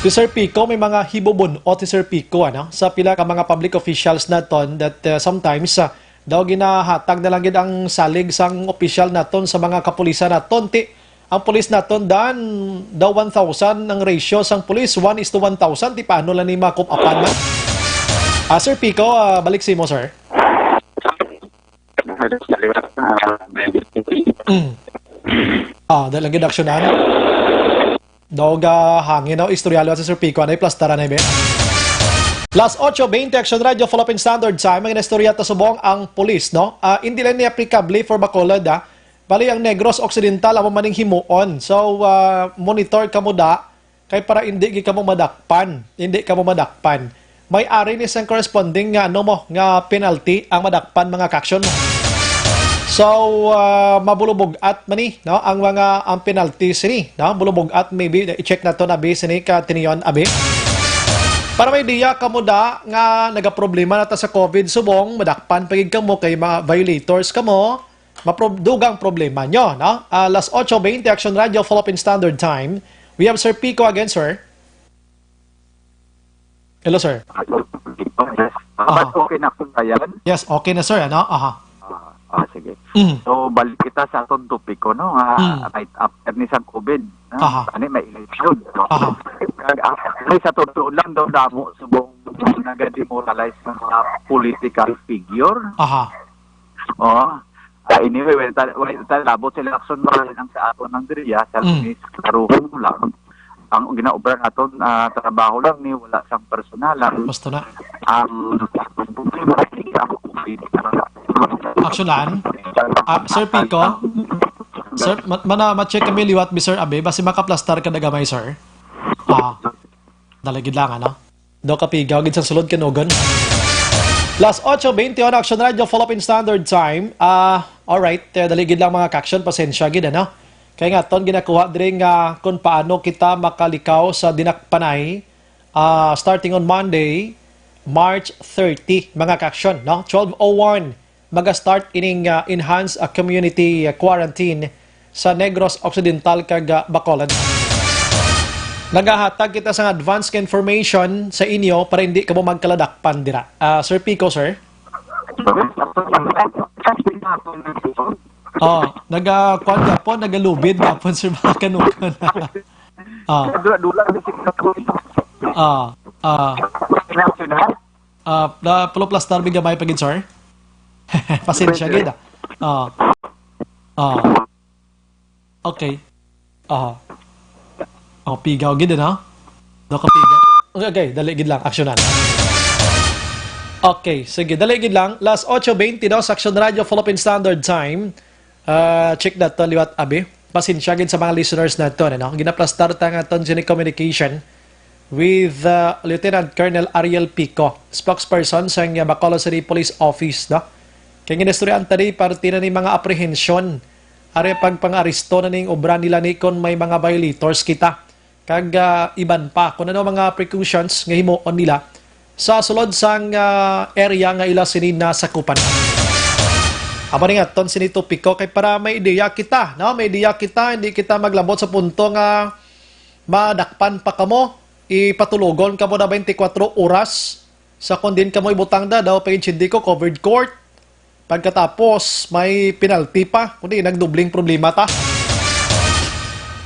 Si Sir Pico, may mga hibubun-ot si Sir Pico, ano? Sa pila ka mga public officials naton that, uh, sometimes, uh, daw ginahatag na lang gid ang salig sang opisyal naton sa mga kapulisan naton. Ti, ang pulis naton, dan, daw one thousand ang ratio sang pulis, one is to one thousand. Ti paano lang ni makup-apan man? Ah, Sir Pico, ah, balik sa imo, sir. Mm. Ah, dahil lang gid aksyonan. Daw ga hangin, no? Istorya liwat si Sir Pico, anay plastaran na, be. Las ocho veinte, Action Radio, Philippine Standard Time. Ang istorya ta subong ang pulis, no? Ah, hindi lang ni applicable for Bacolod, ah. Bali, ang Negros Occidental, amo maning himuon. So, ah, monitor kamo da, kay para hindi gid kamo madakpan. Hindi kamo madakpan. May ari ni sang corresponding nga, ano mo, nga penalty ang madakpan, mga kaksyon. So, ah, mabulubog-at man ni, no, ang mga, ang penalty sini, no? Bulubog-at, maybe i-check naton abi sini ka tinion abi. Para may idea kamo da nga nagaproblema na ta sa COVID subong, madakpan pa gid kamo kay mga violators kamo, mapro-, dugang problema nyo, no? Ah, las ocho veinte, Action Radio, Philippine Standard Time. We have Sir Pico again, sir. Hello, sir. Ah, yes. Ah, Aha. But okay na po ba yan? Yes, okay na, sir, ano? Aha. Ah, ah, sige. Mm. So, balik kita sa atong topiko, no? Ah, Mm. Right after ni sa COVID, no? Aha. Ani, may election, no? Aha. Kag, ah, actually, sa totoo lang, daw damo subong nag-demoralize ng mga political figure. Aha. Oh. Ah, anyway, well, tal-, well, talabot sa election, mahal ang sa ato ng diriya, sa Mm. Lunes, karuhon mo lang. Ang ginaobra naton, ah, trabaho lang ni, wala sang personalan. Basta na. Ang, ang problema, hindi ako Action lang. Ah, Sir Pico? Sir, ma-, mana, ma-check kami liwat, Mister Abe, basi makaplastar ka na gamay, sir. Ah, dalagid lang, ano? Daw kapigaw gid sang sulod kanugon. Las ocho veintiuno, Action Radio, Philippine Standard Time. Ah, alright. Eh, dali gid lang, mga kaksyon, pasensya gid, ano? Kay nga ton ginakuha diri nga kung paano kita makalikaw sa dinakpanay, ah, starting on Monday, March thirty, mga kaksyon, no? Twelve oh one, maga-start ining, ah, enhanced, ah, community, ah, quarantine sa Negros Occidental kag, ah, Bacolod. Nagahatag kita sang advance nga information sa inyo para hindi kamo magkaladakpan dira. Ah, Sir Pico, sir? Oh, naga-, kuwan gapon, nagalubid gapon, sir, mga kanugon. Ah. Dula-dula, dula-dula. Ah, ah. National? Ah, na, puluplastar mi gamay pa gid, sir. Pasensya gid, ah. Ah. Ah. Okay. Ah. Oh, pigaw gid, no? No, kapigaw. Okay, okay, dali gid lang, aksyonan. Okay, sige, dali gid lang. Las ocho veintidós, Action Radio, Philippine Standard Time. Ah, check na to liwat, abi. Pasensya gid sa mga listeners naton, ano? Ginaplastar ta nga aton sini communication with, uh, Lieutenant Colonel Ariel Pico, spokesperson sang, uh, Bacolod City Police Office, no? Kay ginistoryahan ta di parte na ni mga apprehension, ari pagpang-aresto na ning obra nila ni kon may mga violators kita, kag, uh, iban pa kung ano mga precautions nga himuon nila sa sulod sang, ah, area nga ila sini nasakupan. Amo ni nga ton sini topiko kay para may ideya kita, no? May ideya kita, hindi kita maglabot sa punto nga madakpan pa kamo, ipatulogon kamo na twenty-four oras. Sa kon din kamo ibutang da, daw pag-intindi ko, covered court. Pagkatapos, may penalty pa. Kundi, nagdubling problema ta.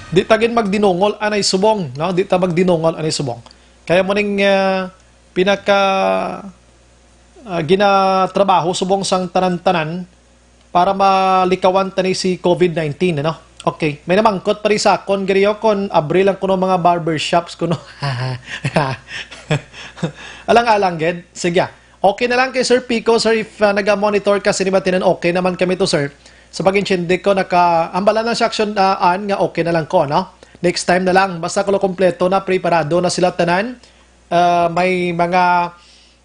Di ta gid magdinungol anay subong, no? Di ta magdinungol anay subong. Kaya mo ning, ah, pinaka, ah, ginatrabaho subong sang tanan-tanan para malikawan tani si COVID nineteen, ano? Okay. May namangkot pa rin sa akon, giriyo, kon abri lang kuno mga barbershops kuno. Alang-alang, gid. Sige, ah. Okay na lang kay Sir Pico, sir, if, ah, naga-monitor ka, sini ba tinan, okay naman kami to, sir. Sa pag-intindi ko, naka, hambala na siya action, ah, an, nga okay na lang ko, no? Next time na lang, basta kulo kompleto na, preparado na sila tanan. Ah, may mga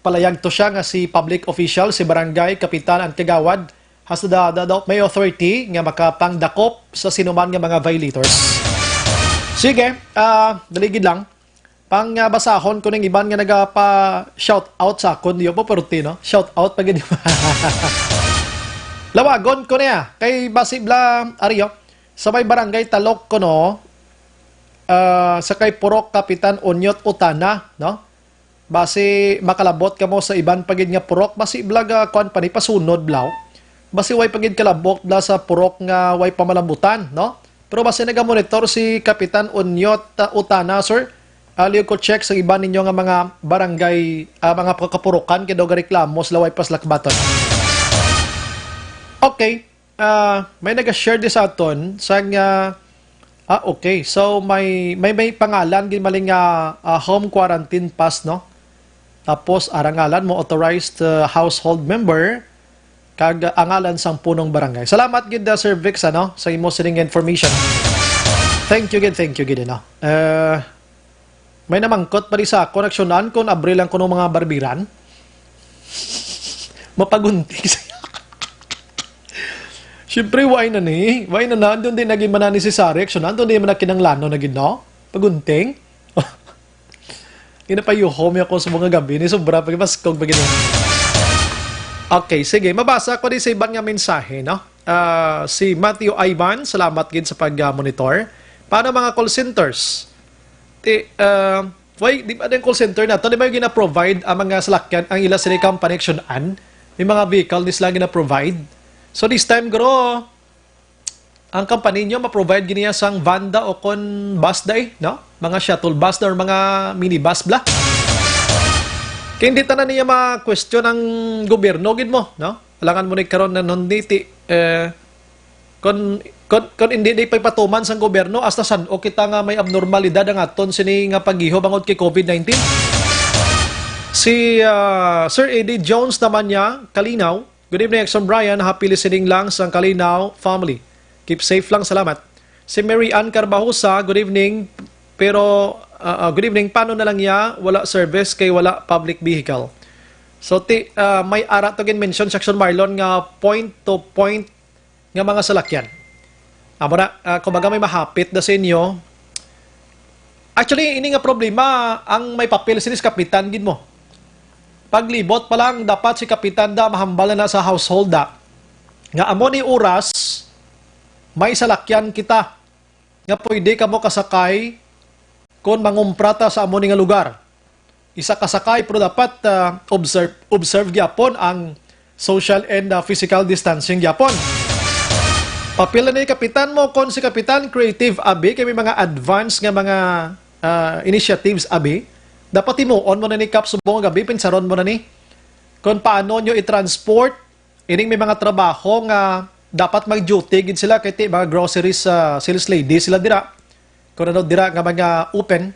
palayag to siya nga si public official, si barangay, kapitan, ang kagawad, has the, the, the may authority nga makapangdakop sa sinuman nga mga violators. Sige, ah, daligid lang. Pang, ah, basahon ko ning iban nga nagapa-shout out sa akon, di pa perti, no? Shout out pa gid. Lawagon ko niya. Kay basi bala, ari, oh, sa may barangay Talok ko, no? Ah, sa kay Purok Kapitan Unyot Utana, no? Basi makalabot kamo sa iban pa gid nga purok, basi bala, ah, kuwan pa ni, pasunod bala. Basi way pa gid kalabot bala sa purok nga way pamalabutan, no? Pero basi nagamonitor si Kapitan Unyot, ah, Utana, sir. Aliw ko check sa iban ninyo nga mga barangay, ah, mga pagkapurukan kay daw gareklamo sila way paslakbaton. Okay. Ah, may naga-share di sa aton sa nga, ah, okay. So, may, may, may pangalan gid maling nga, ah, home quarantine pass, no? Tapos, arangalan mo, authorized, ah, household member, kag, ah, angalan sang punong barangay. Salamat gid, ah, Sir Vix, ano, sa imo sining information. Thank you gid, thank you gid, ano. Eh, may namangkot pa di sa akon, aksyonan kon abri lang kuno mga barbiran. Mapagunting siya. Siyempre, why na ni? Why na na? Doon din naging man na necessary, aksyonan. Doon din man na kinanglano na gid, no? Pagunting. Ginapayuhom ako sa mga gabi ni sobra pag maskog pa gid. Okay, sige. Mabasa ko di sa iban nga mensahe, no? Ah, si Matthew Ivan, salamat gid sa pag-monitor. Paano mga call centers? Ti, ah, why, di ba, ang call center nato, di ba, yung gina-provide ang mga salakyan, ang ila sila company aksyonan? May mga vehicle ni sila gina-provide. So, this time, guro, ang company nyo, ma-provide gid niya sang van da o kon bus da, eh, no? Mga shuttle bus da or mga minibus bala. Kaya hindi tanan niya ma-question ang gobyerno, gid mo, no? Alangan mo ni karon na non niti, eh, kon, kon, kon hindi di pagpatuman sang gobyerno, hasta san-o kita nga may abnormalidad ang aton sini nga paggiho bangod kay COVID nineteen. Si, ah, Sir Eddie Jones naman niya, kalinaw, "Good evening, Action Brian. Happy listening lang sang Kalinaw family. Keep safe lang, salamat." Si Mary Ann Carbajosa, "Good evening. Pero, ah, ah, good evening. Paano na lang ya? Wala service kay wala public vehicle." So, ti, ah, may ara to gin-mention, Section Marlon, nga point to point nga mga salakyan. Amo na, ah, kumbaga may mahapit na sa inyo. Actually, ini nga problema, ang may papel sini si kapitan gid mo. Paglibot pa lang, dapat si kapitan da mahambal na, na sa household da nga amo ni oras, may salakyan kita nga pwede kamo kasakay kon mangumpra ta sa amo ni nga lugar. Isa ka sakay, pero dapat, ah, observe, observe gyapon ang social and, ah, physical distancing gyapon. Papel na ni kapitan mo, kon si kapitan creative abi, kay may mga advance nga mga, ah, initiatives abi. Dapat himuon mo na ni, Kap, subong nga gabi, pinsaron mo na ni kung paano nyo i-transport ining may mga trabaho nga dapat mag-duty gid sila, kay ti, mga groceries, ah, sales lady sila dira, kung ano dira nga mga open.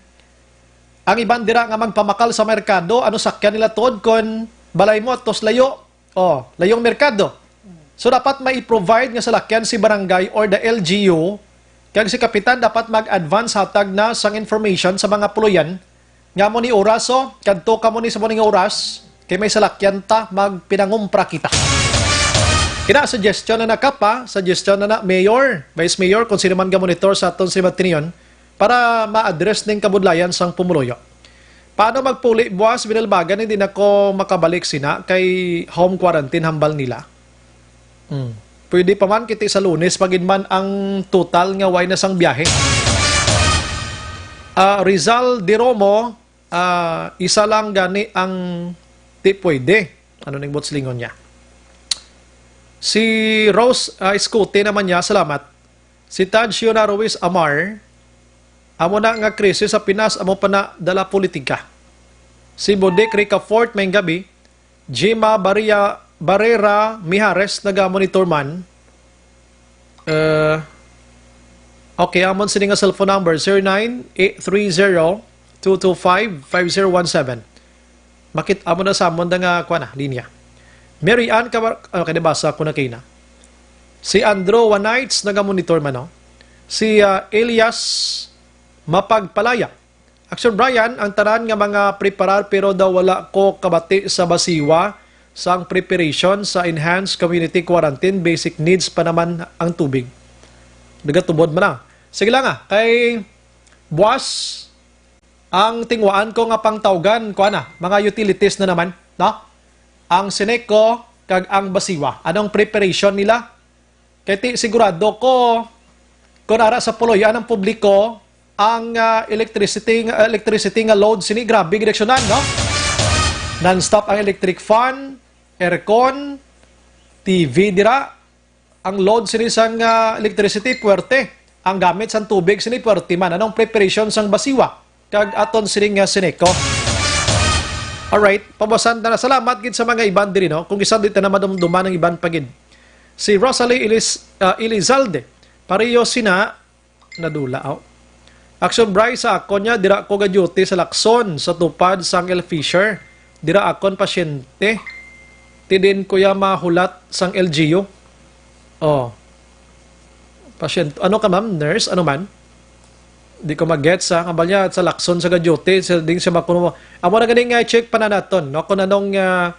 Ang iban dira nga magpamakal sa merkado, ano, sakyan nila tuod kon balay mo atos layo? Oh, layong merkado. So, dapat may provide nga salakyan si barangay or the L G U, kag si kapitan dapat mag-advance hatag na sang information sa mga puloyan nga mo ni oras, oh, kadto kamo ni sa mo ni nga oras, kay may salakyan ta, magpinangumpra kita. Kina suggestion na na, Kap, ha? Suggestion na na, Mayor, Vice Mayor, kung sino man ga-monitor sa aton sa Batinion, para ma-address ning kabudlayan sang pumuluyo. Paano magpuli buwas, binalbagan, hindi na ko makabalik sina kay home quarantine hambal nila. Hmm. Pwede pa man, kiti sa Lunes pa gid man ang total nga way na sang biyahe. Ah, Rizal de Romo, ah, isa lang gani ang di pwede. Ano ning buot silingon niya? Si Rose, ah, Escote naman niya, salamat. Si Taj Fiona Ruiz Amar, amo na nga krisis sa Pinas, amo pa na dala politika. Si Bodik Ricafort, may gabi. Jima Baria-, Barrera Mijares, naga-monitor man. Eh, okay, amon sini nga cellphone number, zero nine eight three zero two two five five zero one seven. Makit-, amo na sa amon da nga, kuwan na, linya. Mary Ann Kabar-, okay, nabasa ko na kayo na. Si Andrew Wanites, naga-monitor man, no? Si, ah, Elias Mapagpalaya. Action Brian, ang tanan nga mga preparar pero daw wala ko kabati sa basiwa sang preparation sa enhanced community quarantine, basic needs pa naman ang tubig. Nagatubod man na. Sige lang, ah, kay buwas ang tingwaan ko nga pangtawgan, kuan na, mga utilities na naman, no? Ang Sineco, kag ang Basiwa? Anong preparation nila? Kay ti sigurado ko, kung ara sa Puloy-an ang publiko, ang, ah, electricity, electricity nga load sini, grabe gid aksyonan, no? Non-stop ang electric fan, aircon, T V dira. Ang load sini sang, ah, electricity, puwerte. Ang gamit sang tubig sini, puwerte man. Anong preparation sang Basiwa kag aton sini nga Sineco? Alright, pabasan na. Salamat gid sa mga iban diri, no? Kung isa di ta na madumduman ang iban pa gid. Si Rosalie Elis-, ah, Elizalde, pareho sina, nadula, aw. Action Bry, sa akon niya, dira ko ga-duty sa Lacson, sa tupad sang L Fisher. Dira akon pasyente. Ti din ko ya mahulat sang L G U. Oh. Pasyente. Ano ka, ma'am? Nurse? Ano man? Di ko mag-gets, ha? Ang bala niya, sa Lacson, sa ga-duty, sa, di siya makuno. Amo na gani nga i-check pa na naton, no? Kung anong, ah,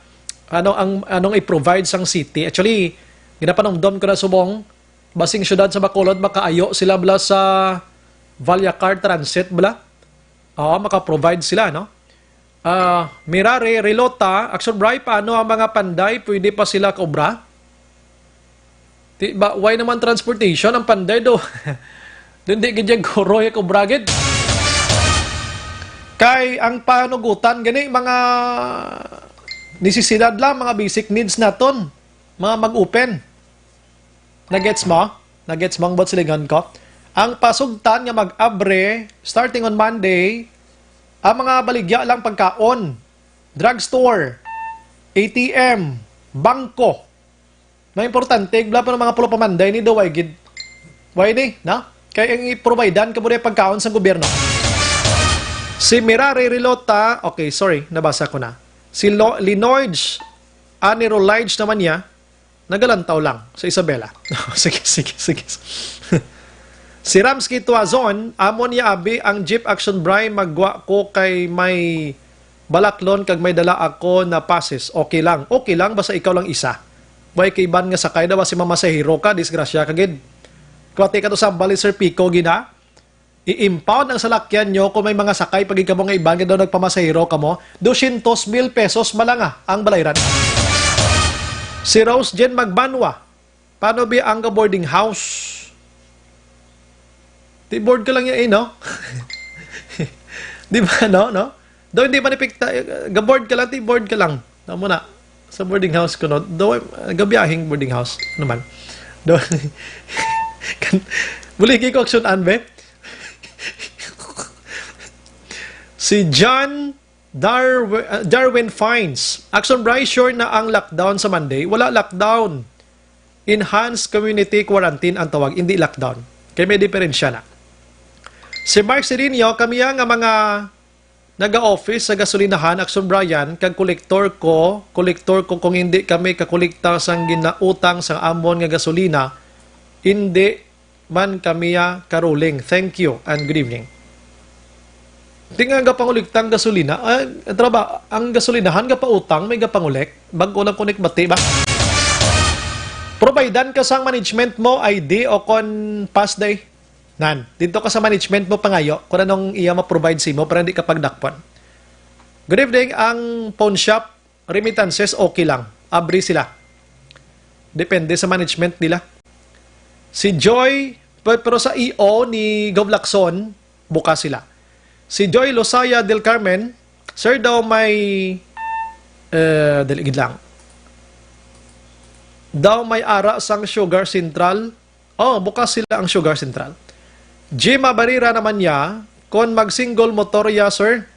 ano ang, anong i-provide sang city. Actually, ginapanumdom ko na subong, basing siyudad sa Bacolod, makaayo sila bala sa Vallecar Transit bala. Oo, maka-provide sila, no? Ah, Mirare, Relota, Action Bry, paano ang mga panday? Pwede pa sila kaobra? Ti, ba, why naman transportation ang panday do? Hindi gid yan guro yung kaobra gid. Kay ang panugutan gani, mga nisisidad lang, mga basic needs naton, mga mag-open. Nagets mo? Nagets mo ang buot silingon ko? Ang pasugtan nga mag-abre, starting on Monday, ang mga baligya lang pagkaon, drugstore, A T M, bangko. Mga importante, bala pa ng mga pulo pa Monday ni do, why gid? Why ni, no? Kay ang i-providean ka mo rin pagkaon sa gobyerno. Si Mirare Rilota, okay, sorry, nabasa ko na. Si Lo-, Linoige, Annie Rolige naman niya, nagalantaw lang sa Isabela. Sige, sige, sige. Si Ramsky Tuazon, amo niya abi ang Jeep Action Bry, maggwa ko kay may balaklon kag may dala ako na passes. Okay lang. Okay lang, basta ikaw lang isa. Way kay iban nga sakay daw, basi mamasahero ka, disgrasya ka gid. Kuwati ka to sa bali, Sir Pico, gina. I-impound ang salakyan nyo kung may mga sakay pa gid kamo nga iban nga daw nagpamasahero kamo, dosyentos mil pesos malanga ang balayran. Si Rose Jen Magbanwa, paano bi ang ga-boarding house? Di board ka lang yan, eh, no? Di ba, no? No? Daw hindi man epekta, eh, ga-board ka lang, di board ka lang. Tama na. Sa boarding house ko, no? Daw, eh, gabiyahing boarding house naman. Daw, kan, buligi ko action an, be? Si John Darw-, ah, Darwin Fines. Action Bry, sure na ang lockdown sa Monday? Wala lockdown. Enhanced community quarantine ang tawag, hindi lockdown. Kay may diferensya na. Si Mark Sirinio, kami nga mga naga-office sa gasolinahan, Action Brian, kag kolektor ko, kolektor ko kung hindi kami kakolekta sang ginautang sa amon nga gasolina, hindi man kami, ah, karuling. Thank you and good evening. Di nga gapanguliktang gasolina, ah, traba, ang gasolinahan gapautang, may gapangulik, bag-o lang connect bati ba? Providean ka sang management mo, I D o kon pass day. Nan, dito ka sa management mo pangayo kung anong iya ma-provide sa imo para hindi ka pagdakpon. Good evening, ang pawn shop, remittances, okay lang. Abri sila. Depende sa management nila. Si Joy, pe-, pero sa E O ni Gov Lacson, bukas sila. Si Joy Losaya del Carmen, sir, daw may, eh, dali gid lang. Daw may ara sang Sugar Central. Oh, bukas sila ang Sugar Central. Jima Barira naman niya, kon mag-single motor ya, sir,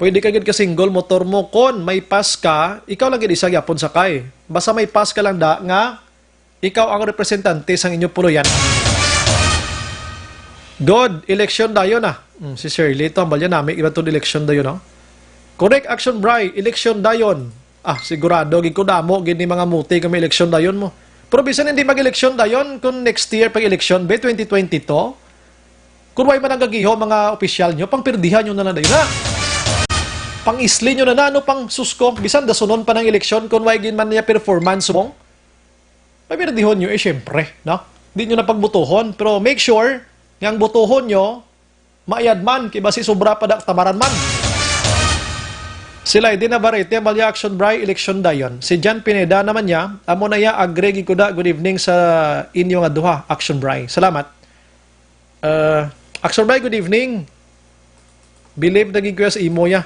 pwede ka gid ka-single motor mo. Kon may pass ka, ikaw lang gid isa gyapon sakay. Basta may pass ka lang da nga ikaw ang representante sang inyo puloyan. God, eleksyon dayon, ah. Hmm, si Shirley, ito ang balya nami, iba to eleksyon dayon, no? Correct, Action Bry, eleksyon dayon. Ah, sigurado, gid ko damo, gid ni mga muti kami eleksyon dayon mo. Pero bisan hindi mag-eleksyon dayon, kung next year pag-eleksyon, be, twenty twenty-two, kung way man ang gagiho, mga opisyal nyo, pangpirdihan nyo na lang dayon, ha? Pang-isli nyo na na, ano pang susko, bisan dasunon pa ng eleksyon, kung way gid man niya performance mo, papirdihon nyo, eh, syempre, no? Di nyo na pagbutuhon, pero make sure nga ang butuhon nyo, maayad man, kay basi sobra pa da, tamaran man. Sila, Eden Navarrete, Amalia Action Bray, eleksyon dayon. Si Jan Pineda naman niya, amo na ya, agree gid ko da, good evening sa inyo nga duha, Action Bray. Salamat. Uh, Action Bray, good evening. Believe na gid ko sa imo ya.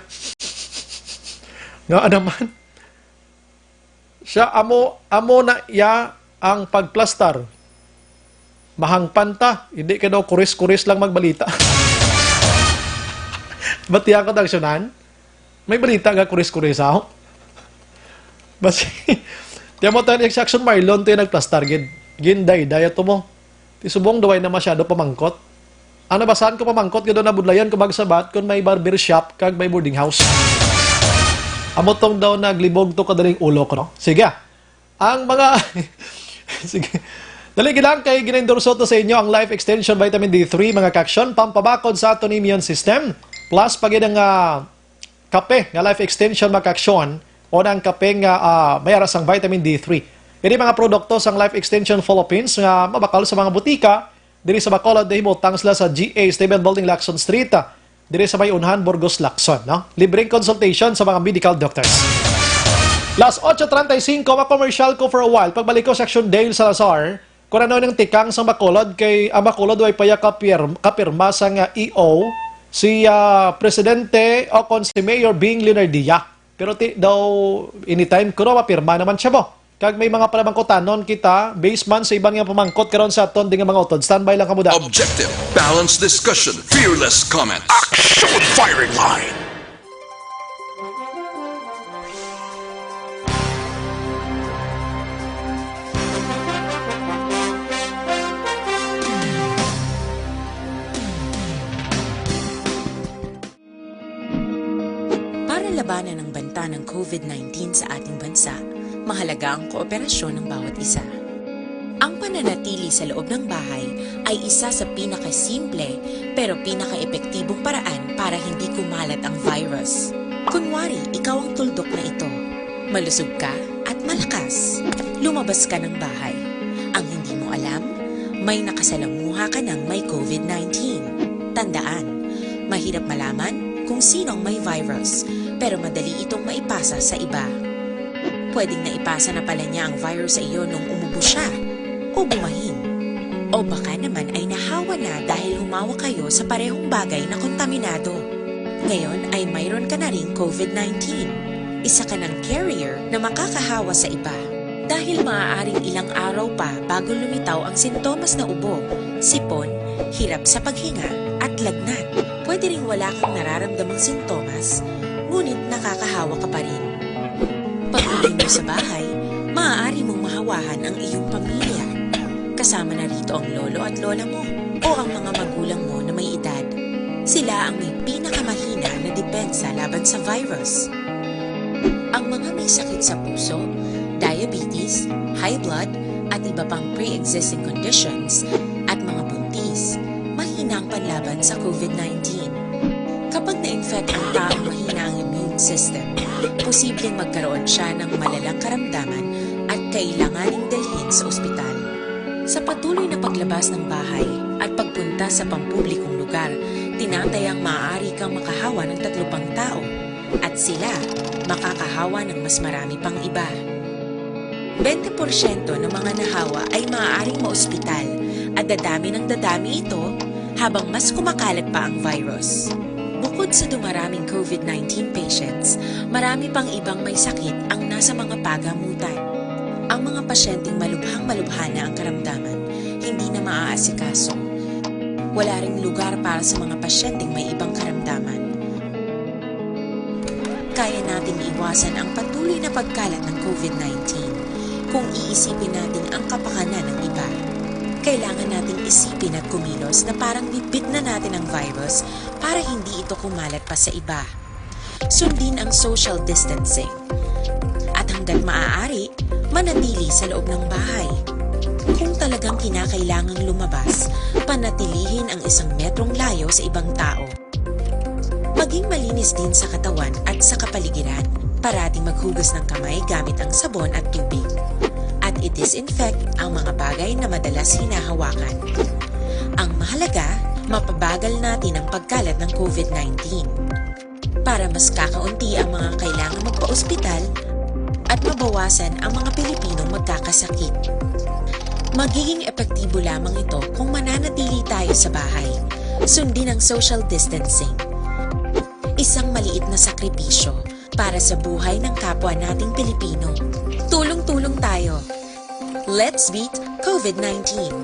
Nga naman. Siya, amo, amo na ya ang pagplastar. Mahangpan ta, hindi ka daw kuris-kuris lang magbalita. Batiya ko, Dagsyonan. May balita nga kuris-kuris, aho? Basi, tiyan mo tayo, si Action Marlon, tayo nagplastar, gid. Gindayday ato mo. Ti subong daw ay na masyado pamangkot. Ang nabasahan ko pamangkot, gid daw nabudlayan ko magsabat kung may barber shop kag may boarding house. Amo tong daw naglibog to kadaling ulo ko, no? Sige, ah. Ang mga, sige. Dali, gilang kay ginaendorso to sa inyo ang Life Extension Vitamin D three, mga ka-aksyon, pampabakod sa aton immune system. Plus, pag ang, ah, kape nga Life Extension, mga ka-aksyon, o ang kape nga, ah, may ara sang vitamin D three. Ini mga produkto sang Life Extension Philippines nga mabakal sa mga butika diri sa Bacolod, nahimutang sila sa G A Stable Building, Lacson Street, ah, diri sa may unhan, Burgos, Lacson, no? Libreng consultation sa mga medical doctors. Las ocho treinta y cinco, ma-commercial ko for a while. Pagbalik ko sa Action Dale Salazar, kung ano nang tikang sa Bacolod, kay ang Bacolod way paya kapir-, kapirma sa nga E O, si, ah, Presidente o kon si Mayor Bing Leonardia. Pero ti daw, anytime kuno mapirma naman siya mo. Kag may mga panamangkutanon kita, based man sa iban nga pamangkot karon sa aton ding mga utod. Standby lang kamo da. Objective, balanced discussion, fearless comment. Action Firing Line! Para labanan ang banta ng COVID nineteen sa ating bansa, mahalaga ang kooperasyon ng bawat isa. Ang pananatili sa loob ng bahay ay isa sa pinakasimple pero pinakaepektibong paraan para hindi kumalat ang virus. Kunwari, ikaw ang tuldok na ito. Malusog ka at malakas. Lumabas ka ng bahay. Ang hindi mo alam, may nakasalamuha ka ng may COVID nineteen. Tandaan, mahirap malaman kung sino ang may virus, pero madali itong maipasa sa iba. Pwedeng naipasa na pala niya ang virus sa iyo nung umubo siya o bumahin. O baka naman ay nahawa na dahil humawak kayo sa parehong bagay na kontaminado. Ngayon ay mayroon ka na ring COVID nineteen. Isa ka ng carrier na makakahawa sa iba. Dahil maaaring ilang araw pa bago lumitaw ang sintomas na ubo, sipon, hirap sa paghinga, at lagnat. Pwede ring wala kang nararamdamang sintomas, ngunit nakakahawa ka pa rin. Pag-uwi mo sa bahay, maaari mong mahawahan ang iyong pamilya. Kasama na rito ang lolo at lola mo o ang mga magulang mo na may edad. Sila ang may pinakamahina na depensa laban sa virus. Ang mga may sakit sa puso, diabetes, high blood, at iba pang pre-existing conditions, at mga buntis, mahina ang panlaban sa COVID nineteen. Kapag na-infect ang taong mahina ang immune system, posibleng magkaroon siya ng malalang karamdaman at kailanganing dalhin sa ospital. Sa patuloy na paglabas ng bahay at pagpunta sa pampublikong lugar, tinatayang maaari kang makahawa ng tatlo pang tao at sila makakahawa ng mas marami pang iba. Bente porsyento ng mga nahawa ay maaaring maospital at dadami ng dadami ito habang mas kumakalat pa ang virus. Bukod sa dumaraming COVID nineteen patients, marami pang ibang may sakit ang nasa mga pagamutan. Ang mga pasyenteng malubhang-malubha na ang karamdaman, hindi na maaasikaso. Wala ring lugar para sa mga pasyenteng may ibang karamdaman. Kaya nating iwasan ang patuloy na pagkalat ng COVID nineteen kung iisipin natin ang kapakanan ng iba. Kailangan nating isipin at kumilos na parang bitbit na natin ang virus para hindi ito kumalat pa sa iba. Sundin ang social distancing. At hanggat maaari, manatili sa loob ng bahay. Kung talagang kinakailangang lumabas, panatilihin ang isang metrong layo sa ibang tao. Maging malinis din sa katawan at sa kapaligiran. Parating maghugas ng kamay gamit ang sabon at tubig. At i-disinfect ang mga bagay na madalas hinahawakan. Ang mahalaga, mapabagal natin ang pagkalat ng COVID nineteen. Para mas kakaunti ang mga kailangan ospital at mabawasan ang mga Pilipinong magkakasakit. Magiging epektibo lamang ito kung mananatili tayo sa bahay, sundin ang social distancing. Isang maliit na sakripisyo para sa buhay ng kapwa nating Pilipino. Tulong-tulong tayo. Let's beat COVID nineteen.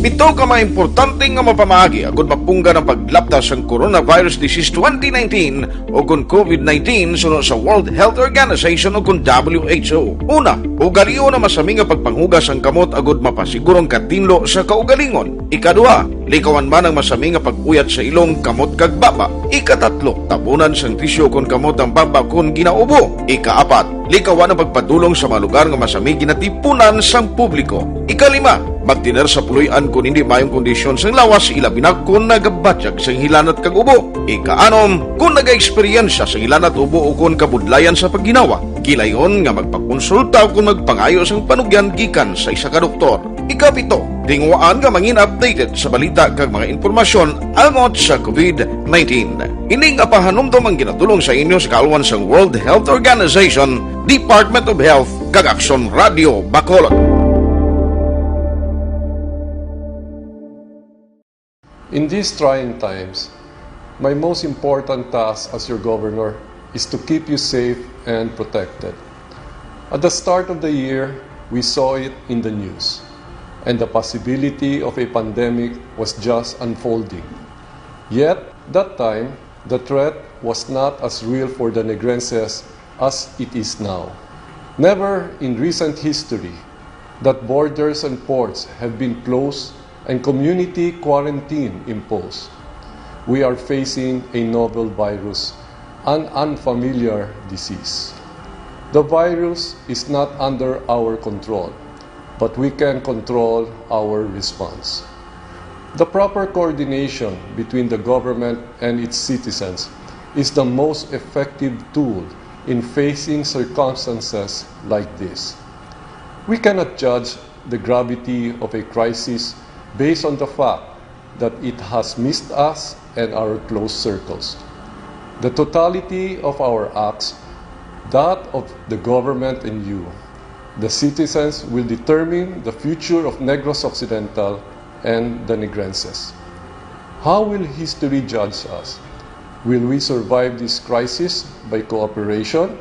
Pito ka mga importante nga mapamaagi agud mapunggan ang paglapta sang coronavirus disease twenty nineteen o kon COVID nineteen suno sa World Health Organization o kon W H O. Una, ugalion ang masami nga pagpanghugas sang kamot agud mapasiguro ang katinlo sa kaugalingon. Ikaduha, likawan man ang masami nga pag-uyat sa ilong, kamot kag baba. Ikatatlo, tabunan sang tisyu kon kamot ang baba kon ginaubo. Ikaapat, likawan ang pagpadulong sa mga lugar nga masami ginatipunan sang publiko. Ikalima, magtener sa puloy-an kon hindi maayong kondisyon sang lawas, ilabi na kon nagabatyag sang hilanat kag ubo. Ikaanom, kon nagaeksperyensya sang hilanat, ubo o kon kabudlayan sa pagginawa, gilayon nga magpakonsulta o kon magpangayo sang panugyan gikan sa isa ka doktor. Ikapito, tinguhaan nga mangin updated sa balita kag mga impormasyon angot sa COVID nineteen. Ini nga pahanumdom ang ginadul-ong sa inyo sa kaalwan sang World Health Organization, Department of Health, kag Aksyon Radio Bacolod. In these trying times, my most important task as your governor is to keep you safe and protected. At the start of the year, we saw it in the news, and the possibility of a pandemic was just unfolding. Yet, that time, the threat was not as real for the Negrenses as it is now. Never in recent history that borders and ports have been closed and community quarantine imposed. We are facing a novel virus, an unfamiliar disease. The virus is not under our control, but we can control our response. The proper coordination between the government and its citizens is the most effective tool in facing circumstances like this. We cannot judge the gravity of a crisis based on the fact that it has missed us and our close circles. The totality of our acts, that of the government and you, the citizens, will determine the future of Negros Occidental and the Negrenses. How will history judge us? Will we survive this crisis by cooperation,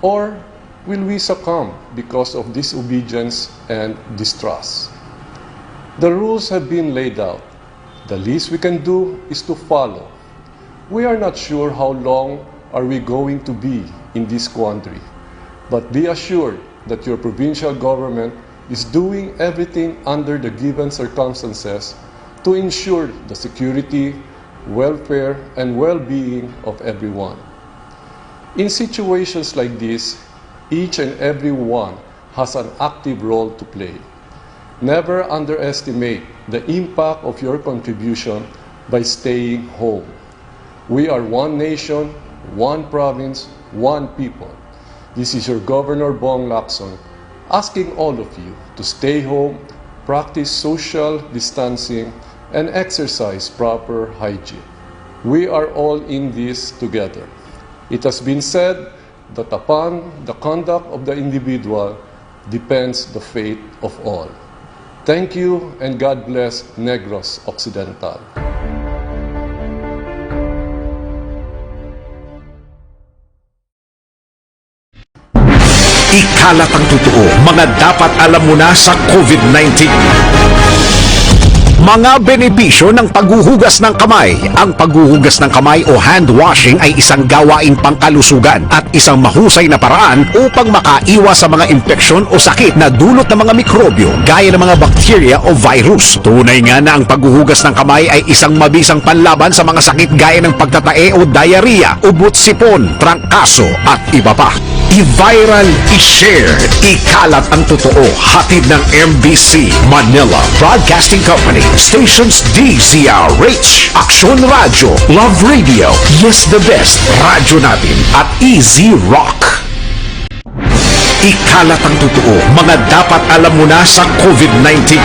or will we succumb because of disobedience and distrust? The rules have been laid out. The least we can do is to follow. We are not sure how long are we going to be in this quandary, but be assured that your provincial government is doing everything under the given circumstances to ensure the security, welfare, and well-being of everyone. In situations like this, each and every one has an active role to play. Never underestimate the impact of your contribution by staying home. We are one nation, one province, one people. This is your Governor Bong Lacson asking all of you to stay home, practice social distancing, and exercise proper hygiene. We are all in this together. It has been said that upon the conduct of the individual depends the fate of all. Thank you and God bless Negros Occidental. Ikalat ang totoo, mga dapat alam mo na sa COVID nineteen. Mga benepisyo ng paghuhugas ng kamay. Ang paghuhugas ng kamay o hand washing ay isang gawaing pangkalusugan at isang mahusay na paraan upang makaiwas sa mga impeksyon o sakit na dulot ng mga mikrobyo gaya ng mga bakterya o virus. Tunay nga na ang paghuhugas ng kamay ay isang mabisang panlaban sa mga sakit gaya ng pagtatae o diarrhea, ubot sipon, trangkaso, at iba pa. I-viral, i-share, ikalat ang totoo. Hatid ng M B C Manila Broadcasting Company, stations D Z R H, Aksyon Radyo, Love Radio, Yes the Best, Radyo Natin, at Easy Rock. Ikalat ang totoo, mga dapat alam mo na sa COVID nineteen.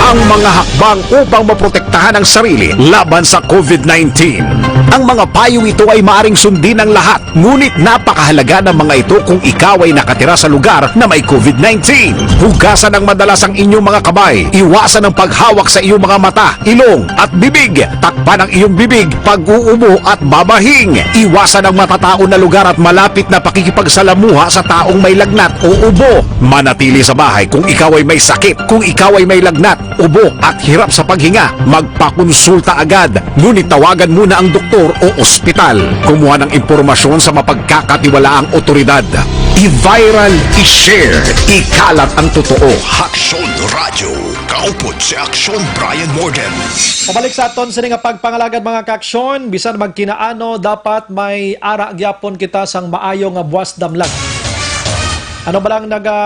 Ang mga hakbang upang maprotektahan ang sarili laban sa COVID nineteen. Ang mga payong ito ay maaring sundin ng lahat, ngunit napakahalaga ng mga ito kung ikaw ay nakatira sa lugar na may COVID nineteen. Hugasan ng madalas ang inyong mga kamay. Iwasan ang paghawak sa iyong mga mata, ilong, at bibig. Takpan ang iyong bibig, pag-uubo, at babahing. Iwasan ang matataon na lugar at malapit na pakikipagsalamuha sa taong may lagnat o ubo. Manatili sa bahay kung ikaw ay may sakit, kung ikaw ay may lagnat, ubo, at hirap sa paghinga, magpakonsulta agad. Ngunit tawagan muna ang doktor o ospital. Kumuha ng impormasyon sa mapagkakatiwalaang otoridad. I-viral, i-share, ikalat ang totoo. Aksyon Radyo, kaupod si Aksyon Brian Morden. Pabalik sa aton sini nga pagpangalagad, mga kaaksyon, bisan magkinaano, dapat may ara gyapon kita sang maayo nga buwas damlag. Ano ba lang naga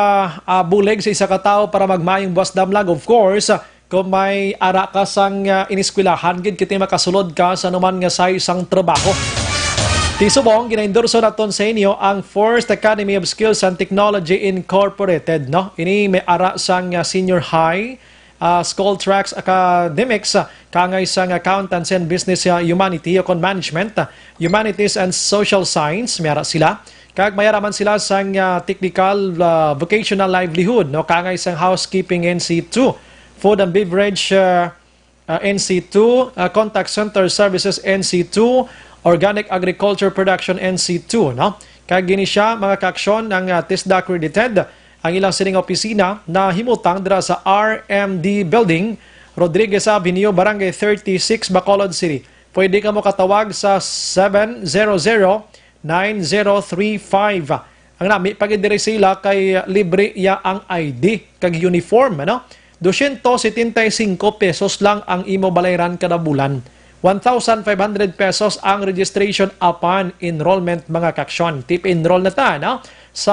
ah, bulig sa isa ka tawo para magmaayong buwas damlag? Of course, kung may ara ka sang ah, iniskwelahan, gid kita makasulod ka sa anuman nga sayo sang trabaho. Ti subong, ginaendorso naton sa inyo ang First Academy of Skills and Technology Incorporated, no? Ini may ara sang ah, senior high, ah, School Tracks Academics, ah, kaangay sang Accountancy and Business, ah, Humanity o kon Management, ah, Humanities and Social Science, may ara sila. Kag may ara man sila sang, ah, Technical, ah, Vocational Livelihood, no, kaangay sang Housekeeping N C two, Food and Beverage, ah, ah, N C two, ah, Contact Center Services N C two, Organic Agriculture Production N C two, no? Kag gini siya, mga kaaksyon, ang, ah, TESDA accredited. Ang ilang sining opisina nahimutang dira sa R M D Building, Rodriguez Avenue, Barangay thirty-six, Bacolod City. Pwede kamo katawag sa seven zero zero, nine zero three five. Ang nami pa gid diri sila kay libre iya ang I D kag uniform, ano? Dosyentos setenta y cinco pesos lang ang imo balayran kada bulan. One thousand five hundred pesos ang registration upon enrollment, mga kaaksyon. Tip, enroll na ta, no? Sa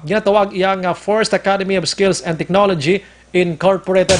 ginatawag iya nga First Academy of Skills and Technology Incorporated.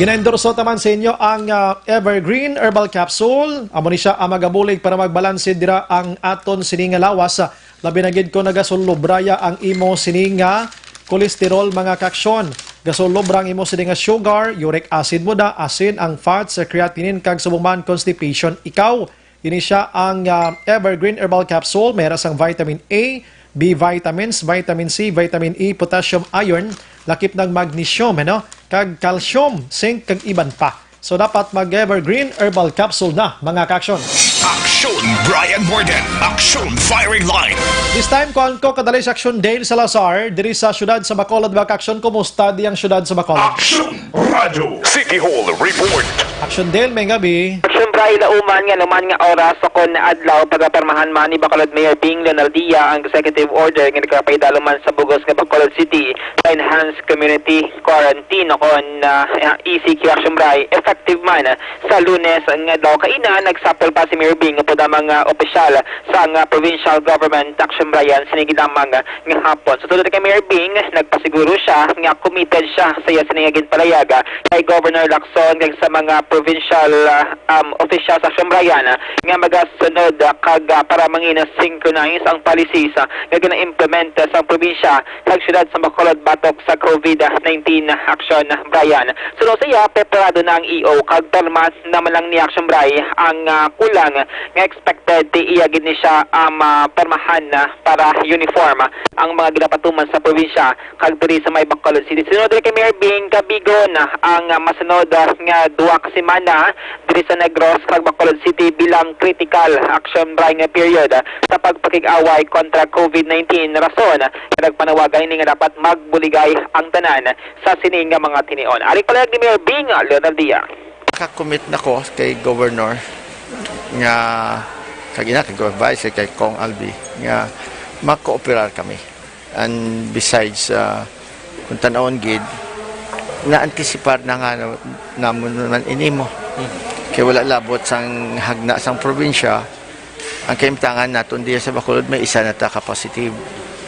Ginaendorso ta man sa inyo ang, ah, Evergreen Herbal Capsule. Amo ni siya ang magabulig para magbalanse dira ang aton sini nga lawas. Labi na gid kung nagasulobra ya ang imo sini nga cholesterol, mga kaaksyon. Gasulobra ang imo sini nga sugar, uric acid mo da, asin, ang fats, creatinine, kag subong man constipation. Ikaw, ini siya ang, ah, Evergreen Herbal Capsule. May ra sang vitamin A, B vitamins, vitamin C, vitamin E, potassium, iron, lakip ng magnesium, ano? Kag calcium, zinc, kag iban pa. So, dapat mag-Evergreen Herbal Capsule na, mga kaaksyon. Aksyon Brian Morden, Aksyon Firing Line. This time, kuhaan ko kadali si Aksyon Dale Salazar, diri sa siyudad sa Bacolod, mga kaaksyon. Kumusta di ang siyudad sa Bacolod? Aksyon Radyo. City Hall Report. Aksyon Dale, may gabi. Aksyon Brian, lauman nga, anuman nga oras o kon adlaw, pagapormahan man ni Bacolod Mayor Bing Leonardia ang executive order nga nagapahidalo man sa bugos nga Bacolod City sa enhanced community quarantine o kon, ah, E C Q, Aksyon Brian, effective man sa Lunes nga adlaw. Kaina, nagsapol pa si Mayor Bing upod ang mga opisyal sang, ah, provincial government, Aksyon Brian, sini gid lamang nga hapon. Sa tulad kay Mayor Bing, nagpasiguro siya nga committed siya sa iya sini nga ginpalayag kay Governor Lacson kag sa mga provincial, ah, um, officials, Aksyon Brian, nga magasunod, ah, kag, ah, para mangina synchronize ang policies, ah, nga gina-implement sa probinsya kag siyudad sa Bacolod batok sa COVID nineteen, Aksyon Brian. Suno sa iya, preparado na ang E O kag porma na man lang ni, Aksyon Brian, ang, ah, kulang nga expected ti iya gid ni siya, um, ah, pormahan na para uniform ang mga ginapatuman sa probinsya kag diri sa may Bacolod City. Sunod diri kay Mayor Bing, kabigon ang, ah, masunod, ah, nga duha ka semana diri sa Negros kag Bacolod City bilang critical, Aksyon Brian, nga period, ah, sa pagpakig-away kontra COVID nineteen. Rason nga nagpanawagan ini nga dapat magbuligay ang tanan sa sini nga mga tinion. Ari palayag ni Mayor Bing Leonardia. Nakakommit na ko kay Governor nga, kag ina, kay Vice, kay Cong Albi, nga makooperar kami. And besides, ah, kung tan-awon gid, na-anticipar na nga na-, namon naman ini mo. Hmm. Kay wala labot sang hagna sang probinsya, ang kahimtangan naton diya sa Bacolod, may isa na ta ka positive.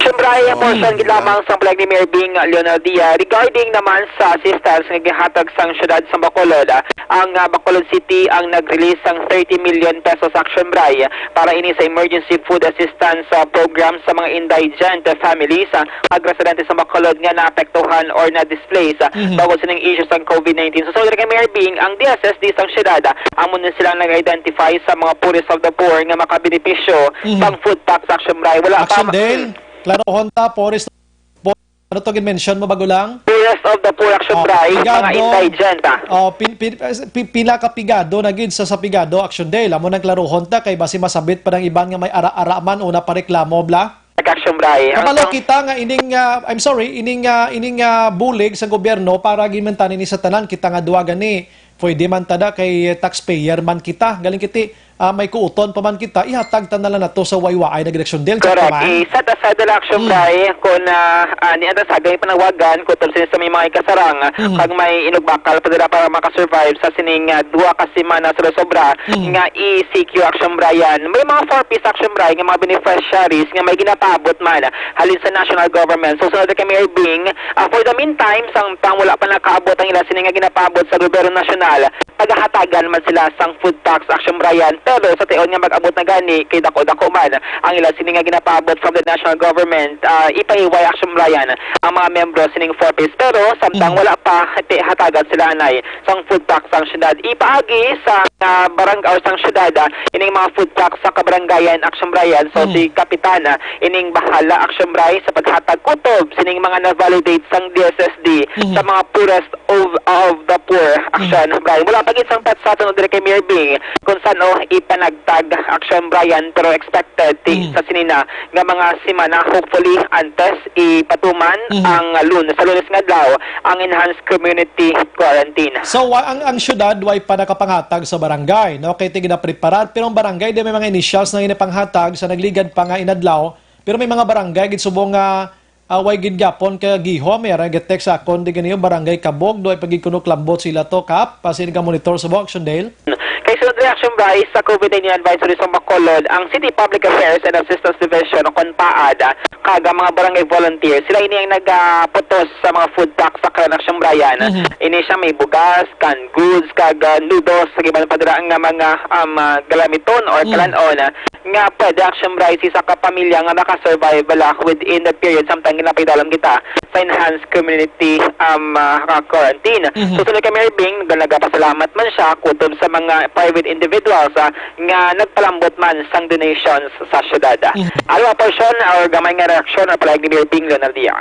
Aksyon Bray, oh, portion gid lamang sang pahayag ni Mayor Bing Leonardia regarding naman sa assistance nga gihatag sang siyudad sang Bacolod. Ah, ang, ah, Bacolod City ang nag-release sang thirty million pesos, Action Bray, para ini sa emergency food assistance, ah, program sa mga indigent families, ah, ag residente sa Bacolod nga naapektuhan or na-displace, ah, mhm, bangod sining issue sang COVID nineteen. So, sa kay Mayor Bing, ang D S S D sang siyudad, ah, amo na sila nag-identify sa mga poorest of the poor nga makabenepisyo, mhm, sang food packs, Action Bray. Wala pa Action ma- Dale, klarohon ta, poorest of the poor. Ano to gin-mention mo bago lang? Poorest of the poor, Action Bray, mga indigent, ah. Oh, pin-, pin-, pi-, pila ka pigado na gid sa, sa pigado, Action Dale. Amo nang klarohon ta kay basi masabit pa ng iban nga may ara-ara man o napareklamo, bla? Action Bray. Kabalo kita nga ining, ah, I'm sorry, ining, ah, ining, ah, bulig sa gobyerno para gimantanin ni sa tanan kita nga duwa gani. Pwede man tada kay taxpayer man kita. Galing kiti, ah, may kuuton pa man kita, ihatag ta na lang nato sa waywaay na direksyon, Del. Correct. Sakto man? I-set aside na lang, Action Bray, kung, ah, ah, ni Andres Hagay panawagan, kung sa may mga ikasarang, kag may inugbakal pa dira para makasurvive sa sining, ah, duha ka semana sa sobra, nga i-secure, Action Bray, yan. May mga four Ps, Action Bray, nga mga beneficiaries nga may ginapaabot man halin sa national government. So, sunod kay Mayor Bing, ah, for the meantime, samtang wala pa nakaabot ang ila sini nga ginapaabot sa gobyerno nasyonal, pagahatagan man sila sang food packs, Action Bray, yan. Pero sa tion nga mag-abot na gani, kay dako-dako man ang ila sini nga ginapaabot from the national government, ah, ipahiway, Action Bray, yan, ang mga membro sining four Ps. Pero samtang wala pa, ti-, hatagan sila anay sang food pack sang syudad. Ipaagi sa, ah, barangay or sang syudad, ah, ining mga food pack sa kabarangayan, Action Bray, yan. So, si Kapitan, ah, ining bahala, Action Bray, sa paghatag kutob sining mga na-validate sang D S S D sa mga poorest of, of the poor, Action Bray. Wala pa gid sang petsa tungod diri kay Mayor Bing kung san-o ipanagtag, Action Bray, yan, pero expected ti-, sa sinina nga mga semana, hopefully, antes ipatuman ang Lunes, sa Lunes nga adlaw, ang enhanced community quarantine. So, wa-, ang, ang syudad way pa nakapanghatag sa barangay, no? Kay ti ginapreparar, pero ang barangay di may mga initials na ginapanghatag sa nagligad pa nga inadlaw, pero may mga barangay gid subong nga, ah, way gid gapon ka gihom, may ara nag-text sa akon di ganiyo, Barangay Kabog, do ay pagikuno klambot sila to, Kap, pasin ka monitor sa Action Dale. Kay sunod reaction, Bryce, sa COVID nineteen advisory sa Bacolod, ang City Public Affairs and Assistance Division o kon paad, kag ang mga barangay volunteer, sila ini ang nagaputos sa mga food pack sa Karanak Siyambrayan. Mhm. Ini siya may bugas, canned goods, kag, ah, noodles, sa iban pa dira nga mga, um, ah, galamiton or Mhm. kalanon, ah, nga pwede, Action Bryce, sa isa ka pamilya nga makasurvive bala within that period samtang ginapaidalom kita sa enhanced community, um, ah, quarantine. Mhm. So, sunod kay Mayor Bing, nag-, nagapasalamat man siya kutob sa mga private individuals, ah, nga nagpalambot man sang donations sa syudad. Mhm. Ano ang portion or gamay nga reaksyon or palag ni Mayor Bing Leonardia?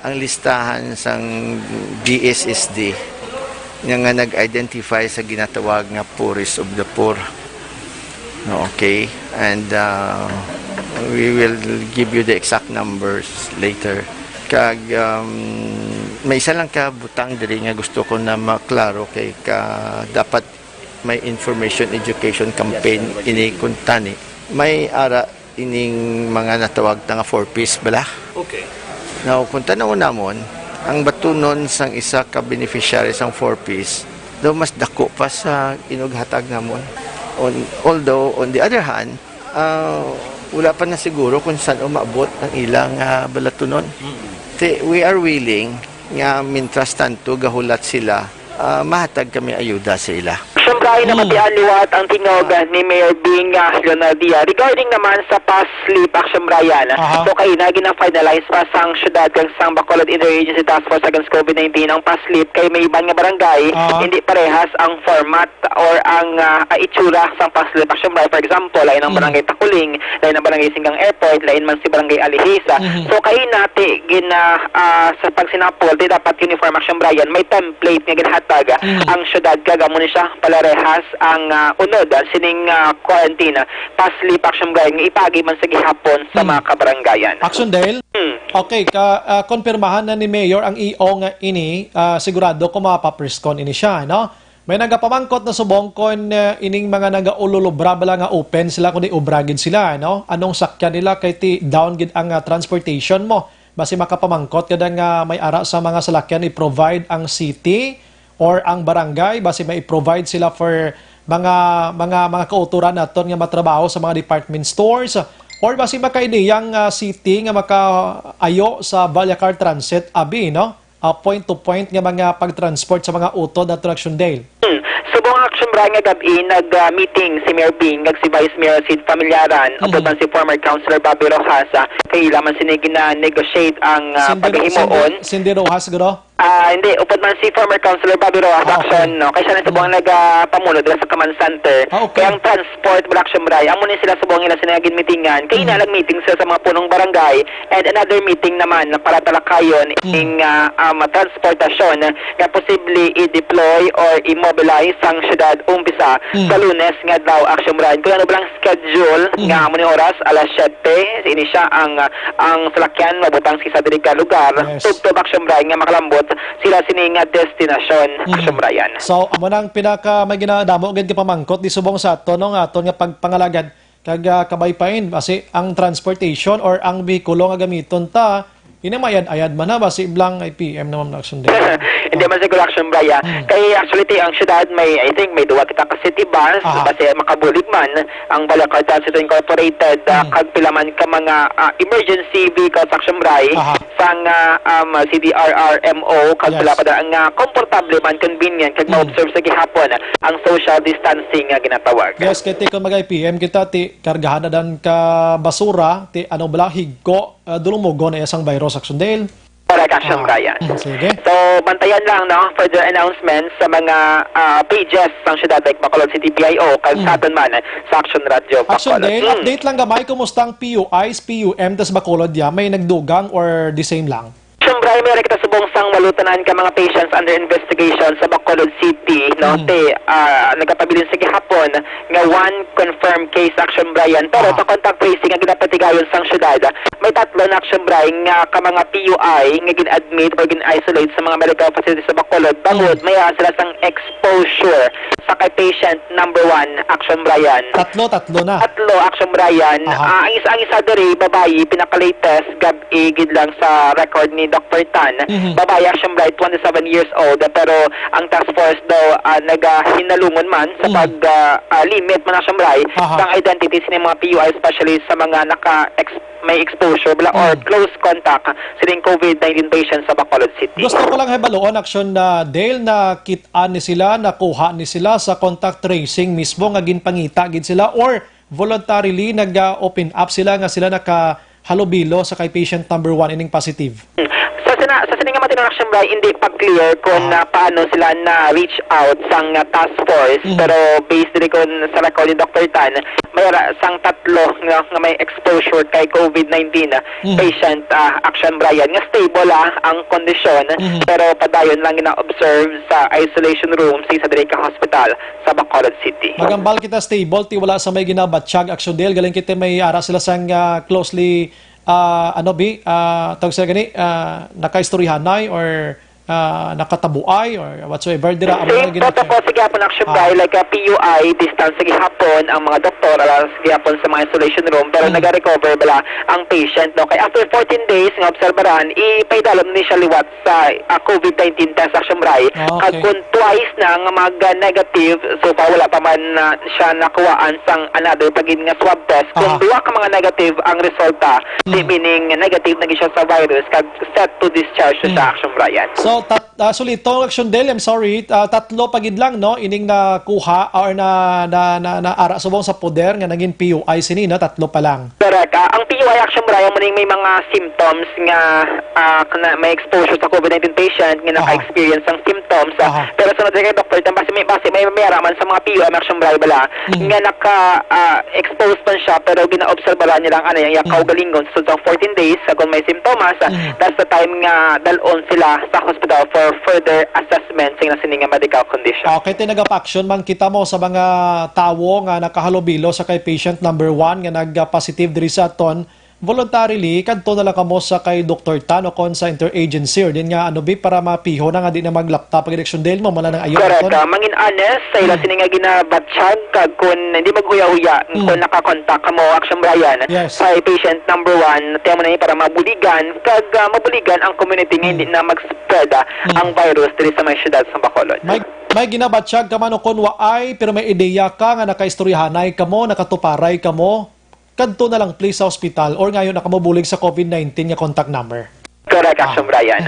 Ang listahan sang D S S D nga, nga nag-identify sa ginatawag nga poorest of the poor. No, okay? And, uh, we will give you the exact numbers later. Kag, um, may isa lang ka butang diri nga gusto ko na maklaro kay ka dapat may information education campaign ini kuntani. May ara ining mga natawag ta nga four Ps bala. Okay. Now, kung tanaw namon, ang batunon sang isa ka beneficiary sang four Ps, daw mas dako pa sa inughatag namon. On, although, on the other hand, ah, wala pa na siguro kung saan umabot ang ilang, ah, balatunon. Mm. Ti-, we are willing nga mintras tanto gahulat sila, ah, mahatag kami ayuda sa ila. Siyempre, ay Hmm. nabatian liwat ang tingog ni Mayor Bing, ah, Leonardia regarding naman sa PASLIP, Action Brian. Aha. So, kay na gina-finalize pa sang syudad kag sang Bacolod Interagency Task Force Against COVID nineteen ang PASLIP kay may iban nga barangay, Aha. hindi parehas ang format or ang, ah, ah, itsura sang PASLIP, Action Brian. For example, lain ang Hmm. barangay Taculing, lain ang barangay Singgang Airport, lain man si barangay Alihis. Mhm. So, kay nati gina, ah, sa pagsinapol, di dapat uniform, Action Brian, may template nga ginhatag Mhm. ang syudad kag amo ni siya palarehas ang, ah, unod, ah, sining, ah, quarantine, ah, PASLIP, Action Brian, nga ipagi man sa gihapon sa Mhm. mga kabarangayan. Action Dale? Hmm. Okay, ka, ah, konpirmahan na ni Mayor ang E O nga ini, ah, sigurado ko mapapreskon ini siya, no? May nagapamangkot na subong kon, eh, ining mga nagaululubra bala nga open sila, kundi ubra gid sila, no? Anong sakyan nila kay ti down gid ang, ah, transportation mo? Basi makapamangkot kada nga may ara sa mga salakyan i-provide ang city or ang barangay, basi may i-provide sila for mga, mga, mga kautoran naton nga matrabaho sa mga department stores, Or basi maka-ideyang, ah, city nga makaayo sa Vallecar Transit, abi, no? Ah, point to point nga mga pag-transport sa mga utod na Action Dale. Hmm. Subong Action Brian nga gab-i, nag, ah, meeting si Mayor Bing kag si Vice Mayor Sid Familiaran, Mhm. upod man si former Councilor Bobby Rojas, ah, kay ila man sini gina-negotiate ang, ah, Cindy Ro-, paghimuon. Cindy, Cindy Rojas, guro? Ah, hindi. Upod man si former Councilor Bobby Rojas, Ah, okay. Action, no? Kay siya na subong Mm. nagapamuno dira sa Command Center. Ah, okay. Kay ang transport, wala, Action Brian. Amo ni sila subong ila sila ginmitingan. Kay Mm. ina lang meeting sila sa mga punong barangay. And another meeting naman na para talakayon Mm. ing, ah, um, transportasyon nga posible i-deploy or i-mobilize sang syudad umpisa Mm. sa Lunes nga adlaw, Action Brian. Kung ano ba lang schedule Mm. nga amo ni oras, alas siyete, ini siya ang, ah, ang salakyan mabutang sa isa diri ka lugar. Yes. Tubtob, Action Brian, nga makalambot sila sini nga destinasyon, Mm. Action Brian. So, amo nang pinaka may ginadamo gid nga pamangkot di subong sa ato, no, nga aton nga pagpangalagad kag, ah, kabay pa in, basi ang transportation or ang behikulo nga gamiton ta, ini mayad-ayad man na, basi blang ay P M naman na Action Dale. Hindi man siguro, Action Brian. Hmm. Kay actually, ti, ang syudad may, I think, may duwa kita ka city bus, Aha. basi makabulig man ang Vallecar Transit Incorporated, ah, Hmm. kag pila man ka mga, ah, emergency vehicles, Action Brian, Aha. sang, ah, um, C D R R M O, kag Yes. pila pa da nga komportable man, convenient, kag Mm. ma-observe sa gihapon ang social distancing nga ginatawag. Yes, kay ti kon mag-I P M kita, ti kargahan na dan ka basura, ti ano bala, higko, ah, dulong mugon na iya sang virus, Action Dale. Correct, Action Ah, Brian. mm, sige. So, bantayan lang, no, further announcements sa mga, ah, pages sang syudad, like Bacolod City P I O, kag Mm. sa aton man sa Action Radio Action Bacolod. Dale, Mm. update lang gamay, kumusta ang P U Is, P U M, tas Bacolod, ya? May nagdugang or the same lang? Siyempre, may ra kita subong sang walo tanan ka mga patients under investigation sa Bacolod City, no? Mm. Te, ah, nagapabilin sa gihapon nga one confirmed case, Action Brian. Pero Aha. sa contact tracing nga ginapatigayon sang syudad, may tatlo na, Action Brian, nga ka mga P U I nga gin-admit or gin-isolate sa mga medical facility sa Bacolod. Bangod, Mm. may ara sila sang exposure sa kay patient number one, Action Brian. Tatlo, tatlo na. Tatlo, Action Brian. Aha. Ah, ang isa, ang isa diri, babayi, pinaka-latest, gab-i gid lang sa record ni Doctor Tan. Mhm. Babayi, Action Brian, twenty-seven years old, pero ang task force daw, ah, nagahinalungon man sa Mhm. pag, ah, ah, limit man, Action Brian, Aha. sang identity sini mga P U I, especially sa mga naka-ex-, may exposure bala or Mm. close contact sining COVID nineteen patients sa Bacolod City. Gusto ko lang hibaluon, Action, na Dale, nakit-an ni sila, nakuha ni sila sa contact tracing mismo nga ginpangita gid sila, or voluntarily nag-open up sila nga sila nakahalubilo sa kay patient number one ining positive? Hmm. Sa sina-, sa sini nga matinuod, Action Brian, hindi pa clear kung, Ah. ah, paano sila na-reach out sang, ah, task force, Mm. pero based diri kun sa record ni Doctor Tan, may ra-, sang tatlo nga, nga may exposure kay COVID nineteen, ah, Mm. patient, ah, Action Brian, nga stable, ah, ang kondisyon, Mm. pero padayon lang gina-observe sa isolation room sa isa diri ka hospital sa Bacolod City. Magambal kita stable, ti wala sa may ginabatyag, Action Dale, galing kita may ara sila sang, ah, closely, ah, ano, bi, ah, tawag sila gani, ah, nakaistoryahanay or ah, nakatabuay or whatsoever dira, amo Same nga gina-check. protocol sa gihapon, Action Ah. Brian, like, ah, P U I, distance sa gihapon ang mga doktor, alas gihapon sa mga isolation room, pero Mm. naga-recover bala ang patient, no? Kay after fourteen days nga obserbaran, ipaidalom ni siya liwat sa, ah, COVID nineteen test, Action Brian. Ah, Kag okay. kung twice na nga mag-negative, so pa wala pa man na siya nakuhaan sang another pa gid nga swab test. Kung Aha. duha ka mga negative ang resulta, Mm. meaning negative na gid siya sa virus, kag set to discharge na siya, Mm. Action Brian. So, tat-, Ah, Solito, Action Dale, I'm sorry. Ah, tatlo pa gid lang, no? Ining nakuha or na, na, na, naara subong sa poder nga naging P U I sini, no? Tatlo pa lang. Correct. Ah, ang P U I, Action Brian, mo ning may mga symptoms nga, ah, kana-, may exposure sa COVID nineteen patient nga Aha. naka-experience sang symptoms. Ah, Aha. pero sunod kay Doctor Tan, basi may, basi may, may ara man sa mga P U I, Action Brian, bala, Mm. nga naka, ah, expose man siya, pero ginaobserbaran nila ang ano, yung, yung Mm. kaugalingon sa, sa fourteen days, sa kung may symptoms, ah, Mm. that's the time nga dalon sila sa hospital for further assessment sa ila sini nga medical condition. Okay, ti nagapaksyon man kita mo sa mga tawo nga nakahalubilo sa kay patient number one nga nag-positive diri sa aton. Voluntarily, kadto na lang kamo sa kay Doktor Tan o kon sa interagency or din nga ano, bi, para mapiho na nga di na maglapta pag eleksyon dahil mo, mala nang ayo Correct. aton. Ah, mangin honest, sa ila Hmm. sini nga ginabatyag, kag kun hindi maghuya-huya, Hmm. kun nakakontak kamo, Action Brian, Yes. sa patient number one, tiyan mo na yun para mabuligan, kag, ah, mabuligan ang community nga Hmm. hindi na mag-spread, ah, Hmm. ang virus diri sa may syudad sa Bacolod. May, may ginabatyag ka man o kun waay, pero may ideya ka nga nakaistoryahanay kamo, nakatuparay kamo? kadto na lang please sa ospital or ngayon na kamo bulig sa COVID nineteen nga contact number. Correct, Action Brian.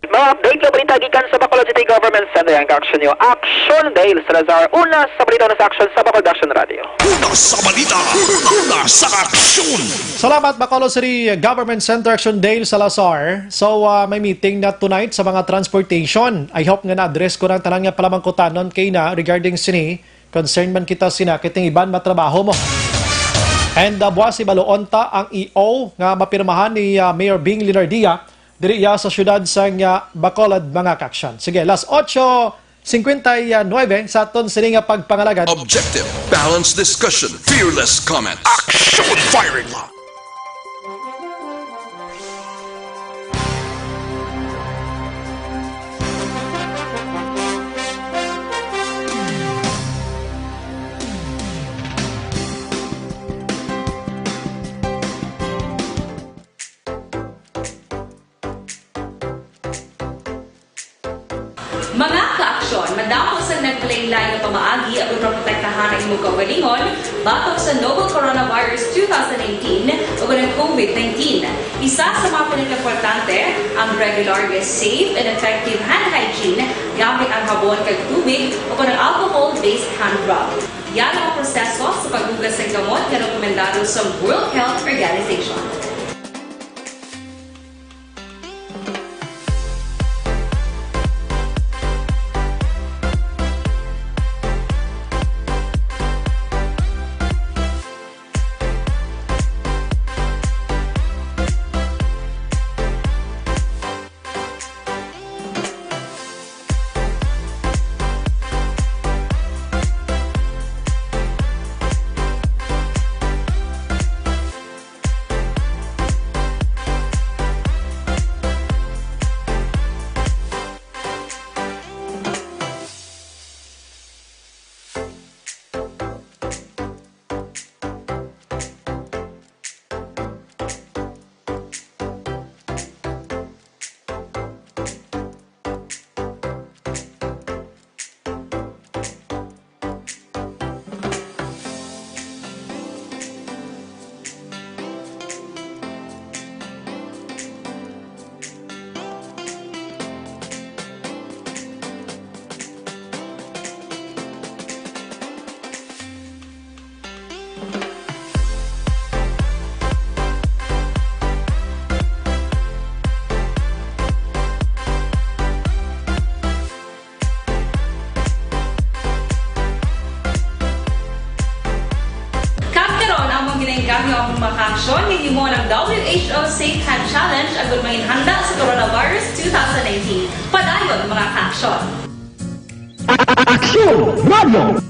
Mga update nga balita gikan sa Bacolod City Government Center ang Action Nyo. Action Dale Salazar, una sa balita, una sa aksyon sa Bacolod Action Radio. Una sa balita, una sa aksyon. Salamat, Bacolod City Government Center, Action Dale Salazar. So, ah, may meeting na tonight sa mga transportation. I hope nga na-address ko ang tanan nga palamangkutanon kay na regarding sini. Concern man kita sina kay ting iban matrabaho mo. And, ah, buwas ibaluon ta ang E O nga mapirmahan ni, ah, Mayor Bing Leonardia diri iya sa siyudad sang, ah, Bacolod, mga kaaksyon. Sige, las ocho cincuenta y nueve sa aton sini nga pagpangalagad. Objective, balanced discussion, fearless comment. Action firing line. Mga kaaksyon, madamo sang nagkalainlain nga pamaagi aron maprotektahan ang imong kaugalingon batok sa novel coronavirus two thousand nineteen o ang COVID nineteen. Isa sa mga pinakaimportante, ang regular nga safe and effective hand hygiene gamit ang habon kag tubig o ang alcohol-based hand rub. Yara ang proseso sa paghugas sang kamot nga rekomendado sa World Health Organization. Kag karon, amon ginaengganyo ang mga kaaksyon nga himo ng W H O Safe Hand Challenge agud manginhanda sa coronavirus two thousand nineteen. Padayon, mga kaaksyon. Aksyon Radio!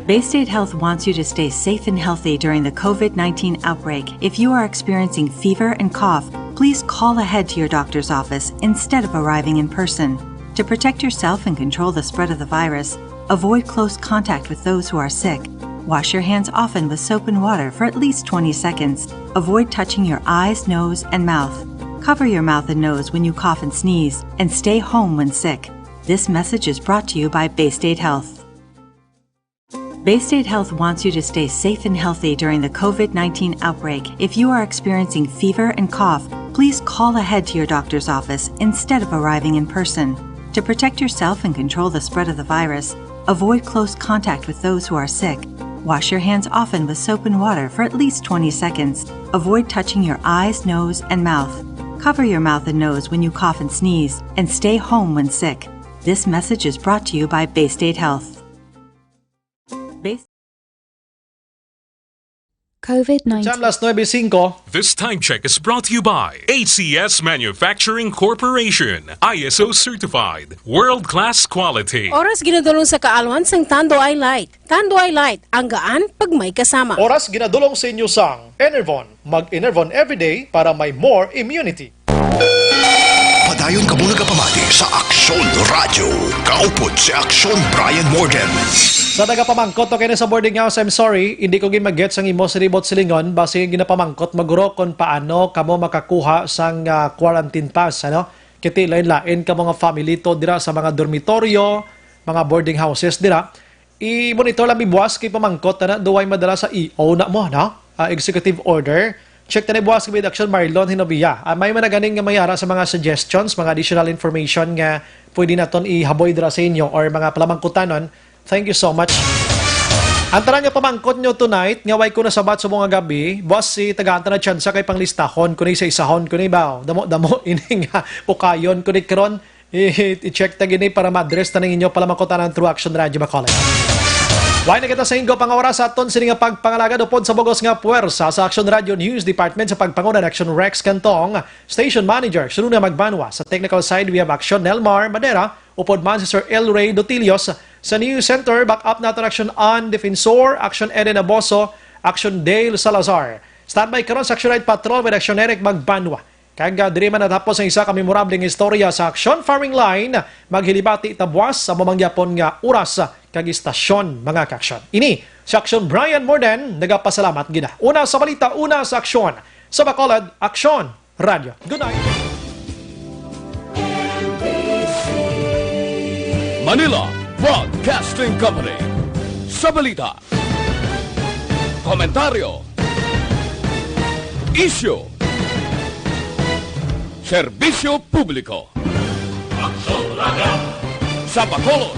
Bay State Health wants you to stay safe and healthy during the COVID nineteen outbreak. If you are experiencing fever and cough, please call ahead to your doctor's office instead of arriving in person. To protect yourself and control the spread of the virus, avoid close contact with those who are sick. Wash your hands often with soap and water for at least twenty seconds. Avoid touching your eyes, nose, and mouth. Cover your mouth and nose when you cough and sneeze, and stay home when sick. This message is brought to you by Bay State Health. Bay State Health wants you to stay safe and healthy during the COVID nineteen outbreak. If you are experiencing fever and cough, please call ahead to your doctor's office instead of arriving in person. To protect yourself and control the spread of the virus, avoid close contact with those who are sick. Wash your hands often with soap and water for at least twenty seconds. Avoid touching your eyes, nose, and mouth. Cover your mouth and nose when you cough and sneeze, and stay home when sick. This message is brought to you by Bay State Health. Base- COVID nineteen. Time, las nuebe singko. This time check is brought to you by A C S Manufacturing Corporation, I S O certified, world-class quality. Oras ginadulong sa kaalwan sang Tanduay Light. Tanduay Light, ang gaan pag may kasama. Oras ginadulong sa inyo sang Enervon. Mag-Enervon everyday para may more immunity. Padayon kamo nagapamati sa Aksyon Radyo. Kaupod si Aksyon Brian Morden. Sa nagapamangkot, okay na sa boarding house, I'm sorry, hindi ko gid mag-gets ang imo sinibot silingon, basi ginapamangkot mo guro kung paano kamo makakuha sang, ah, quarantine pass, ano? Kiti lain-lain ka mga family to dira sa mga dormitoryo, mga boarding houses dira. I-monitor lang mi buwas kay pamangkot na, duway madala sa E O na mo, no? Ah, executive order. Check tani buwas kay Action Marlon Hinovia. Ah, may man na ganing nga mayara sa mga suggestions, mga additional information nga pwede naton ihaboy dira sa inyo or mga palamangkutanon. Thank you so much. Ang tanan nga pamangkot nyo tonight, nga way ko nasabat sa mga gabi, buwas si tagaan ta na tsansa kay panglistahon ko ni sa isahon ko ni ba. Damo-damo ini nga ukayon ko ni karon. I-, i-check ta gini para ma-address ta ning inyo palamangkutanan through Action Radio Bacolod. Way na kita sa hinggo pang oras sa aton sini nga pagpangalagad upod sa bugos nga puwersa sa Action Radio News Department sa pagpanguna ni Action Rex Cantong, Station Manager Action Luna Magbanwa. Sa technical side, we have Action Nelmar Madera, upod man si Sir El Rey Dotilios. Sa News Center, back up naton Action An Defensor, Action Eden Aboso, Action Dale Salazar. Standby karon sa Action Night Patrol with Action Eric Magbanwa. Kag, ah, diri man natapos ang isa ka memorable nga istorya sa Action Firing Line. Maghilibati ta buwas sa mamangyapon nga oras kag istasyon, mga ka-aksyon. Ini si Action Brian Morden, nagapasalamat gid. Una sa balita, una sa aksyon, sa Bacolod, Aksyon Radio. Good night. Manila Broadcasting Company. Sa balita, komentaryo, isyu, serbisyo publiko. Sa Bacolod,